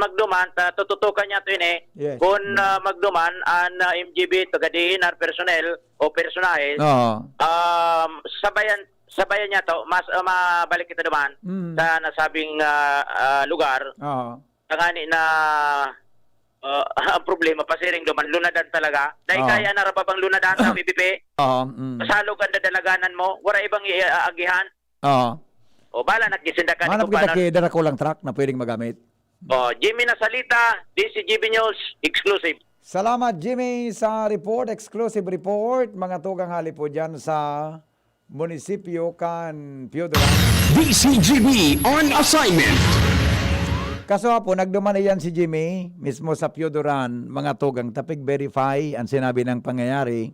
magduman, ta-, tututukan niya to ini. Yes. Kun, Mm. ah, magduman, an, ah, M G B, taga D N R personnel o personahe, Oo. um, sabayan, sabayan niya to, mas, ah, mabalik kita duman Mm. sa nasabing, ah, ah, lugar. Oo. Tangani na, ah, ang problema, pasiring duman, lunadan talaga. Dahil Oo. kaya na rababang lunadan, tabi, Bibi. Oo, mm. Masalog ang dadalaganan mo, wala ibang iaagihan. Oo. O, bala, nagkisinda ka, Manap di ko kita pa na- kay dara ko lang truck na pwedeng magamit. O, Jimmy Nasalita, D C G B News, exclusive. Salamat, Jimmy, sa report, exclusive report. Mga tugang hali po dyan sa munisipyo kan Pio Duran. D C G B on assignment. Kaso po, nagduman iyan si Jimmy, mismo sa Pio Duran, mga tugang tapig verify ang sinabi ng pangyayari.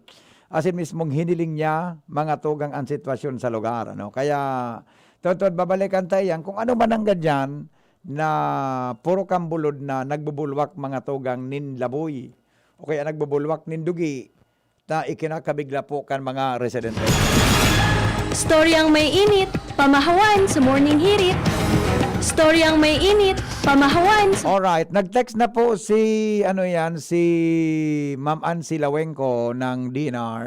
Asin mismong hiniling niya, mga tugang ang sitwasyon sa lugar, ano? Kaya, totod, babalikan tayo yan. Kung ano man ang ganyan, na puro kambulod na nagbubulwak mga tugang nin laboy, o kaya nagbubulwak nin dugi, ta ikinakabigla po kan mga residente. Storyang may init, pamahawan sa Morning Hirit. Storyang may init, pamahawan sa Alright, nag-text na po si, ano yan, si Ma'am Ansi Lawengco ng D N R.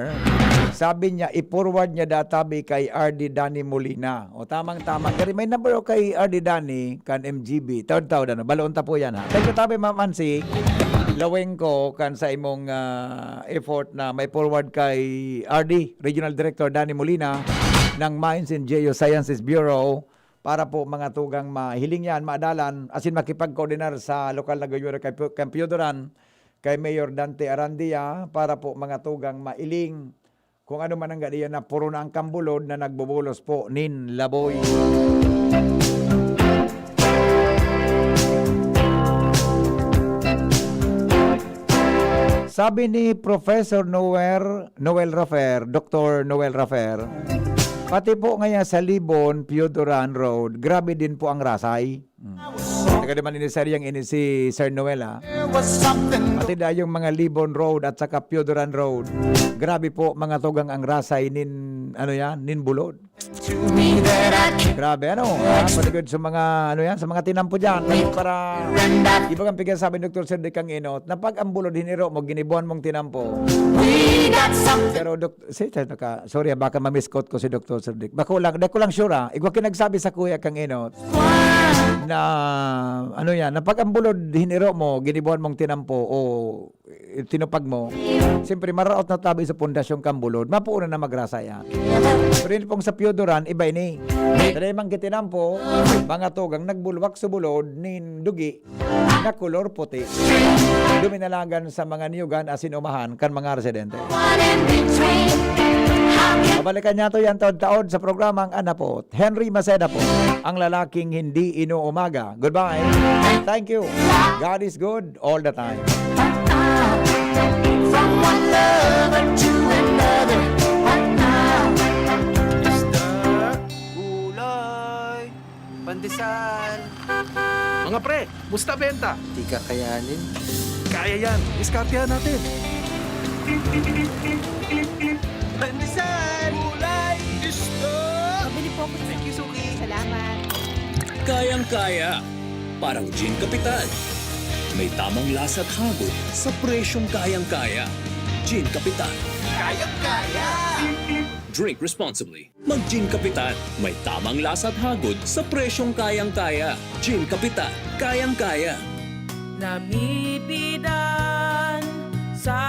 Sabi niya, i-forward niya databi kay R D Danny Molina. O, tamang-tama. Gari, may number o kay R D Danny, kan M G B. Taod-taod, ano? Baloon ta po yan, ha? Thank you, tabi, Ma'am Ansi Lawengco, kan sa imong, ah, effort na may forward kay R D, Regional Director Danny Molina, ng Mines and Geosciences Bureau, para po mga tugang mahiling yan, maadalan, asin makipagkoordinar sa lokal na gayura kay Pu-, kay Piodoran, kay Mayor Dante Arandia, para po mga tugang mailing kung ano man ang gadiyan na puro na ang kambulod na nagbubulos po nin laboy. Sabi ni Professor Noel, Noel Rafer, Doktor Noel Rafer, pati po ngayon sa Libon, Piodoran Road, grabe din po ang rasay. Hmm. Taga naman ini, Sir, yang ini si Sir Noel, ah. Pati dayong mga Libon Road at saka Piodoran Road. Grabe po, mga tugang, ang rasay nin, ano yan, nin bulod. Grabe, ano, ha? Paligod sa mga, ano yan, sa mga tinampo dyan. Para, iba kang pigyan sabi ni Doktor Sir Dick Kanginot, na pag ang bulod hiniro mo, ginibuhan mong tinampo. Pero, Dok-, si, si, naka-, sorry, ah, baka ma-misquote ko si Doktor Sir Dick. Bako lang, di ko lang sure, ah. Igwa kinagsabi sa kuya kang inot na, ano yan, na pag ang bulod, hiniro mo, ginibuhan mong tinampo, o eh, tinupag mo, siyempre, maraot na tabi sa pundasyon kan bulod. Mapuunan na magrasa yan. Pero yun pong sa Piodoran, iba ini. Dahil mang kitinampo, mga tugang nagbulwak sa bulod, nin dugi, na kolor puti. Duminalagan sa mga niyugan asin umahan kan mga residente. Babalikan niya to yan taod-taod sa programang Anapot. Henry Maceda po, ang lalaking hindi inuumaga. Goodbye. Thank you. God is good all the time. From one lover to another. What now? Isda, gulay, pandesal. Mga pre, musta benta? Di kakayanin. Kaya yan. Diskartehan natin. Pandesal, gulay, isda. Pabili po ako sa... Thank you, Suki. Salamat. Kayang-kaya. Parang Gin Kapitan. May tamang lasa at hagod sa presyong kayang-kaya. Gin Kapitan. Kayang-kaya. Drink responsibly. Mag Gin Kapitan. May tamang lasa at hagod sa presyong kayang-kaya. Gin Kapitan. Kayang-kaya. Namibidan sa